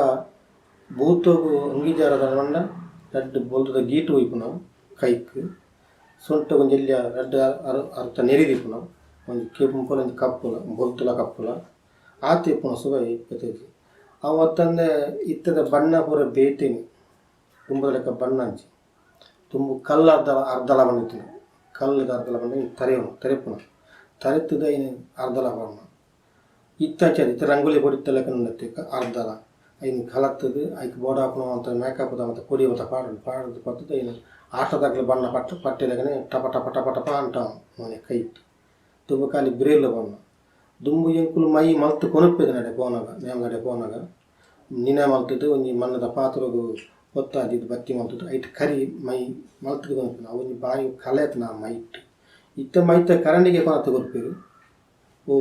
ಭೂತೊಗು ಅಂಗೀಚಾರ ಪಂಡ ರಡ್ಡ್ ಬೊಲ್ದುದ ಗೀಟ್ ಒಯ್ಪುನ ಕೈಕ್ ಸೊಂಟಗ್ ಒಂಜಿ ಎಲ್ಯ ರಡ್ಡ್ ಅರ್ಥ ನೆರಿ ದೀಪುನ ಒಂಜಿ ಕೆಂಪುಲ ಒಂಜಿ ಕಪ್ಪುಲ ಬೊಲ್ತುಲ ಕಪ್ಪುಲ ಆತ್ ಇಪ್ಪುನ ಸುಬೈ ಬೇತೆಜಿ. ಅವು ಅತ್ತಂದೆ ಇತ್ತೆದ ಬಣ್ಣ ಪೂರ ಬೇತೆನೆ ದುಂಬುದ ಲೆಕ್ಕ ಬಣ್ಣ ಅಂಚಿ ದುಂಬು ಕಲ್ಲು ಅರ್ಧಲ ಅರ್ಧಲ ಬಂದಿತ್ತಿನ ಕಲ್ಲುದ ಅರ್ಧಲ ಬಣ್ಣ ತರೆಯುನು ತರೆಪುನ ತರೆತ್ತುದ ಐನ್ ಅರ್ಧಲ ಬಣ್ಣ ಇತ್ತೆ ಅಂಚ ಇತ್ತೆ ರಂಗೋಲಿ ಪೊಡಿತ್ತ ಲೆಕ್ಕ ಉಂಡತ್ತೆ ಅರ್ಧಲ ಐನ್ ಕಲತ್ತುದು ಐಕ್ ಬೋಡಾಪುನ ಮಾತ ಮೇಕಪ್ದ ಮಾತ ಪೊಡಿ ಮಾತ ಪಾಡುನು ಪಾಡುದು ಪತ್ತುದು ಐನ್ ಆಟದಾಕ್ಲೆ ಬಣ್ಣ ಪಟ್ಟ ಪಟ್ಟಿಲೆಕ್ಕನೆ ಟಪ ಟಪ ಟಪ ಟಪ ಅಂಟ ಮೋನೆ ಕೈಟ್ ದುಂಬು ಖಾಲಿ ಬ್ರೇಲ್ ಬಣ್ಣ ದುಂಬು ಎಂಕುಲು ಮೈ ಮಲ್ತ್ ಕೊನೊಪೆರ್ ನಡೆ ಪೋನಗ ನೇಮದಡೆ ಪೋನಗ ನಿನೆ ಮಲ್ತುದು ಒಂಜಿ ಮಣ್ಣದ ಪಾತ್ರೊಗು ಪೊತ್ತಾದಿದ್ ಬತ್ತಿ ಮಲ್ತುದು ಐಟ್ ಕರಿ ಮೈ ಮಲ್ತುದು ಕೊನೊಪುನ ಅವು ಒಂಜಿ ಬಾರಿ ಕಲೆ ಇತ್ತಿನ ಆ ಮೈಟ್. ಇತ್ತೆ ಮೈತ ಕರಂಡಿಗೆ ಕೊನತ್ ಕೊರ್ಪೆರ್ ಓ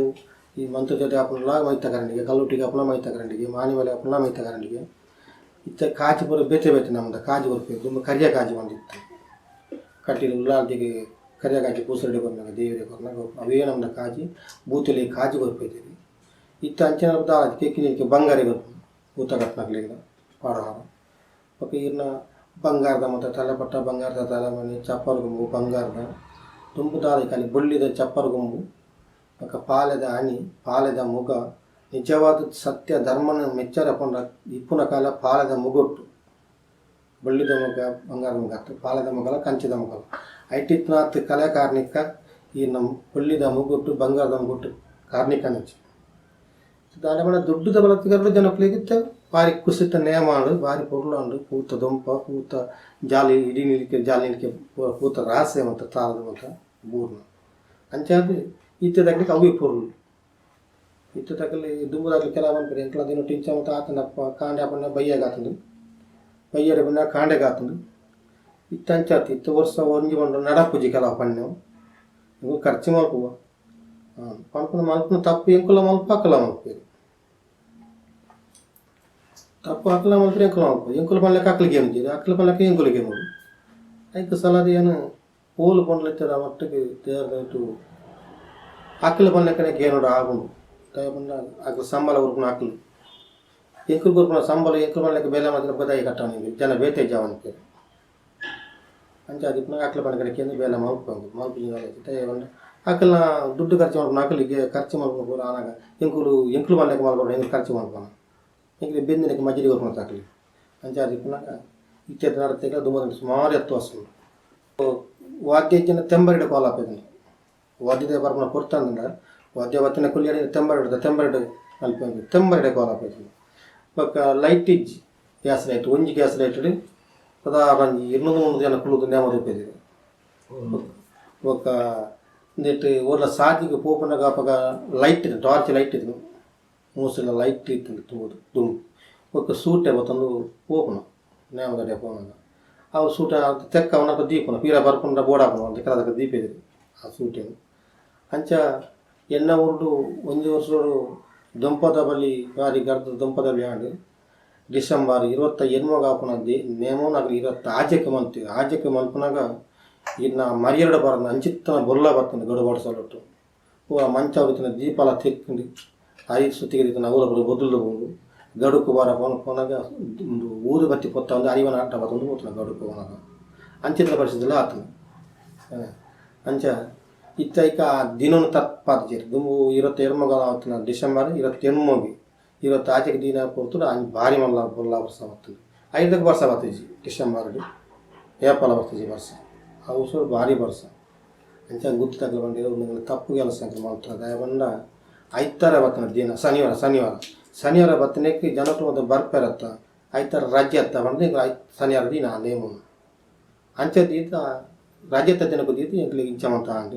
ಈ ಮಂತ್ರಜಾತೆ ಆಪುನಲ ಮೈತ ಕರಂಡಿಗೆ ಕಲ್ಲುಟ್ಟಿಗೆ ಆಪುನ ಮೈತ ಕರಂಡಿಗೆ ಮಾನಿಮಲೆ ಆಪುನ ಮೈತ ಕರಂಡಿಗೆ ಇತ್ತೆ ಕಾಜಿ ಪೂರ ಬೇತೆ ಬೇತೆ ನಮ್ಮದ ಕಾಜಿ ಕೊರ್ಪೆರ್ ದುಂಬು ಕರಿಯ ಕಾಜಿ ಪಂದಿತ್ತು ಕಟೀಲು ಉಳ್ಳಾಲ್ದಿಗ್ ಕರಿಯ ಕಾಜಿ ಪೂಸರಡಿ ಕೊರ್ನಗ ದೇವೆರೆ ಕೊರ್ನಗ ಅವೇ ನಮ್ಮದ ಕಾಜಿ ಬೂತೆಲೆ ಕಾಜಿ ಕೊರ್ಪೆದೆರ್. ಇತ್ತೆ ಅಂಚಿನ ದಾಲ ಕೆಕ್ಕಿನಕ್ಕೆ ಬಂಗಾರಿ ಕೊರ್ಪುನು ಭೂತ ಕಟ್ಟುನಕ್ಲೆಗ್ ಪಾಡೊನರ ಬೊಕ ಈರ್ನ ಬಂಗಾರದ ಮಾತ ತಲೆಪಟ್ಟ ಬಂಗಾರದ ತಲೆಮಣಿ ಚಪ್ಪರ ಗೊಂಬು ಬಂಗಾರದ ದುಂಬು ದಾಲ ಖಾಲಿ ಬೊಳ್ಳಿದ ಚಪ್ಪರ ಗೊಂಬು ಬೊಕ ಪಾಲೆದ ಅಣಿ ಪಾಲೆದ ಮುಗ ನಿಜವಾದ ಸತ್ಯ ಧರ್ಮನ ಮೆಚ್ಚರ ಪಂಡ ಇಪ್ಪುನ ಕಾಲ ಪಾಲೆದ ಮುಗೊಟ್ಟು ಬೊಳ್ಳಿದ ಮುಗ ಬಂಗಾರದ ಮುಗ ಅತ್ತ್ ಪಾಲೆದ ಮುಗಲ ಕಂಚಿದ ಮುಗಲ ಐಟಿತ್ನಾತ್ ಕಲೆ ಕಾರ್ಣಿಕ ಈ ನಮ್ಮ ಬೊಳ್ಳಿದ ಮುಗುಟ್ಟು ಬಂಗಾರದ ಮುಗುಟ್ಟು ಕಾರ್ಣಿಕ ನಂಚಿ ದಾನೆ ಪಂಡ ದುಡ್ಡುದ ಬಲತ್ತಿಗರ್ಲು ಜನಕ್ಲೆಗ್ ಇತ್ತೆ ಬಾರಿ ಕುಸಿತ ನೇಮ ಆಂಡ್ ಬಾರಿ ಪೊರ್ಲು ಆಂಡ್ ಪೂತ ದೊಂಪ ಪೂತ ಜಾಲಿ ಇಡೀ ನಿಲಿಕೆ ಜಾಲಿ ನಿಲಿಕೆ ಪೂತ ರಾಸೆ ಮಾತ ತಾರದ ಮಾತ ಬೂರ್ನ ಅಂಚಾದ್ ಇತ್ತೆದಕ್ಲೆಗ್ ಅವ್ವೇ ಪೊರ್ಲು. ಇತ್ತೆ ತಕಲಿ ದುಂಬುದಾಕ್ಲು ಕೆಲವು ಪನ್ಪೆರ್ ಎಂಕ್ಲ ದಿನೊಟ್ಟು ಇಂಚ ಮಾತ ಆತುಂಡಪ್ಪ ಕಾಂಡೆ ಆಪುಂಡ ಬಯ್ಯಗ್ ಆತುಂಡು ಬಯ್ಯಡ್ ಪಂಡ ಕಾಂಡೆಗ್ ಆತುಂಡು ಇತ್ತೆ ಅಂಚ ಅತ್ತ್ ಇತ್ತೆ ವರ್ಷ ಒಂಜಿ ಪಂಡ ನಡಪುಜಿ ಕೆಲವು ಪನ್ನೆವು ಎಂಕುಲು ಖರ್ಚು ಮಲ್ಪುವ ಪನ್ಪುನ ಮಲ್ಪುನ ತಪ್ಪು ಎಂಕುಲ ಮಲ್ಪ ಅಕುಲ ಮಲ್ಪುವೆರ್ ತಪ್ಪು ಅಕುಲ ಮಲ್ಪುವೆರ್ ಎಂಕುಲ ಮಲ್ಪುವ ಎಂಕುಲು ಪನ್ಲೆಕ ಅಕ್ಲು ಗೇನುಜೆರ್ ಅಕ್ಲು ಪನ್ಲೆಕ ಎಂಕುಲು ಗೇನೊಡು ಐಕ್ ಸಲಾದ್ ಯಾನ್ ಪೋಲು ಪಂಡ್ಲ ಇತ್ತೆದ ಮಟ್ಟಿಗ್ ದೇವೆರ್ನ ಅಕ್ಲು ಪನ್ಲೆಕನೆ ಗೇನೊಡು ಆಪುಂಡು ದಾಯೆ ಪಂಡ ಅಕ್ಲು ಸಂಬಳ ಕೊರ್ಪುನ ಅಕ್ಲು ಎಂಕುಲು ಕೊರ್ಪುನ ಸಂಬಳ ಎಂಕುಲು ಪನ್ಲೆಕ ಬೇಲೆ ಮಲ್ತಿನ ಬೊಕ ದಾಯೆ ಕಟ್ಟವೊಂದು ಜನ ಬೇತೆ ಇಜ್ಜಾವೊಂದು ಅಂಚ ಆದಿಪ್ಪುನಗ ಅಕ್ಲು ಪನ್ಲೆಕನೆ ಕೇಂದ್ ಬೇಲೆ ಮಲ್ಪುವ ಮಲ್ಪುಜಿ ದಾಯೆ ಪಂಡ ಅಕಲ್ನ ದುಡ್ಡು ಖರ್ಚು ಮಲ್ಪುನ ಅಕುಲಿಗೆ ಖರ್ಚು ಮಲ್ಪುನ ಪೂರ ಆನಗ ಎಂಕುಲು ಎಂಕುಲು ಪನ್ಲೆಕ ಮಲ್ಪೊಡು ಎಂಕುಲು ಖರ್ಚು ಮಲ್ಪುನ ಎಂಕ್ಲೆ ಬೆಂದಿನಕ್ಕೆ ಮಜ್ಜಿಗೆ ಕೊರ್ಪುನ ಅಕ್ಲು ಅಂಚ ಆದಿಪ್ಪುನಗ ಇತ್ತೆ ನಡತೆಗ್ಲ ದುಂಬು ಸುಮಾರು ಎತ್ತು ಉಂಡು ವಾದ್ಯ ಇಜ್ಜಿಂಡ ತೆಂಬರಿಡ್ ಕೋಲ ಆಪೆದುಂಡು ವಾದ್ಯದ ಬರ್ಪುನ ಪೊರ್ತಂಡ ವಾದ್ಯ ಬತ್ತಿನ ಕುಲ್ಲಿಯಡಿ ತೆಂಬರಿಡ್ ತೆಂಬರಿಡ್ ಮಲ್ಪುವೆರ್ ತೆಂಬರಿಡೆ ಕೋಲ ಆಪೆದುಂಡು ಬೊಕ್ಕ ಲೈಟ್ ಇಜ್ಜಿ ಗ್ಯಾಸ್ ಲೈಟ್ ಒಂಜಿ ಗ್ಯಾಸ್ ಲೈಟ್ ಸಾಧಾರಣ ಒಂಜಿ 200-300 ಜನ ಕುಲ್ಲುದು ನೇಮ ತೂಪೆದೆರ್ ಬೊಕ್ಕ ಉಂದೆಟ್ ಓಲ ಸಾದಿಗ್ ಪೋಪುನಗ ಅಪಗ ಲೈಟ್ ಇತ್ತುಂಡು ಟಾರ್ಚ್ ಲೈಟ್ ಇತ್ತುಂಡು ಮೂಸೆಲ ಲೈಟ್ ಇತ್ತುಂಡು ತೂದು ದುಂಬು ಬೊಕ್ಕ ಸೂಟೆ ಬತ್ತೊಂದು ಪೋಪುನ ನೇಮದಡೆ ಪೋನಗ ಅವು ಸೂಟೆ ತೆಕ್ಕವನ ದೀಪುನ ಪೀರ ಬರ್ಪುಂಡ ಬೋಡಾಪುನ ಕೆಲದಕ ದೀಪೆದೆರ್ ಆ ಸೂಟೆನ್ ಅಂಚ ಎನ್ನ ಊರುಡು ಒಂಜಿ ವರ್ಷೊಡು ದೊಂಪದ ಬಲಿ ಬಾರಿ ಗರ್ದ ದೊಂಪದ ಬಲಿ ಆಂಡ್ ಡಿಸೆಂಬರ್ 28 ಆಪುನ ನೇಮೊನು ಅಕುಲು 26ಕ್ ಮಲ್ತೆರ್ 6ಕ್ ಮಲ್ಪುನಗ ಇನ್ನ ಮರಿಯರಡ ಬರಂದ್ ಅಂಚಿತ್ತನ ಬೊಲ್ಲ ಬತ್ತುಂಡು ಗಡುಬಡ ಸಲೊಟ್ಟು ಪೂರ ಮಂಚ ಇತ್ತಿನ ದೀಪಲ ತೆಕ್ಕ್ಂಡ್ ಅರಿ ಸುತ್ತಿಗೆ ದೀತಿನ ಅವ್ಲ ಪೂರ ಬೊದುಲ್ದ ಪೋಂಡು ಗಡುಕು ಬಾರ ಪೋನಗ ಉಂದು ಊದು ಬತ್ತಿ ಪೊತ್ತೊಂದು ಅರಿವನ ಅಡ್ಡ ಬತ್ತೊಂದು ಪೋತುಂಡು ಗಡುಕು ಪೋನಗ ಅಂಚಿತ್ತಿನ ಪರಿಸ್ಥಿತಿಲ ಆತುಂಡು ಅಂಚ ಇತ್ತೆ ಐಕ ಆ ದಿನೊನು ತಪ್ಪಾದಿಜೆರ್ ದುಂಬು 28 ಆತುನ ಡಿಸೆಂಬರ್ 28 26ಕ್ ದೀನ ಪೊರ್ತುಡು ಅಂಚ ಬಾರಿ ಮಲ್ಲ ಬೊಲ್ಲ ಬರ್ಸ ಬತ್ತುಂಡು ಐದಕ್ಕೆ ಬರ್ಸ ಬತ್ತಿಜಿ ಡಿಸೆಂಬರ್ಡ್ ಏಪಲ ಬತ್ತಿಜಿ ಬರ್ಸ ಅವು ಸಹ ಭಾರಿ ಬರ್ಸ ಅಂಚ ಗುತ್ತು ತಗಲು ಪಂಡೆರ್ ಉಂದು ತಪ್ಪು ಕೆಲಸ ಎಂಕುಲು ಮಲ್ತುನ ದಾಯೆ ಪಂಡ ಐತಾರ ಬತ್ತುನ ದಿನ ಶನಿವಾರ ಶನಿವಾರ ಶನಿವಾರ ಬತ್ತಿನೆಕ್ ಜನಕುಲು ಮಾತ ಬರ್ಪೆರತ್ತ ಐತಾರ ರಜೆ ಅತ್ತ ಪಂದ್ ಶನಿವಾರ ದಿನ ಆ ನೇಮೊನು ಅಂಚ ದೀತ ರಜೆತ ದಿನಕು ದೀತ ಎಂಕ್ಲೆಗ್ ಇಂಚ ಮಾತ ಆಂಡ್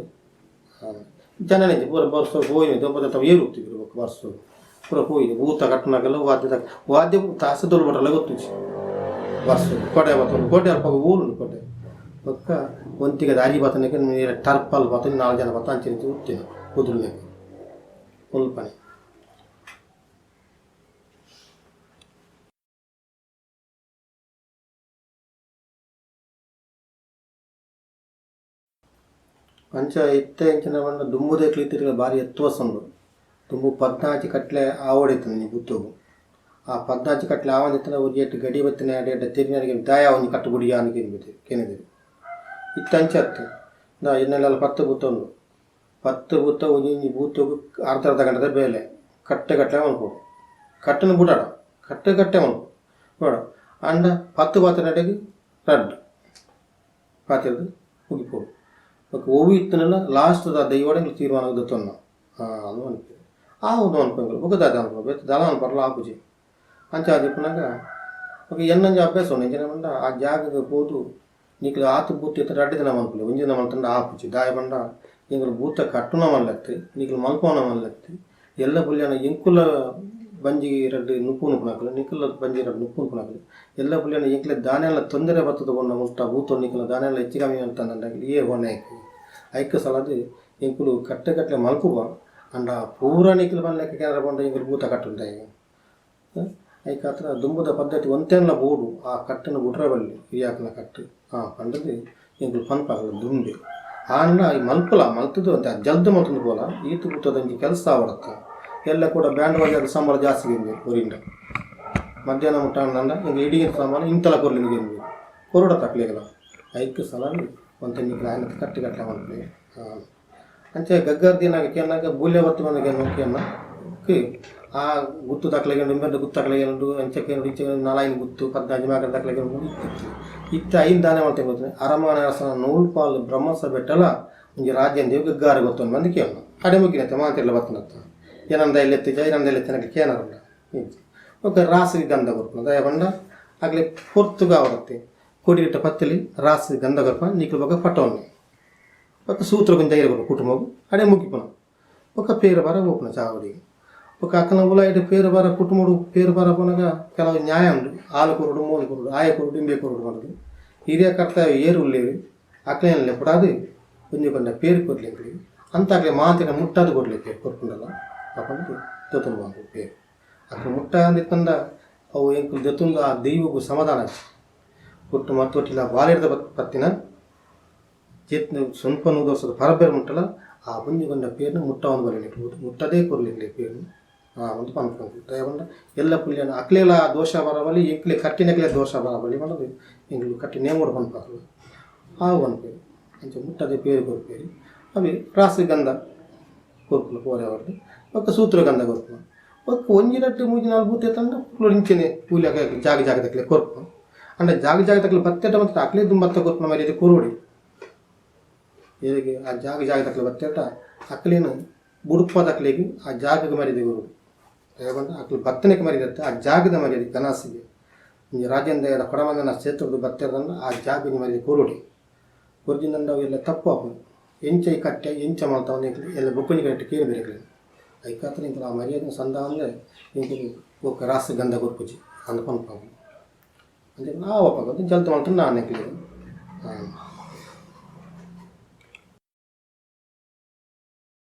ಜನನೆ ಪೂರ ಬರ್ಸ ಪೋಯಿನಿ ದೊಂಪದ ಏರುತ್ತಿದ್ರು ಬೊಕ್ಕ ಬರ್ಸೊಗು ಪೂರ ಪೋಯಿನಿ ಭೂತ ಕಟ್ಟುನಗಲ ವಾದ್ಯ ವಾದ್ಯ ತಾಸು ದೊಲ್ಬಟಲ ಗೊತ್ತುಜಿ ಬರ್ಸೊಗು ಕೋಟೆ ಬತ್ತೊಂದು ಕೋಟೆ ಅಲ್ಪ ಊರುಂಡು ಕೋಟೆ ಬೊಕ್ಕ ಒಂತಿಗೆ ದಾರಿ ಬತ್ತನಕ್ಕೆ ಟರ್ಪಲ್ ಬತ್ತೊಂದು 4 ಜನ ಬತ್ತ ಅಂಚೆ ಇಂಚೆ ಉತ್ತಿನ ಕುದುಲ್ನೆಕ್ ಮುಲ್ಪನೆ ಅಂಚ ಇತ್ತೆ ಇಂಚಿನ ಪಂಡ ದುಂಬುದಕ್ಲು ಇತ್ತಿನ ಬಾರಿ ಎತ್ತುವಸ ಉಂಡು ದುಂಬು 14 ಕಟ್ಲೆ ಆವೊಡಿತ್ತುಂಡು ಒಂಜಿ ಗುತ್ತುಗು ಆ 14 ಕಟ್ಲೆ ಆವೊಂದಿತ್ತುಂಡ ಒಂಜಿ ಎಟ್ಟು ಗಡಿ ಬತ್ತಿನ ಎಡ್ಡೆ ತೆರಿನರಿಗೆ ದಾಯ ಒಂಜಿ ಕಟ್ಟು ಬುಡಿಯ ಅಂದ್ ಕೇನಿದೆರ್ ಇತ್ತೆ ಅಂಚ ಅತ್ತ್ ಇಂದಾ ಎನ್ನಲ್ಲ 10 ಬೂತ ಉಂಡು 10 ಬೂತ ಒಂಜಿ ಬೂತುಗು ಅರ್ಧ ಅರ್ಧ ಗಂಟೆದ ಬೇಲೆ ಕಟ್ಟೆ ಕಟ್ಲೆ ಮಲ್ಪೊಡು ಕಟ್ಟುನು ಬುಡಡ ಕಟ್ಟೆ ಕಟ್ಟೆ ಮಲ್ಪೊಡು ಬೋಡ ಆಂಡ 10 ಬಾತಿನಡೆಗ್ ರಡ್ಡ್ ಪಾತೆರ್ದ್ ಮುಗಿಪೊಡು ಬೊಕ್ಕ ಒವು ಇತ್ತುಂಡಲ ಲಾಸ್ಟ್ ದ ದೈವಡ ಎಂಕುಲು ತೀರ್ಮಾನ ದೆತ್ತೊನ್ನ ಅಂದ್ ಪನ್ಪೆರ್ ಆ ಉಂದು ಮನ್ಪುವೆರ್ ಬೊಕ್ಕ ದಾದ ಮನ್ಪುನ ಬೇತೆ ದಾಲ ಮನ್ಪರೆಲ ಆಪುಜಿ ಅಂಚ ಆದಿಪ್ಪುನಗ ಬೊಕ್ಕ ಎನ್ನೊಂಜಿ ಅಭ್ಯಾಸ ಉಂಡು ಎಂಚಿನ ಪಂಡ ಆ ಜಾಗಗ್ ಪೋದು ನಿಕುಲು ಆತ್ ಬೂತ ಇತ್ತ್ಂಡ ರಡ್ಡ್ ದಿನ ಮನ್ಪುಲೆ ಒಂಜಿ ದಿನ ಮಲ್ತುಂಡ ಆಪುಜಿ ದಾಯೆ ಪಂಡ ಎಂಕುಲು ಬೂತ ಕಟ್ಟುನ ಮಲ್ಲೆತ್ತ್ ನಿಕುಲು ಮಲ್ಪುನ ಮಲ್ಲೆತ್ತ್ ಎಲ್ಲ ಪುಲ್ಯನ ಎಂಕುಲ ಬಂಜಿ ರಡ್ಡ್ ನುಪ್ಪು ನುಪ್ಪುನಕುಲು ನಿಕುಲ ಬಂಜಿ ರಡ್ಡ್ ನುಪ್ಪು ನುಪ್ಪುನಕುಲು ಎಲ್ಲ ಪುಲ್ಯನ ಎಂಕ್ಲೆ ದಾನೆಲ ತೊಂದರೆ ಬತ್ತುದು ಪಂಡ ಮುಟ್ಟ ಬೂತ ನಿಕುಲ ದಾನೆಲ ಹೆಚ್ಚು ಕಮ್ಮಿ ಅಂತಂಡ ಏ ಹೊಣೆ ಐಕ್ ಸಲಾದ್ ಎಂಕುಲು ಕಟ್ಟೆ ಕಟ್ಲೆ ಮಲ್ಪುವ ಆಂಡ ಪೂರ ನಿಕುಲು ಪನ್ಲೆಕ್ಕ ಕೇನರ ಪಂಡ ಎಂಕುಲು ಬೂತ ಕಟ್ಟುಂಡಾಯಿ ಐಕಾತ್ರ ದುಂಬುದ ಪದ್ಧತಿ ಒಂತೆನ್ಲ ಬೋಡು ಆ ಕಟ್ಟನ್ನು ಬುಡ್ರೆ ಬಲ್ಲಿ ಹಿರಿಯಾಕುಲ್ನ ಕಟ್ಟು ಪಂಡದು ಎಂಕುಲು ಪನ್ಪಾಕುಲು ದುಂಬೆ ಆಂಡ ಈ ಮಲ್ಪುಲ ಮಲ್ತುದು ಒಂತೆ ಜಲ್ದ್ ಮಲ್ತೊಂದು ಪೋಲ ಈತ್ ಬೂತದ ಒಂಜಿ ಕೆಲಸ ಆವಡತ್ತ ಎಲ್ಲ ಕೂಡ ಬ್ಯಾಂಡ್ ಬಾಜಾದ ಸಂಬಳ ಜಾಸ್ತಿ ಗೆಂಬೆರ್ ಒರಿಂಡ ಮಧ್ಯಾಹ್ನ ಮುಟ್ಟ ಆಂಡ ಎಂಕುಲು ಇಡೀ ಸಾಮಾನು ಇಂತಲ ಕೊರ್ಲಿಂದ್ ಗೆಂಬೆರ್ ಕೊರೊಡ ತಕ್ಲೆಗ್ಲ ಐಕ್ ಸಲಾದ್ ಒಂತೆ ನಿಕುಲು ಆಯಿನಾತ್ ಕಟ್ಟಿ ಕಟ್ಲೆ ಮಲ್ಪುಲೆ ಅಂಚ ಗಗ್ಗರ್ ದಿನಾಗ ಕೇನ್ನಗ ಬೂಲ್ಯ ಬತ್ತ್ ಬಂದ ಕೇನ್ನ ಆ ಗುತ್ತು ದಾಖಲೆಗೆ ಇಂಬೆರ್ದ ಗುತ್ತು ದಾಖಲೆಗೆ ಉಂಡು ಅಂಚ ಕೇಂಡು ಇಂಚ 4 ಗುತ್ತು 14 ಮಾಕರ್ ದಾಖಲೆಗೆ ಉಂಡು ಇತ್ತೆ 5 ದಾನೆ ಮಲ್ತೆ ಗೊತ್ತುಂಡು ಅರಮನೆ ಅರಸನ ನೂಲ್ಪಾಲ್ ಬ್ರಹ್ಮಸಭೆಟ್ಟಲ ಒಂಜಿ ರಾಜ್ಯ ದೇವ್ ಗಗ್ಗಾರ ಗೊತ್ತುಂಡು ಮಂದಿ ಕೇನು ಅಡೆ ಮುಗಿನತ್ತೆ ಮಾತೆರ್ಲ ಬತ್ತುಂಡತ್ತ ಏನಂದ ಎಲ್ಲೆತ್ತಿಜ ಏನಂದ ಎಲ್ಲೆತ್ತಿನಕ್ಕೆ ಕೇನರಲ್ಲ ఒక ರಾಸಿಗೆ ಗಂಧ ಕೊರ್ಪುನ ದಯ ಪಂಡ ಅಗ್ಲೆ ಪೊರ್ತುಗು ಆವಡತ್ತೆ ಕೊಡಿರಿಟ್ಟ ಪತ್ತಲಿ ರಾಸಿಗೆ ಗಂಧ ಕೊರ್ಪುನ ನಿಕುಲು ಬೊಕ ಪಟೊನ್ನೆ ಬೊಕ ಸೂತ್ರ ಕೊಂಚ ಧೈರ್ಯ ಕೊರ್ಪುನ ಕುಟುಂಬಗ್ ಅಡೆ ಮುಗಿಪುನ ಬೊಕ ಪೇರ ಬಾರ ಪೋಪುನ ಚಾವಡಿಗ್ ఒక అక్కನ ಉಲಾಯಿಡ್ ಪೇರು ಬಾರ ಕುಟುಂಬಡು ಪೇರು ಬಾರ ಪೋನಗ ಕೆಲವು ನ್ಯಾಯ ಉಂಡು. ಆಲು ಕೊರಡು, ಮೂಲು ಕೊರಡು, ಆಯ ಕೊರಡು, ಇಂಬೆ ಕೊರಡು ಮಾಡೋದು. ಹಿರಿಯ ಕರ್ತವ್ಯ ಏರು ಉಳ್ಳೇರು ಅಕ್ಲೇನ ಲೆಪ್ಪಡಾದು ಒಂಜಿ ಪಂಡ ಪೇರು ಕೊರ್ಲಿ ಅಂತ ಅಕ್ಲೆ ಮಾತಿನ ಮುಟ್ಟಾದು ಕೊರ್ಲಿ ಪೇರು ಕೊರ್ಪುಂಡಲ್ಲ ಅಪಂದು ದೊತ್ತೊಂದು ಬಂದು ಪೇರು ಅಕ್ಲೆ ಮುಟ್ಟ ಅಂದಿತ್ತಂದ ಅವು ಎಂಕುಲು ದೆತ್ತೊಂದು ಆ ದೈವಗೂ ಸಮಾಧಾನ ಕೊಟ್ಟು ಮತ್ತೊಟ್ಟಿಲ್ಲ ಬಾಲಿಡ್ದ ಪತ್ತಿನ ಚೇತ್ ಸ್ವಲ್ಪ 100 ವರ್ಷದ ಪರಬೇರು ಮುಟ್ಟಲ್ಲ ಆ ಒಂಜಿ ಪೇರ್ನ ಮುಟ್ಟ ಒಂದು ಬರಲಿ ಮುಟ್ಟದೇ ಕೊರ್ಲಿ ಪೇರು ಒಂದು ಪನ್ಪುಂಡು. ದಯಪಂಡ ಎಲ್ಲ ಪುಲ್ಯನ ಅಕ್ಲೇಲ ದೋಷ ಬರಬಲ್ಲಿ ಎಂಕ್ಲೆ ಕಟ್ಟಿನಕ್ಲೆ ದೋಷ ಬರಬಲ್ಲಿ ಪಂಡದು ಎಂಕ್ಲು ಕಟ್ಟಿ ನೇಮೋಡು ಪನ್ಪಾಕಲು ಆ ಪನ್ಪೇರು ಅಂಚ ಮುಟ್ಟದೆ ಪೇರು ಕೊರ್ಪೇರು. ಅವೆ ರಾಸಿ ಗಂಧ ಕೊರ್ಪುಲು ಪೋರೆ ಅವರ್ದು ಬೊಕ್ಕ ಸೂತ್ರ ಗಂಧ ಕೊರ್ಪುನ ಬೊಕ್ಕ ಒಂಜಿ ರಡ್ಡ್ ಮೂಜಿ ನಾಲ್ ಬೂತೆ ತಂಡ ಪುಲ್ ಇಂಚನೆ ಪೂಲಿ ಜಾಗ ಜಾಗ ತಕ್ಲೆ ಕೊರ್ಪು. ಅಂಡ ಜಾಗ ಜಾಗ ತಕ್ಲೆ ಬತ್ತೆಟ ಮತ್ತು ಅಕ್ಲೆ ದುಂಬತ್ತ ಕೊರ್ಪುನ ಮರ್ಯಾದೆ ಕೊರೋಡಿ ಏರಿಗೆ ಆ ಜಾಗ ಜಾಗ ತಕ್ಲೆ ಬತ್ತೆಟ ಅಕ್ಲೇನು ಬುಡುಪದಕ್ಲೆಗೆ ಆ ಜಾಗಕ್ಕೆ ಮರ್ಯಾದೆ ಕೊರೋಡು. ದಯಪಂಡ ಅಕ್ಲು ಬತ್ತನೆಗೆ ಮರ್ಯಾದೆ ಆ ಜಾಗದ ಮರ್ಯಾದೆ ಕನಸಿಗೆ ರಾಜೇಂದ್ರ ಕೊಡಮಂದನ ಕ್ಷೇತ್ರದ ಬತ್ತೆರ್ದಂಡ ಆ ಜಾಗಕ್ಕೆ ಮರ್ಯಾದೆ ಕೊರೋಡಿ. ಕೊರ್ಜಿಂದಂಡ ಅವೆಲ್ಲ ತಪ್ಪು ಆಪುಂಡು. ಎಂಚ ಈ ಕಟ್ಟೆ ಎಂಚ ಮಲ್ತವನ್ನ ಎಲ್ಲ ಬೊಕ್ಕೊಂಜಿ ಕಟ್ಟೆ ಕೇಳಿ ಬೇರೆ ಐಕಾತ್ರ ಇಂಕುಲು ಆ ಮರ್ಯಾದೆ ಸಂದ ಅಂದರೆ ಇಂಕುಲು ಬೊಕ್ಕ ರಾಸ ಗಂಧ ಕೊರ್ಪುಜಿ ಅಂದ್ ಪನ್ಪಾವು ಅಂಚ ಆವಪ್ಪ ಜಲ್ತ ಮಲ್ತು ನಾನು ಎಂಕ್ಲೆಗ್.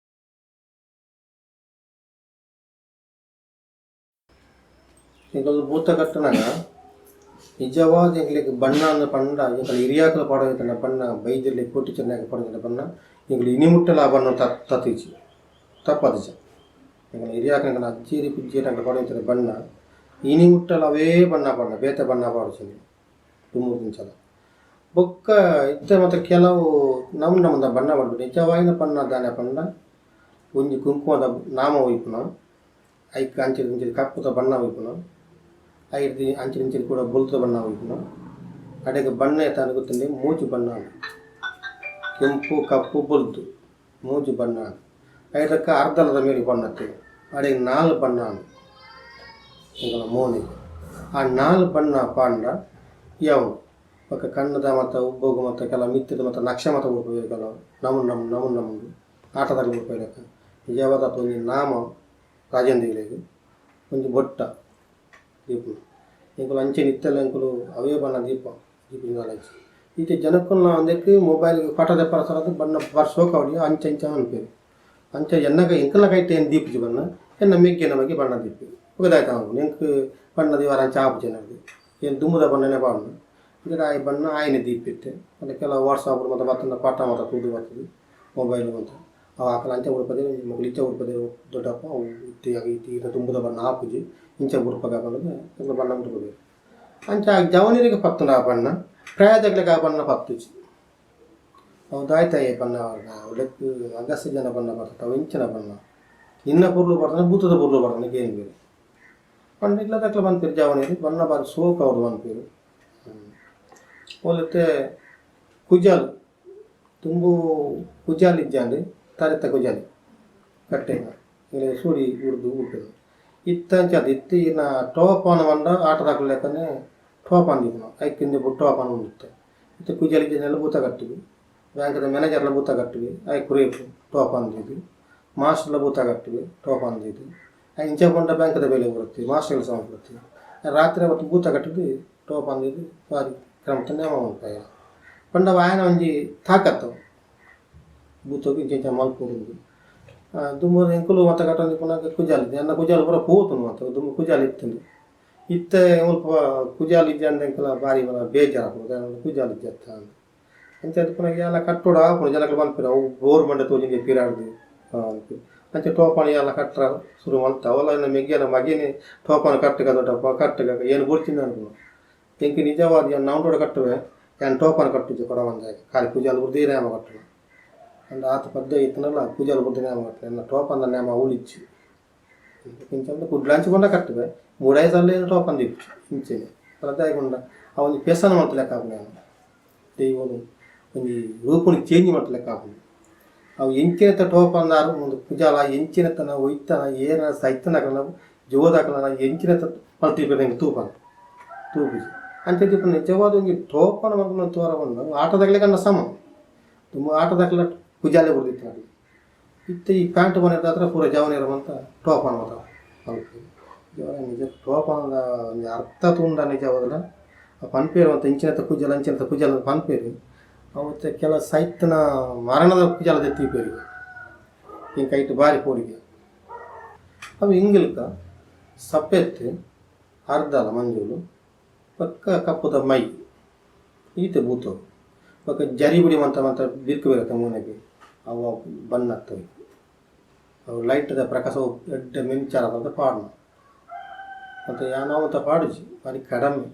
ಎಂಕುಲು ಭೂತ ಕಟ್ಟುನಗ ನಿಜವಾದ ಎಂಕ್ಲೆಗ್ ಬಣ್ಣ ಅಂದ್ ಪಂಡ ಎಂಕಲ್ ಹಿರಿಯಾಕುಲು ಪಾಡೊಂದಿತ್ತಿನ ಬಣ್ಣ ಬೈದೆರ್ಲೆ ಕೋಟಿ ಚೆನ್ನಯಗ್ ಪಾಡೊಂದಿತ್ತಿನ ಬಣ್ಣ ಎಂಕುಲು ಇನಿ ಮುಟ್ಟಲ ಆ ಬಣ್ಣ ತತ್ತಿಜಿ ತಪ್ಪದಿಜ. ಎಂಕಲ್ನ ಹಿರಿಯಾಕುಲು ಎಂಕಲ್ನ ಅಜ್ಜೆರ್ ಪಿಜ್ಜೆರ್ ಅಂಕ ಪಾಡೊಂದಿತ್ತಿನ ಬಣ್ಣ ಇನಿ ಮುಟ್ಟಲ ಅವೇ ಬಣ್ಣ ಪಾಡ್ನ ಬೇತೆ ಬಣ್ಣ ಪಾಡುಜಿ ದುಂಬುರ್ದಿಂಚಲ. ಬೊಕ್ಕ ಇತ್ತೆ ಮಾತ ಕೆಲವು ನಮೂನೆ ನಮೂನೆದ ಬಣ್ಣ ಪಾಡ್ಪೆರ್. ನಿಜವಾಯಿನ ಬಣ್ಣ ದಾನೆ ಪಂಡ ಒಂಜಿ ಕುಂಕುಮದ ನಾಮ ಒಯ್ಪುನ ಐಕ್ ಅಂಚಿರ್ದ್ ಇಂಚಿರ್ದ್ ಕಪ್ಪುದ ಬಣ್ಣ ಒಯ್ಪುನ ಐರ್ದ್ ಅಂಚಿರ್ದ್ ಇಂಚಿರ್ದ್ ಪೂರ ಬೊಲ್ತುದ ಬಣ್ಣ ಒಯ್ಪುನ ಅಡೆಗ್ ಬಣ್ಣ ಏತಾಂಡ ಗೊತ್ತುಂಡೆ ಮೂಜಿ ಬಣ್ಣ ಕೆಂಪು ಕಪ್ಪು ಬೊಲ್ತು ಮೂಜಿ ಬಣ್ಣ ಐದಕ್ಕ ಅರ್ಧಲದ ಮೇಲೆ ಬಣ್ಣತ್ತೆ ಅಡೆಗ್ 4 ಬಣ್ಣ ಎಂಕಲ್ನ ಮೋನೆಗ್ ಆ 4 ಬಣ್ಣ ಪಾಂಡ ಯಾವು ಬೊಕ್ಕ ಕಣ್ಣುದ ಮಾತ ಉಬ್ಬೊಗು ಮಾತ ಕೆಲ ಮಿತ್ತದ ಮಾತ ನಕ್ಷೆ ಮಾತ ಬುಡ್ಪುವೆರ್ ಕೆಲವು ನಮೂನೆ ನಮೂನೆ ನಮೂನೆ ನಮೂನೆ ಆಟದಾಕುಲು ಬುಡ್ಪುವೆರ್. ನಿಜವಾದ ಒಂಜಿ ನಾಮ ರಾಜೇಂದ್ರಗ್ ಒಂಜಿ ಬೊಟ್ಟ ದೀಪುನ ಎಂಕುಲು ಅಂಚೆನೆ ಇತ್ತೆಲ ಎಂಕುಲು ಅವೇ ಬಣ್ಣ ದೀಪ ದೀಪಿನ ಇತ್ತೆ ಜನಕುಲ್ನ ಒಂದೆಕ್ ಮೊಬೈಲ್ ಪಟ ದೆಪ್ಪರ ಸರದ್ ಬಣ್ಣ ಬಾರಿ ಶೋಕ್ ಆವೊಡು ಅಂಚ ಇಂಚ ಪನ್ಪೆರ್. ಅಂಚ ಎನ್ನಗ ಎಂಕಲ್ನ ಕೈಟ್ ಏನ್ ದೀಪುಜಿ ಬಣ್ಣ ಎನ್ನ ಮೆಗ್ಗೆನ ಬಗ್ಗೆ ಬಣ್ಣ ದೀಪಿ ಬೊಕ ದಾಯ್ತ ಆಪುಂಡು ಎಂಕ್ ಬಣ್ಣ ದೀವರ ಅಂಚ ಆಪುಜಿ ಎನಗ್ ಏನ್ ದುಂಬುದ ಬಣ್ಣನೆ ಪಾಡುನು ಅಂಚ ಆಯೆ ಬಣ್ಣ ಆಯೆನೆ ದೀಪಿತ್ತೆ. ಪಂಡ ಕೆಲವು ವಾಟ್ಸಾಪ್ ಮಾತ ಬತ್ತುಂಡ ಪಟ ಮಾತ ತೂದು ಬತ್ತುದು ಮೊಬೈಲ್ ಮಾತ ಅವು ಆಕಲ್ ಅಂಚ ಬುಡ್ಪದೆರ್ ಮೊಕುಲು ಇಂಚ ಬುಡ್ಪದೆರ್ ದೊಡ್ಡಪ್ಪ ಅವು ಇತ್ತೆ ಇತ್ತೆ ದುಂಬುದ ಬಣ್ಣ ಆಪುಜಿ ಇಂಚ ಬುಡ್ಪಗ ಪಂಡುದು ಎಂಕುಲು ಬಣ್ಣ ಬುಡ್ಪುವೆರ್. ಅಂಚ ಜವನೆರೆಗ್ ಪತ್ತುಂಡು ಆ ಬಣ್ಣ ಪ್ರಾಯದಕ್ಲೆಗ್ ಆ ಬಣ್ಣ ಪತ್ತುಜಿ. ಅವು ದಾಯ್ತಾಯೆ ಬಣ್ಣ ಲೆಕ್ಕ್ ಅಗಸೆ ಜನ ಬಣ್ಣ ಬರ್ತದೆ ಅವು ಇಂಚಿನ ಬಣ್ಣ ಇನ್ನ ಪೊರ್ಲು ಬರ್ತದೆ ಭೂತದ ಪೊರ್ಲು ಬರ್ತದೆ ಕೇನ್ಪೆರ್ ಪಂಡ ಇಲ್ಲದಕ್ಲೆ ಪನ್ಪೆರ್ ಜವನೆರ್ ಬಣ್ಣ ಬಾರಿ ಸೋಕು ಆವೊಡು ಪನ್ಪೆರ್. ಓಲತ್ತೆ ಕುಜಲ್ ದುಂಬು ಕುಜಲ್ ಇಜ್ಜಾಂಡ್ ತರೆತ ಕುಜಲ್ ಕಟ್ಟೆನ ಸೂಡಿ ಉರ್ದು ಉಪ್ಪುನು ಇತ್ತೆ ಅಂಚ ಅತ್ತ್ ಇತ್ತೆ ಈರ್ನ ಟೋಪಾನ್ ಪಂಡ ಆಟದಾಕುಲು ಲೆಕ್ಕನೆ ಟೋಪಾನ್ ದೀಪುನ ಐಕ್ ಇಂದು ಟೋಪಾನ್ ಉಂಡು ಇತ್ತೆ ಇತ್ತೆ ಕುಜಲ್ ಇಜ್ಜಂಡ ಭೂತ ಕಟ್ಟುವೆ ಬ್ಯಾಂಕ್ದ ಮ್ಯಾನೇಜರ್ಲ ಭೂತ ಕಟ್ಟುವೆ ಐಕ್ ರೇಪು ಟೋಪಾನ್ ದೀದ್ ಮಾಸ್ಟರ್ಲ ಭೂತ ಕಟ್ಟುವೆ ಟೋಪಾನ್ ದೀದ್ ಇಂಚ ಪಂಡ ಬ್ಯಾಂಕ್ದ ಬೇಲೆ ಬರುತ್ತೆ ಮಾಸ್ಟರ್ ಕೆಲಸ ಮಲ್ಪೊಡು. ರಾತ್ರಿ ಅವತ್ತು ಭೂತ ಕಟ್ಟುದು ಟೋಪಾನ್ ದೀದ್ ಬಾರಿ ಕ್ರಮತ ನೇಮ ಮಲ್ಪುವೆ ಪಂಡ ಆಯನ ಒಂಜಿ ತಾಕತ್ತು ಭೂತಗ್ ಇಂಚ ಇಂಚ ಮಲ್ಪೊಡು. ದುಂಬು ಎಂಕುಲು ಮಾತ ಕಟ್ಟೊಂದು ಇಪ್ಪುನಗ ಕುಜಲ್ ಎನ್ನ ಕುಜಲ್ ಪೂರ ಪೋತುಂಡು ಮಾತ ದುಂಬು ಕುಜಲ್ ಇತ್ತುಂಡು. ಇತ್ತೆ ಮುಲ್ಪ ಕುಜಲ್ ಇಜ್ಜಂದೆ ಎಂಕುಲ ಬಾರಿ ಬೇಜಾರ್ ಆಪುಂಡು ಕುಜಲ್ ಇಜ್ಜತ್ತ ಅಂಚ ಇಪ್ಪುನಗ ಯಾಲ ಕಟ್ಟೊಡು ಆಪುಂಡು ಜನಕುಲು ಪನ್ಪೆರ್ ಅವು ಬೋರ್ ಮಂಡೆ ತೋಜಿಂಗೆ ಪಿರಾಡ್ದು ಅಂಚ ಟೋಪಾನ್ ಯಾಲ ಕಟ್ಟರ ಸುರು ಮಲ್ತ ಅವಲ ಎನ್ನ ಮೆಗ್ಯನ ಮಗೆನೆ ಟೋಪಾನ್ ಕಟ್ಟುಗ ದೊಡ್ಡಪ್ಪ ಕಟ್ಟುಗ ಏನ್ ಬೊಡ್ಚಿಂದು ಅನ್ಪುನು ಎಂಕ್ ನಿಜವಾದ್ ಯಾನ್ ನೌಂಡೋಡು ಕಟ್ಟುವೆ ಯಾನ್ ಟೋಪಾನ್ ಕಟ್ಟುಜಿ ಕೊಡವಂದಾಯಗ್ ಖಾಲಿ ಕುಜಲ್ ಬುಡ್ದು ನೇಮ ಕಟ್ಟುವೆ ಅಂಡ ಆತ್ ಪದ್ಯ ಇತ್ತುಂಡಲ ಕುಜಲ್ ಬುಡ್ದು ನೇಮ ಕಟ್ಟುವೆ ಎನ್ನ ಟೋಪಂದ ನೇಮ ಉಳಿಜ್ಜಿ ಇಂಚ ಕುಡ್ಲಾಂಚಿ ಪಂಡ ಕಟ್ಟುವೆ ಮೂಡಾಯಿ ಸಲ ಟೋಪನ್ ದೀಪುಜಿ ಇಂಚೆನೆ ದಾಯೆ ಪಂಡ ಅವು ಒಂಜಿ ಪೆಸನ ಮಲ್ತ್ ಲೆಕ್ಕ ಆಪುಂಡು ಯಾನ್ ದೈವೊನು ಒಂಜಿ ರೂಪುನು ಚೇಂಜ್ ಮಲ್ತ್ ಲೆಕ್ಕ ಆಪುಂಡು. ಅವು ಎಂಚಿನತ ಟೋಪಂದಾರು ಉಂದು ಕುಜಲ ಎಂಚಿನತನ ಒಯ್ತನ ಏನ ಸೈತನಕಲ್ನ ಜೋದಕಲ್ನ ಎಂಚಿನತ ಮಲ್ತ್ ದೀಪೆರ್ ಎಂಕ್ ತೂಪಂದ್ ತೂಪುಜಿ ಅಂಚ ದೀಪುನ ನಿಜವಾದ ಒಂಜಿ ಟೋಪನ ಮಲ್ಪುನ ತೋರ ಪಂಡ ಆಟದಕ್ಲೆಗ್ ಸಮ ದುಂಬು ಆಟದಕ್ಲೆ ಕುಜಾಲೆ ಬುಡ್ದಿತ್ತಿನಕುಲು ಇತ್ತೆ ಈ ಪ್ಯಾಂಟ್ ಮನೆದಾತ್ರ ಪೂರ ಜವನೆರ್ ಮಾತ ಟೋಪನ್ ಮಾತ ಮಲ್ಪುವೆರ್. ನಿಜ ಟೋಪನದ ಒಂಜಿ ಅರ್ಥ ತೂಂಡ ನಿಜ ಬದಲ ಪನ್ಪೇರು ಅಂತ ಇಂಚಿನತ ಕುಜಲ್ ಅಂಚಿನತ ಕುಜಲ್ ಪನ್ಪೇರು. ಅವು ಕೆಲ ಸೈತನ ಮರಣದ ಕುಜಲ ದೆತ್ತೀಪೇರು ಇಂಕ ಐಟ್ ಬಾರಿ ಪೋಡಿಗೆ. ಅವು ಇಂಗಿಲ್ಕ ಸಪ್ಪೆತ್ತು ಅರ್ಧಲ ಮಂಜೂಲು ಪಕ್ಕ ಕಪ್ಪುದ ಮೈ ಈತೆ ಬೂತವು ಬೊಕ್ಕ ಜರಿ ಬುಡಿ ಮಂತ ಮಂತ ಬಿರ್ಕು ಬೇರತ್ತ ಮೋನೆಗ್ ಅವು ಬಣ್ಣತ್ತವು ಅವು ಲೈಟ್ದ ಪ್ರಕಾಶ ಎಡ್ಡೆ ಮಿಂಚಾರ ಪಂದ್ ಪಾಡುನ ಮಂತ ಯಾನ್ ಅವು ಮಾತ ಪಾಡುಜಿ ಬಾರಿ ಕಡಮೆ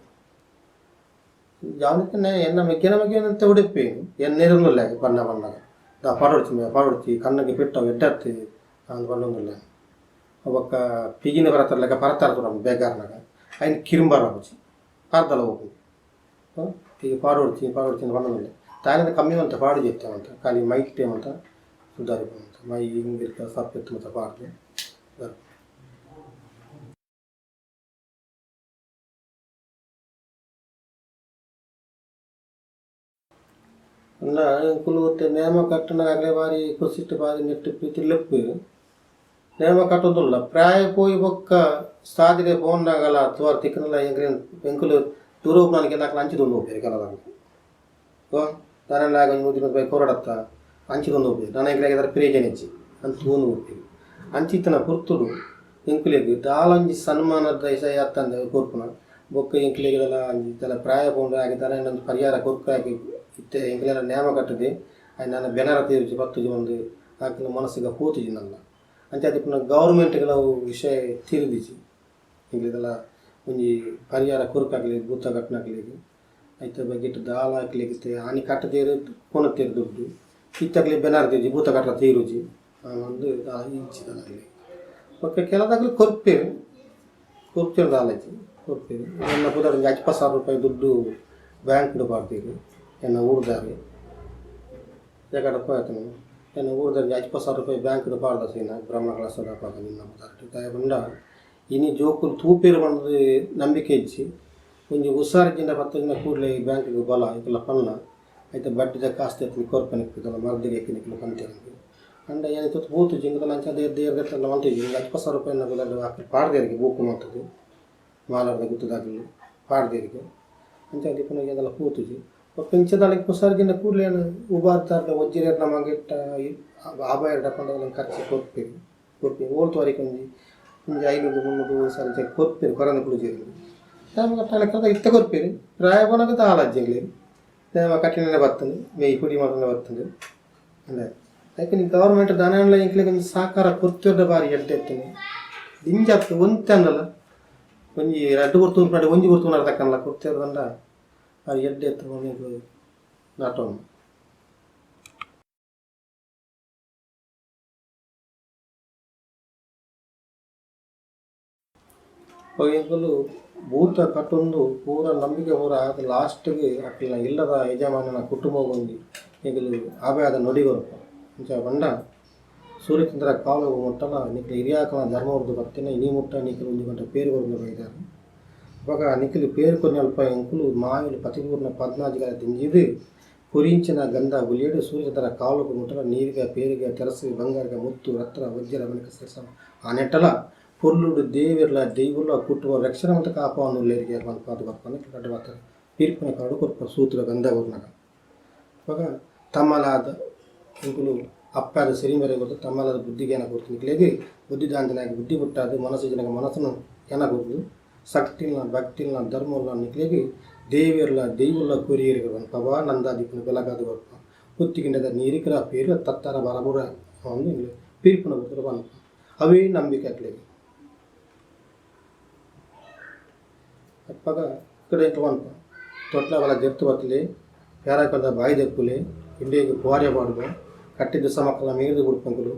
ಜಾವನಿತ್ತನೆ ಎನ್ನ ಮೆಗ್ಗೆನ ಮೆಗ್ಗೆನ ಅಂತ ಉಡುಪಿ ಎನ್ನೇರುಂದುಲ್ಲೆ ಬಣ್ಣ ಬಣ್ಣದ ದ ಪಾಡೊಡ್ಚಿ ಪಾಡೊಡ್ಚಿ ಕಣ್ಣಗೆ ಪೆಟ್ಟು ಅವು ಎಡ್ಡೆ ಅತ್ತ್ ಅಂದ್ ಪಂಡೊಂದುಲ್ಲೆ. ಬೊಕ್ಕ ಪಿಜಿನ ಪರತರ ಲೆಕ್ಕ ಪರತಾರ ತೂರ ಬೇಗಾರ್ನಗ ಐನ್ ಕಿರುಂಬಾರ ಆಪುಜಿ ಪಾರ್ದಲ ಪೋಪುಂಡು ಈಗ ಪಾಡೊಡ್ಚಿ ಪಾಡೊಡ್ಚಿ ಅಂದ್ ಪಂಡೊಂದುಲ್ಲೆ. ದಾಯೆಗ್ ಕಮ್ಮಿ ಮಂತ ಪಾಡುಜಿ ಇತ್ತೆ ಮಾತ ಖಾಲಿ ಮೈಟ್ ಮಾತ ಸುಧಾರಿಪು ಮಾತ ಮೈ ಇಂಗಿಲ್ಕ ಸಪ್ಪೆತ್ತ್ ಮಾತ ಪಾಡ್ದ್ ಸುಧಾರಿಪು. ಪಂಡ ಎಂಕುಲು ಇತ್ತೆ ನೇಮ ಕಟ್ಟುನ ಅಕ್ಲೆ ಬಾರಿ ಖುಷಿಟ್ ಬಾರಿ ನೆಟ್ಟ್ ಪ್ರೀತಿ ಲೆಪ್ಪುವೆರ್. ನೇಮ ಕಟ್ಟೊಂದುಲ್ಲ ಪ್ರಾಯ ಪೋಯಿ ಬೊಕ್ಕ ಸಾದಿಡೆ ಪೋಂಡಗಲ ತೂವರೆ ತಿಕ್ಕುಂಡಲ ಎಂಕ್ಲೆನ್ ಎಂಕುಲು ದೂರ ಉಪ್ಪುನಕ್ಲೆನ್ ಅಕುಲು ಅಂಚಿ ತೂವೊಂದು ಪೋಪೆರ್ ಕೆಲವುದಕುಲು. ದಾನೆಂಡ ಒಂಜಿ ನೂದು ರೂಪಾಯಿ ಕೊರೊಡತ್ತ ಅಂಚಿ ತೂವೊಂದು ಪೋಪೆರ್ ನನ ಎಂಕ್ಲೆಗ್ ದಾಲ ಪ್ರಯೋಜನ ಇಜ್ಜಿ ಅಂಚ ತೂವೊಂದು ಪೋಪೆರ್. ಅಂಚಿತ್ತಿನ ಪೊರ್ತುಡು ಎಂಕ್ಲೆಗ್ ದಾಲ ಒಂಜಿ ಸನ್ಮಾನದ ವಿಷಯ ಅತ್ತಂದೆ ಕೊರ್ಪುನ ಬೊಕ್ಕ ಎಂಕ್ಲೆಗ್ ದಾಲ ಒಂಜಿ ದಾಲ ಪ್ರಾಯ ಪೋಂಡ ಆಯಗ್ ದಾಲ ಒಂಜಿ ಪರಿಹಾರ ಕೊರ್ಕ ಆಯಗ್ ಇತ್ತೆ ಎಂಕ್ಲೆನ ನೇಮ ಕಟ್ಟುದು ಆಯೆ ನನ ಬೆನರ ತೀರುಜಿ ಪತ್ತುಜಿ ಪಂದ್ ಅಕ್ಲೆನ ಮನಸ್ಸುಗ್ ಪೋತುಜಿ ನಲ್ಲ. ಅಂಚಾದ್ ಇಪ್ಪುನ ಗೌರ್ಮೆಂಟ್ ಗ್ ಅವು ವಿಷಯ ತೆರಿದಿಜಿ ಎಂಕ್ಲೆಗ್ ಒಂಜಿ ಪರಿಹಾರ ಕೊರ್ಕ ಅಕ್ಲೆಗ್ ಭೂತ ಕಟ್ಟುನಕ್ಲೆಗ್ ಐತ ಬಗ್ಗೆಟ್ ದಾಲ ಅಕ್ಲೆಗ್ ಇತ್ತೆ ಆನಿ ಕಟ್ಟುದೆರ್ ಕೊನೊತೆರ್ ದುಡ್ಡು ಇತ್ತೆ ಅಕ್ಲೆಗ್ ಬೆನರ ತೀರುಜಿ ಭೂತ ಕಟ್ಟರೆ ತೀರುಜಿ ಪಂದ್ ದಾಲ ಇಜ್ಜಿ ದಾಲ ಅಕ್ಲೆಗ್. ಬೊಕ್ಕ ಕೆಲದಕ್ಲು ಕೊರ್ಪೆರ್ ಕೊರ್ಪೆರ್ ದಾಲ ಇಜ್ಜಿ ಕೊರ್ಪೆರ್ ಎನ್ನ ಪುದರ್ ಒಂಜಿ 50,000 ರೂಪಾಯಿ ದುಡ್ಡು ಬ್ಯಾಂಕ್ ಡ್ ಪಾಡ್ದೆರ್ ಎನ್ನ ಊರುದಾರ್ ಜಗಡ ಪೋಯತನ ಎನ್ನ ಊರುದಾರ್ ಒಂಜಿ 50,000 ರೂಪಾಯಿ ಬ್ಯಾಂಕ್ ಡ್ ಪಾಡ್ದ ಸೀನ ಬ್ರಹ್ಮ ಕಲಶದ ಅಪಗ ನಿನ್ನ ಪುದರ್ಡ್. ದಾಯೆ ಪಂಡ ಇನಿ ಜೋಕುಲು ತೂಪೆರ್ ಪಂದ್ ನಂಬಿಕೆ ಇಜ್ಜಿ ಒಂಜಿ ಹುಷಾರ್ ಇಜ್ಜಿಂಡ ಪತ್ತೊಂಜಿನ ಕೂಡ್ಲೆ ಈ ಬ್ಯಾಂಕ್ ಗ್ ಬಲ ಎಂಕುಲ ಪನ್ನ ಐತ ಬಡ್ಡಿದ ಕಾಸ್ ದೆತ್ತ್ ಕೊರ್ಪೆ ನಿಕ್ಕ್ ದಾಲ ಮರ್ದ್ ಗ್ ನಿಕ್ಲು ಪಂತೆರ್ ಪಂಡ ಯಾನ್ ಇತ್ತೆ ಪೋತುಜಿ ಎಂಕ್ ದಾಲ ಅಂಚ ದೇವೆರ್ ಮಲ್ತಿಜಿ ಒಂಜಿ 50,000 ರೂಪಾಯಿ ಎನ್ನ ಪುದರ್ಡ್ ಅಕುಲು ಪಾಡ್ದೆರ್ ಬೂಕು ಮಲ್ತ್ದ್ ಮಾಲಾರ್ದ ಗುತ್ತುದಕುಲು ಪಾಡ್ದೆರ್ ಅಂಚಾದ್ ಇಪ್ಪುನಗ ದಾಲ ಪೋತುಜಿ ಬೊಕ್ಕ ಇಂಚ ದಾಲ ಹುಷಾರ್ ಇಜ್ಜಿಂಡ ಕೂಡ್ಲೆ ಯಾನ್ ಉಬಾರ್ದಾರ್ಡ ಒಜ್ಜಿರೆರ್ನ ಮಗೆಟ್ಟ ಆಬಾಯೆರ್ಡ ಪಂಡ ಖರ್ಚು ಕೊರ್ಪೆರ್ ಕೊರ್ಪೆರ್ ಓಲ್ ತೋರಿಕ್ ಒಂಜಿ ಒಂಜಿ 500 300 ಸಾರಿ ಇಂಚ ಕೊರ್ಪೆರ್ ಕೊರಂದೆ ಕುಲ್ಲುಜೆರ್. ನೇಮ ಕಟ್ಟುನ ಇತ್ತೆ ಕೊರ್ಪೆರ್ ಪ್ರಾಯ ಪೋನಗ ದಾಲ ಇಜ್ಜಿ ಎಂಕ್ಲೆಗ್ ನೇಮ ಕಟ್ಟಿನನೆ ಬತ್ತುಂಡು ಮೆಯಿ ಪುಡಿ ಮಲ್ತೊಂಡೆ ಬತ್ತುಂಡು ಅಂದೆ ಐಕ್ ಗವರ್ಮೆಂಟ್ ದಾನೆಂಡಲ ಎಂಕ್ಲೆಗ್ ಒಂಜಿ ಸಹಕಾರ ಕೊರ್ತೆರ್ಡ ಬಾರಿ ಎಡ್ಡೆ ಇತ್ತುಂಡು. ದಿಂಜ ಅತ್ತ್ ಒಂತೆ ಆಂಡಲ ಒಂಜಿ ರಡ್ಡ್ ಪೊರ್ತು ಉನ್ಪುನಾಡೆ ಒಂಜಿ ಪೊರ್ತು ಉನರೆ ತಕ್ಕಂಡಲ ಕೊರ್ತೆರ್ ಪಂಡ ಬಾರಿ ಎಡ್ಡೆ ಇತ್ತುಂಡು ಪಂದ್ ಎಂಕುಲು ನಟೊಂದು. ಎಂಕುಲು ಭೂತ ಕಟ್ಟೊಂದು ಪೂರ ನಂಬಿಕೆ ಪೂರ ಆದ್ ಲಾಸ್ಟ್ ಗ್ ಅಕ್ಲೆನ ಇಲ್ಲದ ಯಜಮಾನನ ಕುಟುಂಬಗ್ ಒಂಜಿ ಎಂಕುಲು ಆಭಯದ ನುಡಿ ಕೊರ್ಪ. ಅಂಚ ಪಂಡ ಸೂರ್ಯಚಂದ್ರ ಕಾಲೊಗು ಮುಟ್ಟಲ ನಿಕ್ಲೆ ಹಿರಿಯಾಕಲ್ನ ಧರ್ಮೊರ್ದು ಬತ್ತಿನ ಇನಿ ಮುಟ್ಟ ನಿಕ್ಲು ಒಂಜಿ ಗಂಟೆ ಪೇರ್ ಕೊರೊಂದು ಬೈದರ್. ಅಪಗ ನಿಕ್ಲು ಪೇರ್ ಕೊರ್ನಲ್ಪ ಎಂಕುಲು ಮಾಯೊಲು ಪತಿಪೂರ್ಣ ಪದ್ನಾಜಿ ಗಾಲ ದಿಂಜಿದ್ ಕೊರಿಂಚಿನ ಗಂಧ ಬುಲಿಯಡ್ ಸೂರ್ಯಚಂದ್ರ ಕಾಲೊಗು ಮುಟ್ಟಲ ನೀರ್ಗ ಪೇರ್ಗ ತೆರಸು ಬಂಗಾರ್ಗ ಮುತ್ತು ರತ್ನ ವಜ್ರ ಮಣಿಕ ಸರಸ ಆನೆಟ್ಟಲ ಪೊರ್ಲುಡು ದೇವೆರ್ಲ ದೈವೊಲ ಕುಟುಂಬ ರಕ್ಷಣೆ ಮಲ್ತ್ ಕಾಪಾವೊಂದುಲ್ಲೆರ್ ಪನ್ಪಾದ್ ಬರ್ಪುನ ರಡ್ಡ್ ಮಾತ ತೀರ್ಪುನ ಕಾಲೊಡು ಕೊರ್ಪುನ ಸೂತ್ರ ಗಂಧ ಕೊರ್ನಗ. ಅಪಗ ತಮ್ಮಲಾದ ಎಂಕುಲು ಅಪ್ಪಾದ ಸಿರಿಮರೆ ಕೊರ್ದು ತಮ್ಮಲಾದ ಬುದ್ಧಿಜ್ಞಾನ ಕೊರ್ದು ನಿಕ್ಲೆಗ್ ಬುದ್ಧಿದಾಂತಿನಾಯಗ್ ಬುದ್ಧಿ ಪುಟ್ಟಾದ್ ಮನಸ್ಸು ಇಜ್ಜಿನಾಗ ಮನಸ್ಸುನು ಜ್ಞಾನ ಕೊರ್ದು ಶಕ್ತಿಲ್ನ ಭಕ್ತಿಲ್ನ ಧರ್ಮೊಲ್ನ ನಿಕ್ಲೆಗ್ ದೇವೆರ್ಲ ದೈವೊಲ ಕೊರಿಯೆರ್ ಪನ್ಪ ನಂದಾದೀಪುನ ಬೆಲಗಾದ್ ಬರ್ಪ ಪುತ್ತಿಗಿಂಡದ ನೀರಿಕರ ಪೇರ್ ತತ್ತರ ಬರಬುರ ಪಂದ್ ತೀರ್ಪುನ ಕೊರ್ದು ಪನ್ಪ ಅವೇ ನಂಬಿಕೆ ಅಕ್ಲೆಗ್. ಅಪಗ ಇಕಡೆ ಎಂಕುಲು ಪನ್ಪ ತೊಟ್ಲ ಬಲ ಜೆರ್ತ್ ಬತ್ತಲೆ ಪೇರಾಕಲ್ದ ಬಾಯಿ ದೆಪ್ಪುಲೆ ಇಂಡೇಗ್ ಪುವಾರ್ಯ ಪಾಡುವ ಕಟ್ಟಿದ ಸಮಕಲ ಮೀರ್ದ್ ಬುಡ್ಪಂಕುಲು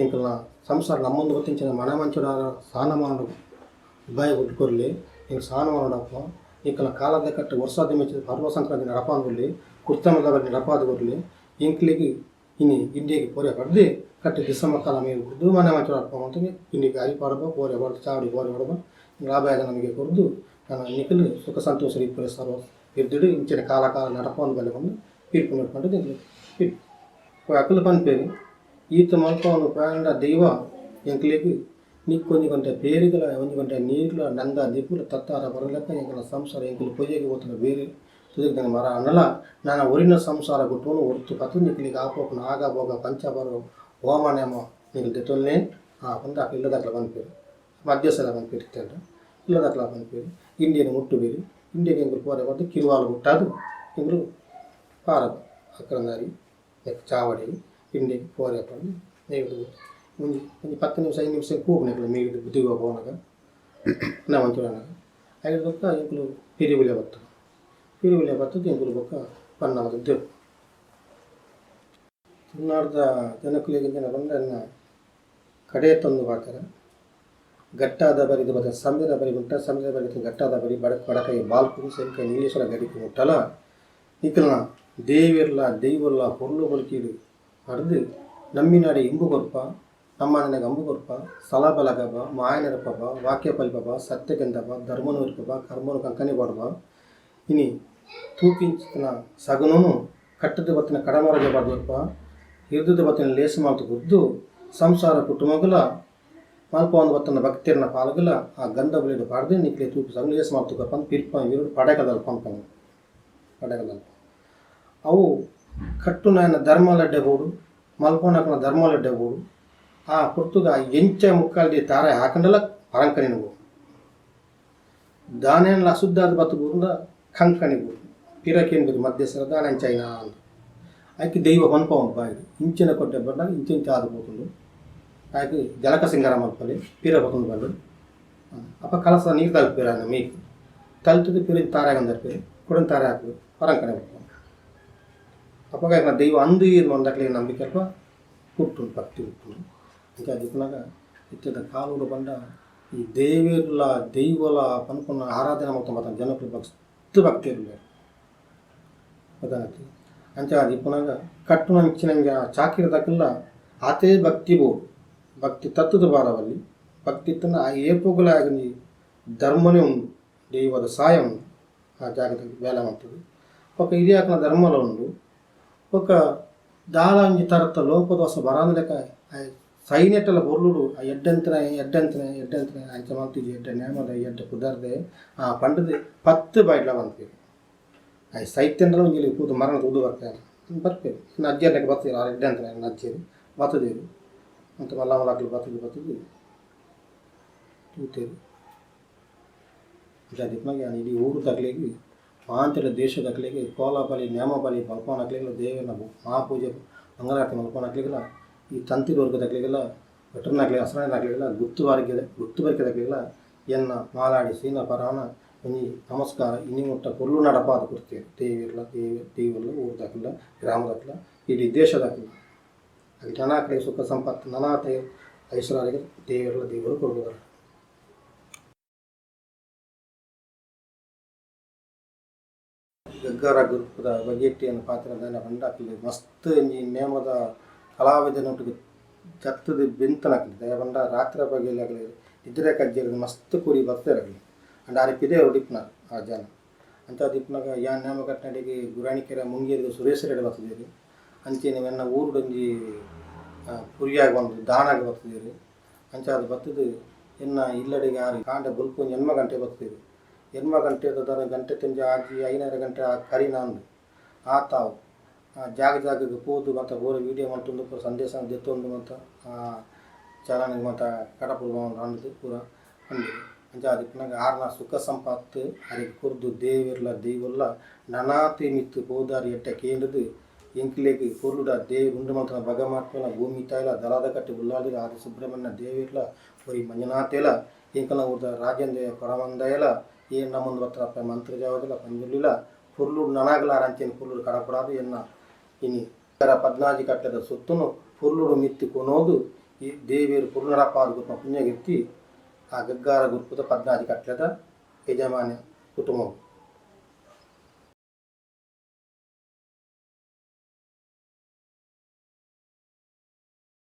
ಎಂಕಲ್ನ ಸಂಸಾರ ನಮ್ಮೊಂದು ಗೊತ್ತಿಂಚಿನ ಮನ ಮಂಚೊಡು ಸ್ಥಾನಮಾನೊಡು ಉಭಯ ಕೊರ್ಲೆ ಎಂಕ್ ಸ್ಥಾನಮಾನೊಡಪ್ಪ ಎಂಕಲ್ನ ಕಾಲದ ಕಟ್ಟು ವರ್ಷಾದಿ ಮೆಚ್ಚಿದ ಪರ್ವ ಸಂಕ್ರಾಂತಿ ನಡಪಾಂದುಲ್ಲೆ ಕುರ್ತಮದ ಬಲಿ ನಡಪಾದ್ ಕೊರ್ಲೆ ಎಂಕ್ಲೆಗ್ ಇನಿ ಇಂಡಿಯಗ್ ಪೊರೆ ಪಡ್ದ್ ಕಟ್ಟಿ ದಿಸಮಕ್ಕಲ ಮೇಲ್ ಬುಡ್ದು ಮನೆ ಮಂಚೊಡು ಅಪ್ಪ ಅಂತ ಇಂಡಿಗ್ ಅರಿ ಪಾಡಬ ಪೋರೆ ಪಾಡ್ದು ಚಾವಡಿ ಪೋರೆ ಪಾಡಬ ಲಾಭಾಯದ ನಮಗೆ ಕೊರ್ದು ನನ ನಿಕುಲು ಸುಖ ಸಂತೋಷ ಇಪ್ಪುಲೆ ಸರ್ವ ಇರ್ದಿಡು ಇಂಚಿನ ಕಾಲ ಕಾಲ ನಡಪೊಂದು ಬಲೆ ಪಂದ್ ತೀರ್ಪು ನಡ್ಪುಂಡು ಎಂಕ್ಲೆ ತೀರ್ಪು. ಅಕುಲು ಪನ್ಪೆರ್ ಈತ್ ಮಲ್ಪೊಂದು ಪಂಡ ದೈವ ಎಂಕ್ಲೆಗ್ ನಿಕ್ಕೊಂಜಿ ಗಂಟೆ ಪೇರಿಗಳ ಒಂಜಿ ಗಂಟೆ ನೀರ್ಲ ನಂದ ದಿಪುಲ ತತ್ತಾರ ಬರಲಕ್ಕ ಎಂಕಲ ಸಂಸಾರ ಎಂಕಲು ಪೊಯ್ಯಗೆ ಹೋತನ ಬೇರೆ ತುದಕ್ಕೆ ಮರ ಅನ್ನಲ ನಾನು ಒರಿನ ಸಂಸಾರ ಗುಟ್ಟೋನು ಒರ್ತು ಪತ್ತು ನಿಕ್ಲಿಗೆ ಆಪೋಪನ ಆಗ ಭೋಗ ಪಂಚಬರು ಹೋಮನೇಮ ನಿಕ್ಲು ದೆತೊಲ್ನೆ ಆ ಪಂದ ಅಕ್ಲು ಇಲ್ಲದಾಕ್ಲ ಪನ್ಪೆರ್ ಮಧ್ಯಸ್ಥರ ಪನ್ಪೆರ್ ಇತ್ತೆಂಡ ಇಲ್ಲದಾಕ್ಲ ಪನ್ಪೆರ್ ಇಂಡಿಯನ್ ಮುಟ್ಟು ಬೇರಿ ಇಂಡಿಯನ್ ಎಂಕುಲು ಪೋರೆ ಪಂದ್ ಕಿರುವಾಲು ಮುಟ್ಟಾದು ಎಂಕುಲು ಪಾರದು ಅಕ್ರಂದಾರಿ ಚಾವಡಿ ಇಂಡಿಯಗ್ ಪೋರೆ ಪಂದ್ ನೀರ್ದು ಒಂಜಿ ಒಂಜಿ 10 ನಿಮಿಷ 5 ನಿಮಿಷ ಕೂಪುನ ಎಂಕುಲು ನೀರ್ದು ಬುದ್ಧಿಗ ಪೋನಗ ನಾ ಮಂಚೂರನಾಗ ಐದು ಬೊಕ್ಕ ಎಂಕುಲು ಪಿರಿವುಲೆ ಬತ್ತು ಪಿರಿವುಲೆ ಬತ್ತದು ಎಂಕುಲು ಬೊಕ್ಕ ಪನ್ನಮದ ದೇವು ತುಳುನಾಡ್ದ ಜನಕುಲೆಗ್ ಇಂಚಿನ ಪಂಡ ಎನ್ನ ಕಡೆ ತಂದು ಪಾತೆರ ಗಟ್ಟಾದ ಬರಿದ ಬತ್ತ ಸಮೀರ ಬರಿ ಮುಟ್ಟ ಸಮೀರ ಬರಿ ಗಟ್ಟಾದ ಬರಿ ಬಡಕೈ ಬಾಲ್ಕು ಸೆಂಕೈ ನೀಲೇಶ್ವರ ಗಡಿಕು ಮುಟ್ಟಲ ನಿಕಲ್ನ ದೇವಿರ್ಲ ದೈವಲ್ಲ ಪೊರ್ಲು ಬೊಲ್ಕೀಡು ಪಡ್ದು ನಮ್ಮಿನಾಡೆ ಇಂಬು ಕೊರ್ಪ ನಮ್ಮನೆಗೆ ಅಂಬು ಕೊರ್ಪ ಸಲಬಲಗಬ ಮಾಯನರಪಬ ವಾಕ್ಯ ಪಲ್ಪಬ ಸತ್ಯಗಂಧಬ ಧರ್ಮನು ಇರ್ಪಬ ಕರ್ಮನು ಕಂಕನೆ ಪಾಡ್ಬ ಇನಿ ತೂಕಿಂಚಿನ ಸಗನನು ಕಟ್ಟದ ಬತ್ತಿನ ಕಡಮರಗೆ ಬಾರ್ದಪ್ಪ ಹಿರಿದದ ಬತ್ತಿನ ಲೇಸು ಮಾತು ಗುರ್ದು ಸಂಸಾರ ಕುಟುಂಬಗಳ ಮಲ್ಪವಂದು ಬತ್ತನ ಭಕ್ತಿರ್ನ ಪಾಲ್ಗಲ ಆ ಗಂಧ ಬಲಿಡು ಪಾಡ್ದು ನಿಕ್ಲೆ ತೂಪು ಸಗನ ಲೇಸು ಮಾತು ಕೊರ್ಪ ಪಿರ್ಪ ಇವರು ಪಡೆಗದಲ್ ಪಂಪಂಗ ಪಡೆಗದಲ್ಪ ಅವು ಕಟ್ಟುನಾಯನ ಧರ್ಮಲಡ್ಡೆ ಬೋಡು ಮಲ್ಪನಕನ ಧರ್ಮಲಡ್ಡೆ ಬೋಡು ಆ ಪೊರ್ತುಗ ಎಂಚ ಮುಕ್ಕಾಲ್ದಿ ತಾರೆ ಹಾಕಂಡಲ ಪರಂಕಣಿನ ಬೋಡು ದಾನೇನ್ಲ ಅಶುದ್ಧಾದ ಬತ್ತು ಬೂರ್ದ ಕಂಕಣಿ ಬೋಡು ಪಿರಕೇಂದ್ರ ಮಧ್ಯಸ್ಥರ ದಾನಂಚೈನ ಅಂದು ಆಯ್ಕೆ ದೈವ ಪನ್ಪ ಬಾಯಿ ಇಂಚಿನ ಕೊಟ್ಟೆ ಬಂದಾಗ ಇಂಚಿಂಚ ಆದ ಪೋತುಂಡು ಆಯ್ಕೆ ಜಲಕ ಸಿಂಗಾರ ಮಲ್ಪಲೆ ಪೀರ ಪತುಂಡು ಬಂದು ಅಪ್ಪ ಕಲಸ ನೀರು ತಲುಪಿರ ಮೀಕ್ ತಲುಪಿದ ಪಿರ ತಾರೆ ಹಾಕಂದರ್ಪೇರು ಕುಡನ್ ತಾರೆ ಹಾಕು ಪರಂಕಣೆ ಬರ್ಪ ಅಪ್ಪಗ ದೈವ ಅಂದು ಇದು ಮಂದಕ್ಲೆ ನಂಬಿಕೆ ಅಲ್ಪ ಹುಟ್ಟುಂಡು ಭಕ್ತಿ ಹುಟ್ಟುಂಡು ಅಂಚ ದಿಪ್ಪುನಗ ಇತ್ತದ ಕಾಲುಡು ಬಂಡ ಈ ದೇವಿರ್ಲ ದೈವಲ ಪನ್ಪುನ ಆರಾಧನೆ ಮಲ್ತೊಂದು ಬತ್ತನ ಜನಕುಲು ಮಸ್ತ್ ಭಕ್ತಿ ಇರ್ಲೇರ್ ಗೊತ್ತಾಗತ್ತೆ ಅಂಚ ದಿಪ್ಪುನಗ ಕಟ್ಟುನಂಚಿನಂಗ ಚಾಕಿರದಕಲ್ಲ ಆತೇ ಭಕ್ತಿ ಬೋಡು ಭಕ್ತಿ ತತ್ತದ ಬಾರವಲ್ಲಿ ಭಕ್ತಿ ಇತ್ತಂಡ ಆ ಏಪೊಗುಲ ಒಂಜಿ ಧರ್ಮನೇ ಉಂಡು ದೈವದ ಸಾಯ ಉಂಡು ಆ ಜಾಗದ ಬೇಲೆ ಮಲ್ತುದು ಬೊಕ ಹಿರಿಯಾಕ್ನ ಧರ್ಮಲ ಉಂಡು ಬೊಕ ದಾಲ ಒಂಜಿ ತರತ ಲೋಕದೋಸ ಬರಾಂದಿಲೆಕ ಸೈನೆಟ್ಟಲ ಪೊರ್ಲುಡು ಆ ಎಡ್ಡೆಂತನ ಎಡ್ಡೆಂತನ ಎಡ್ಡೆಂತನ ಅಂಚ ಮಲ್ತಿಜಿ ಎಡ್ಡೆ ನೇಮದ ಎಡ್ಡೆ ಪುದರ್ದೆ ಆ ಪಂಡದು 10 ಬಾಯಿಡ್ಲ ಪನ್ಪೆರ್ ಆ ಸೈತ್ಯಂಡಲ ಒಂಜಿ ಪೂದು ಮರಣ ತೂದು ಬರ್ಪೆರ್ ಬರ್ಪೆರ್ ಎನ್ನ ಅಜ್ಜೆರ್ನಕ್ಕೆ ಬತ್ತೆರ್ ಆರ್ ಎಡ್ಡೆಂತನ ಎನ್ನ ಅಜ್ಜೆರ್ ಬತ್ತುದೆರ್ ಅಂಚ ಮಲ್ಲ ಮಲ್ಲಕ್ಲು ಬತ್ತುದು ಬತ್ತುದು ತೂತೆರ್ ಅಂಚ ದಿಪ್ಪುನಗ ಯಾನ್ ಇಡೀ ಊರುದಕ್ಲೆಗ್ ಮಾಂತೆಲ ದೇಶದಕ್ಲೆಗ್ ಕೋಲ ಬಲಿ ನೇಮ ಬಲಿ ಮಲ್ಪುನಕ್ಲೆಗ್ಲ ದೇವೆರ್ನ ಮಹಾಪೂಜೆ ಮಂಗಳಾರತಿ ಮಲ್ಪುನಕ್ಲೆಗ್ಲ ಈ ತಂತಿ ವರ್ಗದಕ್ಲೆಗ್ಲ ಭಟ್ರನಕ್ಲೆಗ್ ಅಸ್ರಾಣಿನಕ್ಲೆಗ್ಲ ಗುತ್ತು ಬರಿಕೆದಕ್ಲೆಗ್ಲ ಎನ್ನ ಮಾಲಾಡಿ ಸೀನ ಪರಾನ ಒಂಜಿ ನಮಸ್ಕಾರ ಇನಿ ಮುಟ್ಟ ಪೊರ್ಲು ನಡಪಾದ್ ಕೊರ್ತೆರ್ ದೇವೆರ್ಲ ದೇವರ್ಲ ಊರುದಕ್ಲ ಗ್ರಾಮದಕ್ಲ ಇಡೀ ದೇಶದಕ್ಲ ಅಕ್ಲ್ ನನಾಕ್ಲೆಗ್ ಸುಖ ಸಂಪತ್ತು ನನಾತ್ ಐಶ್ವರ್ಯ ದೇವೆರ್ಲ ದೇವರು ಕೊರ್ಪುದರ್. ಗಗ್ಗರ ಗುರುಪುದ ಬಗೆಟ್ಟಿಯನ್ನು ಪಾತ್ರ ದಾನ ಪಂಡ ಅಕ್ಲು ಮಸ್ತ್ ಒಂಜಿ ನೇಮದ ಕಲಾವಿದನೊಟ್ಟಿಗೆ ಜತ್ತದ ಬೆಂತನಕ್ಲು ದಾಯೆ ಪಂಡ ರಾತ್ರೆ ಪಗೆಲ್ ಅಕ್ಲು ನಿದ್ರೆ ಕಜ್ಜೆರ್ ಮಸ್ತ್ ಕೂಡಿ ಬತ್ತೆರ್ ಅಕ್ಲು ಅಂಡ ಆರ್ ಪಿದಯಿ ಉಡಿಪುನಾರ್ ಆ ಜನ ಅಂಚ ದಿಪ್ಪುನಗ ಯಾನ್ ನೇಮ ಕಟ್ಟನಡೆಗ್ ಗುರಾಣಿಕೆರೆ ಮುಂಗೇರಿಗೆ ಸುರೇಶರೆಡ್ ಬತ್ತುದೆರ್ ಅಂಚೆನೆ ಎನ್ನ ಊರುಡೊಂಜಿ ಪುರಿಯಾಗ್ ಬಂದು ದಾನಾಗ್ ಬತ್ತುದೆರ್ ಅಂಚಾದ್ ಬತ್ತುದು ಎನ್ನ ಇಲ್ಲಡೆಗ್ ಆರ್ ಕಾಂಡೆ ಬೊಲ್ಪು ಒಂಜಿ 8 ಗಂಟೆ ಬತ್ತುದೆರ್ 8 ಗಂಟೆ ಗಂಟೆ ತಿಂಜ ಆಜಿ 5 ಗಂಟೆ ಕರಿನಾಂದು ಆತಾವು ಜಾಗ ಜಾಗಗ್ ಪೋದು ಮಾತ ಪೂರ ವೀಡಿಯೋ ಮಲ್ತೊಂದು ಪೂರ ಸಂದೇಶ ದೆತ್ತೊಂದು ಮಾತ ಚಾಲನೆ ಮಾತ ಕಡಪುಡು ಪಂಡುದು ಪೂರ ಪಂಡೆರ್ ಅಂಚ ಆದಿಪ್ಪುನಗ ಆರ್ನ ಸುಖ ಸಂಪತ್ತು ಅರೆಗ್ ಕೊರ್ದು ದೇವೆರ್ಲ ದೈವೊಲ್ಲ ನನಾತ್ ಮಿತ್ತ್ ಪೋದಾರ್ ಎಡ್ಡೆ ಕೇಂಡುದು ಎಂಕ್ಲೆಗ್ ಪೊರ್ಲುಡ ದೇವೆರ್ ಉಂಡು ಮಲ್ತುನ ಭಗಮಾತ್ಮನ ಭೂಮಿ ತಾಯಿಲ ದಳದ ಕಟ್ಟಿ ಉಲ್ಲಾಲ್ದಿಲ ಆದಿ ಸುಬ್ರಹ್ಮಣ್ಯ ದೇವೆರ್ಲ ಒರಿ ಮಂಜುನಾಥೆಲ ಎಂಕಲ್ನ ಊರ್ದ ರಾಜೇಂದ್ರ ಕೊಡಮಂದಾಯಲ ಏನ್ ನಮ್ಮೊಂದು ಬತ್ತನಪ್ಪ ಮಂತ್ರಜಾವದಲ ಪಂಜುರ್ಲಿಲ ಪೊರ್ಲುಡು ನನಗ್ಲ ಅಂಚೆನೆ ಪೊರ್ಲುಡು ಕಡಪುಡಾದ್ ಎನ್ನ ಇನಿ ಪದ್ನಾಜಿ ಕಟ್ಟದ ಸೊತ್ತುನು ಪೊರ್ಲುಡು ಮಿತ್ತ್ ಕೊನೋದು ಈ ದೇವೆರ್ ಪೊರ್ಲು ನಡಪಾದ್ ಕೊರ್ಪುನ ಪುಣ್ಯಕೀರ್ತಿ ಆ ಗಗ್ಗಾರ ಗುರ್ಪುದ ಪದ್ನಾಜಿ ಕಟ್ಲೆದ ಯಜಮಾನ್ಯ ಕುಟುಂಬ.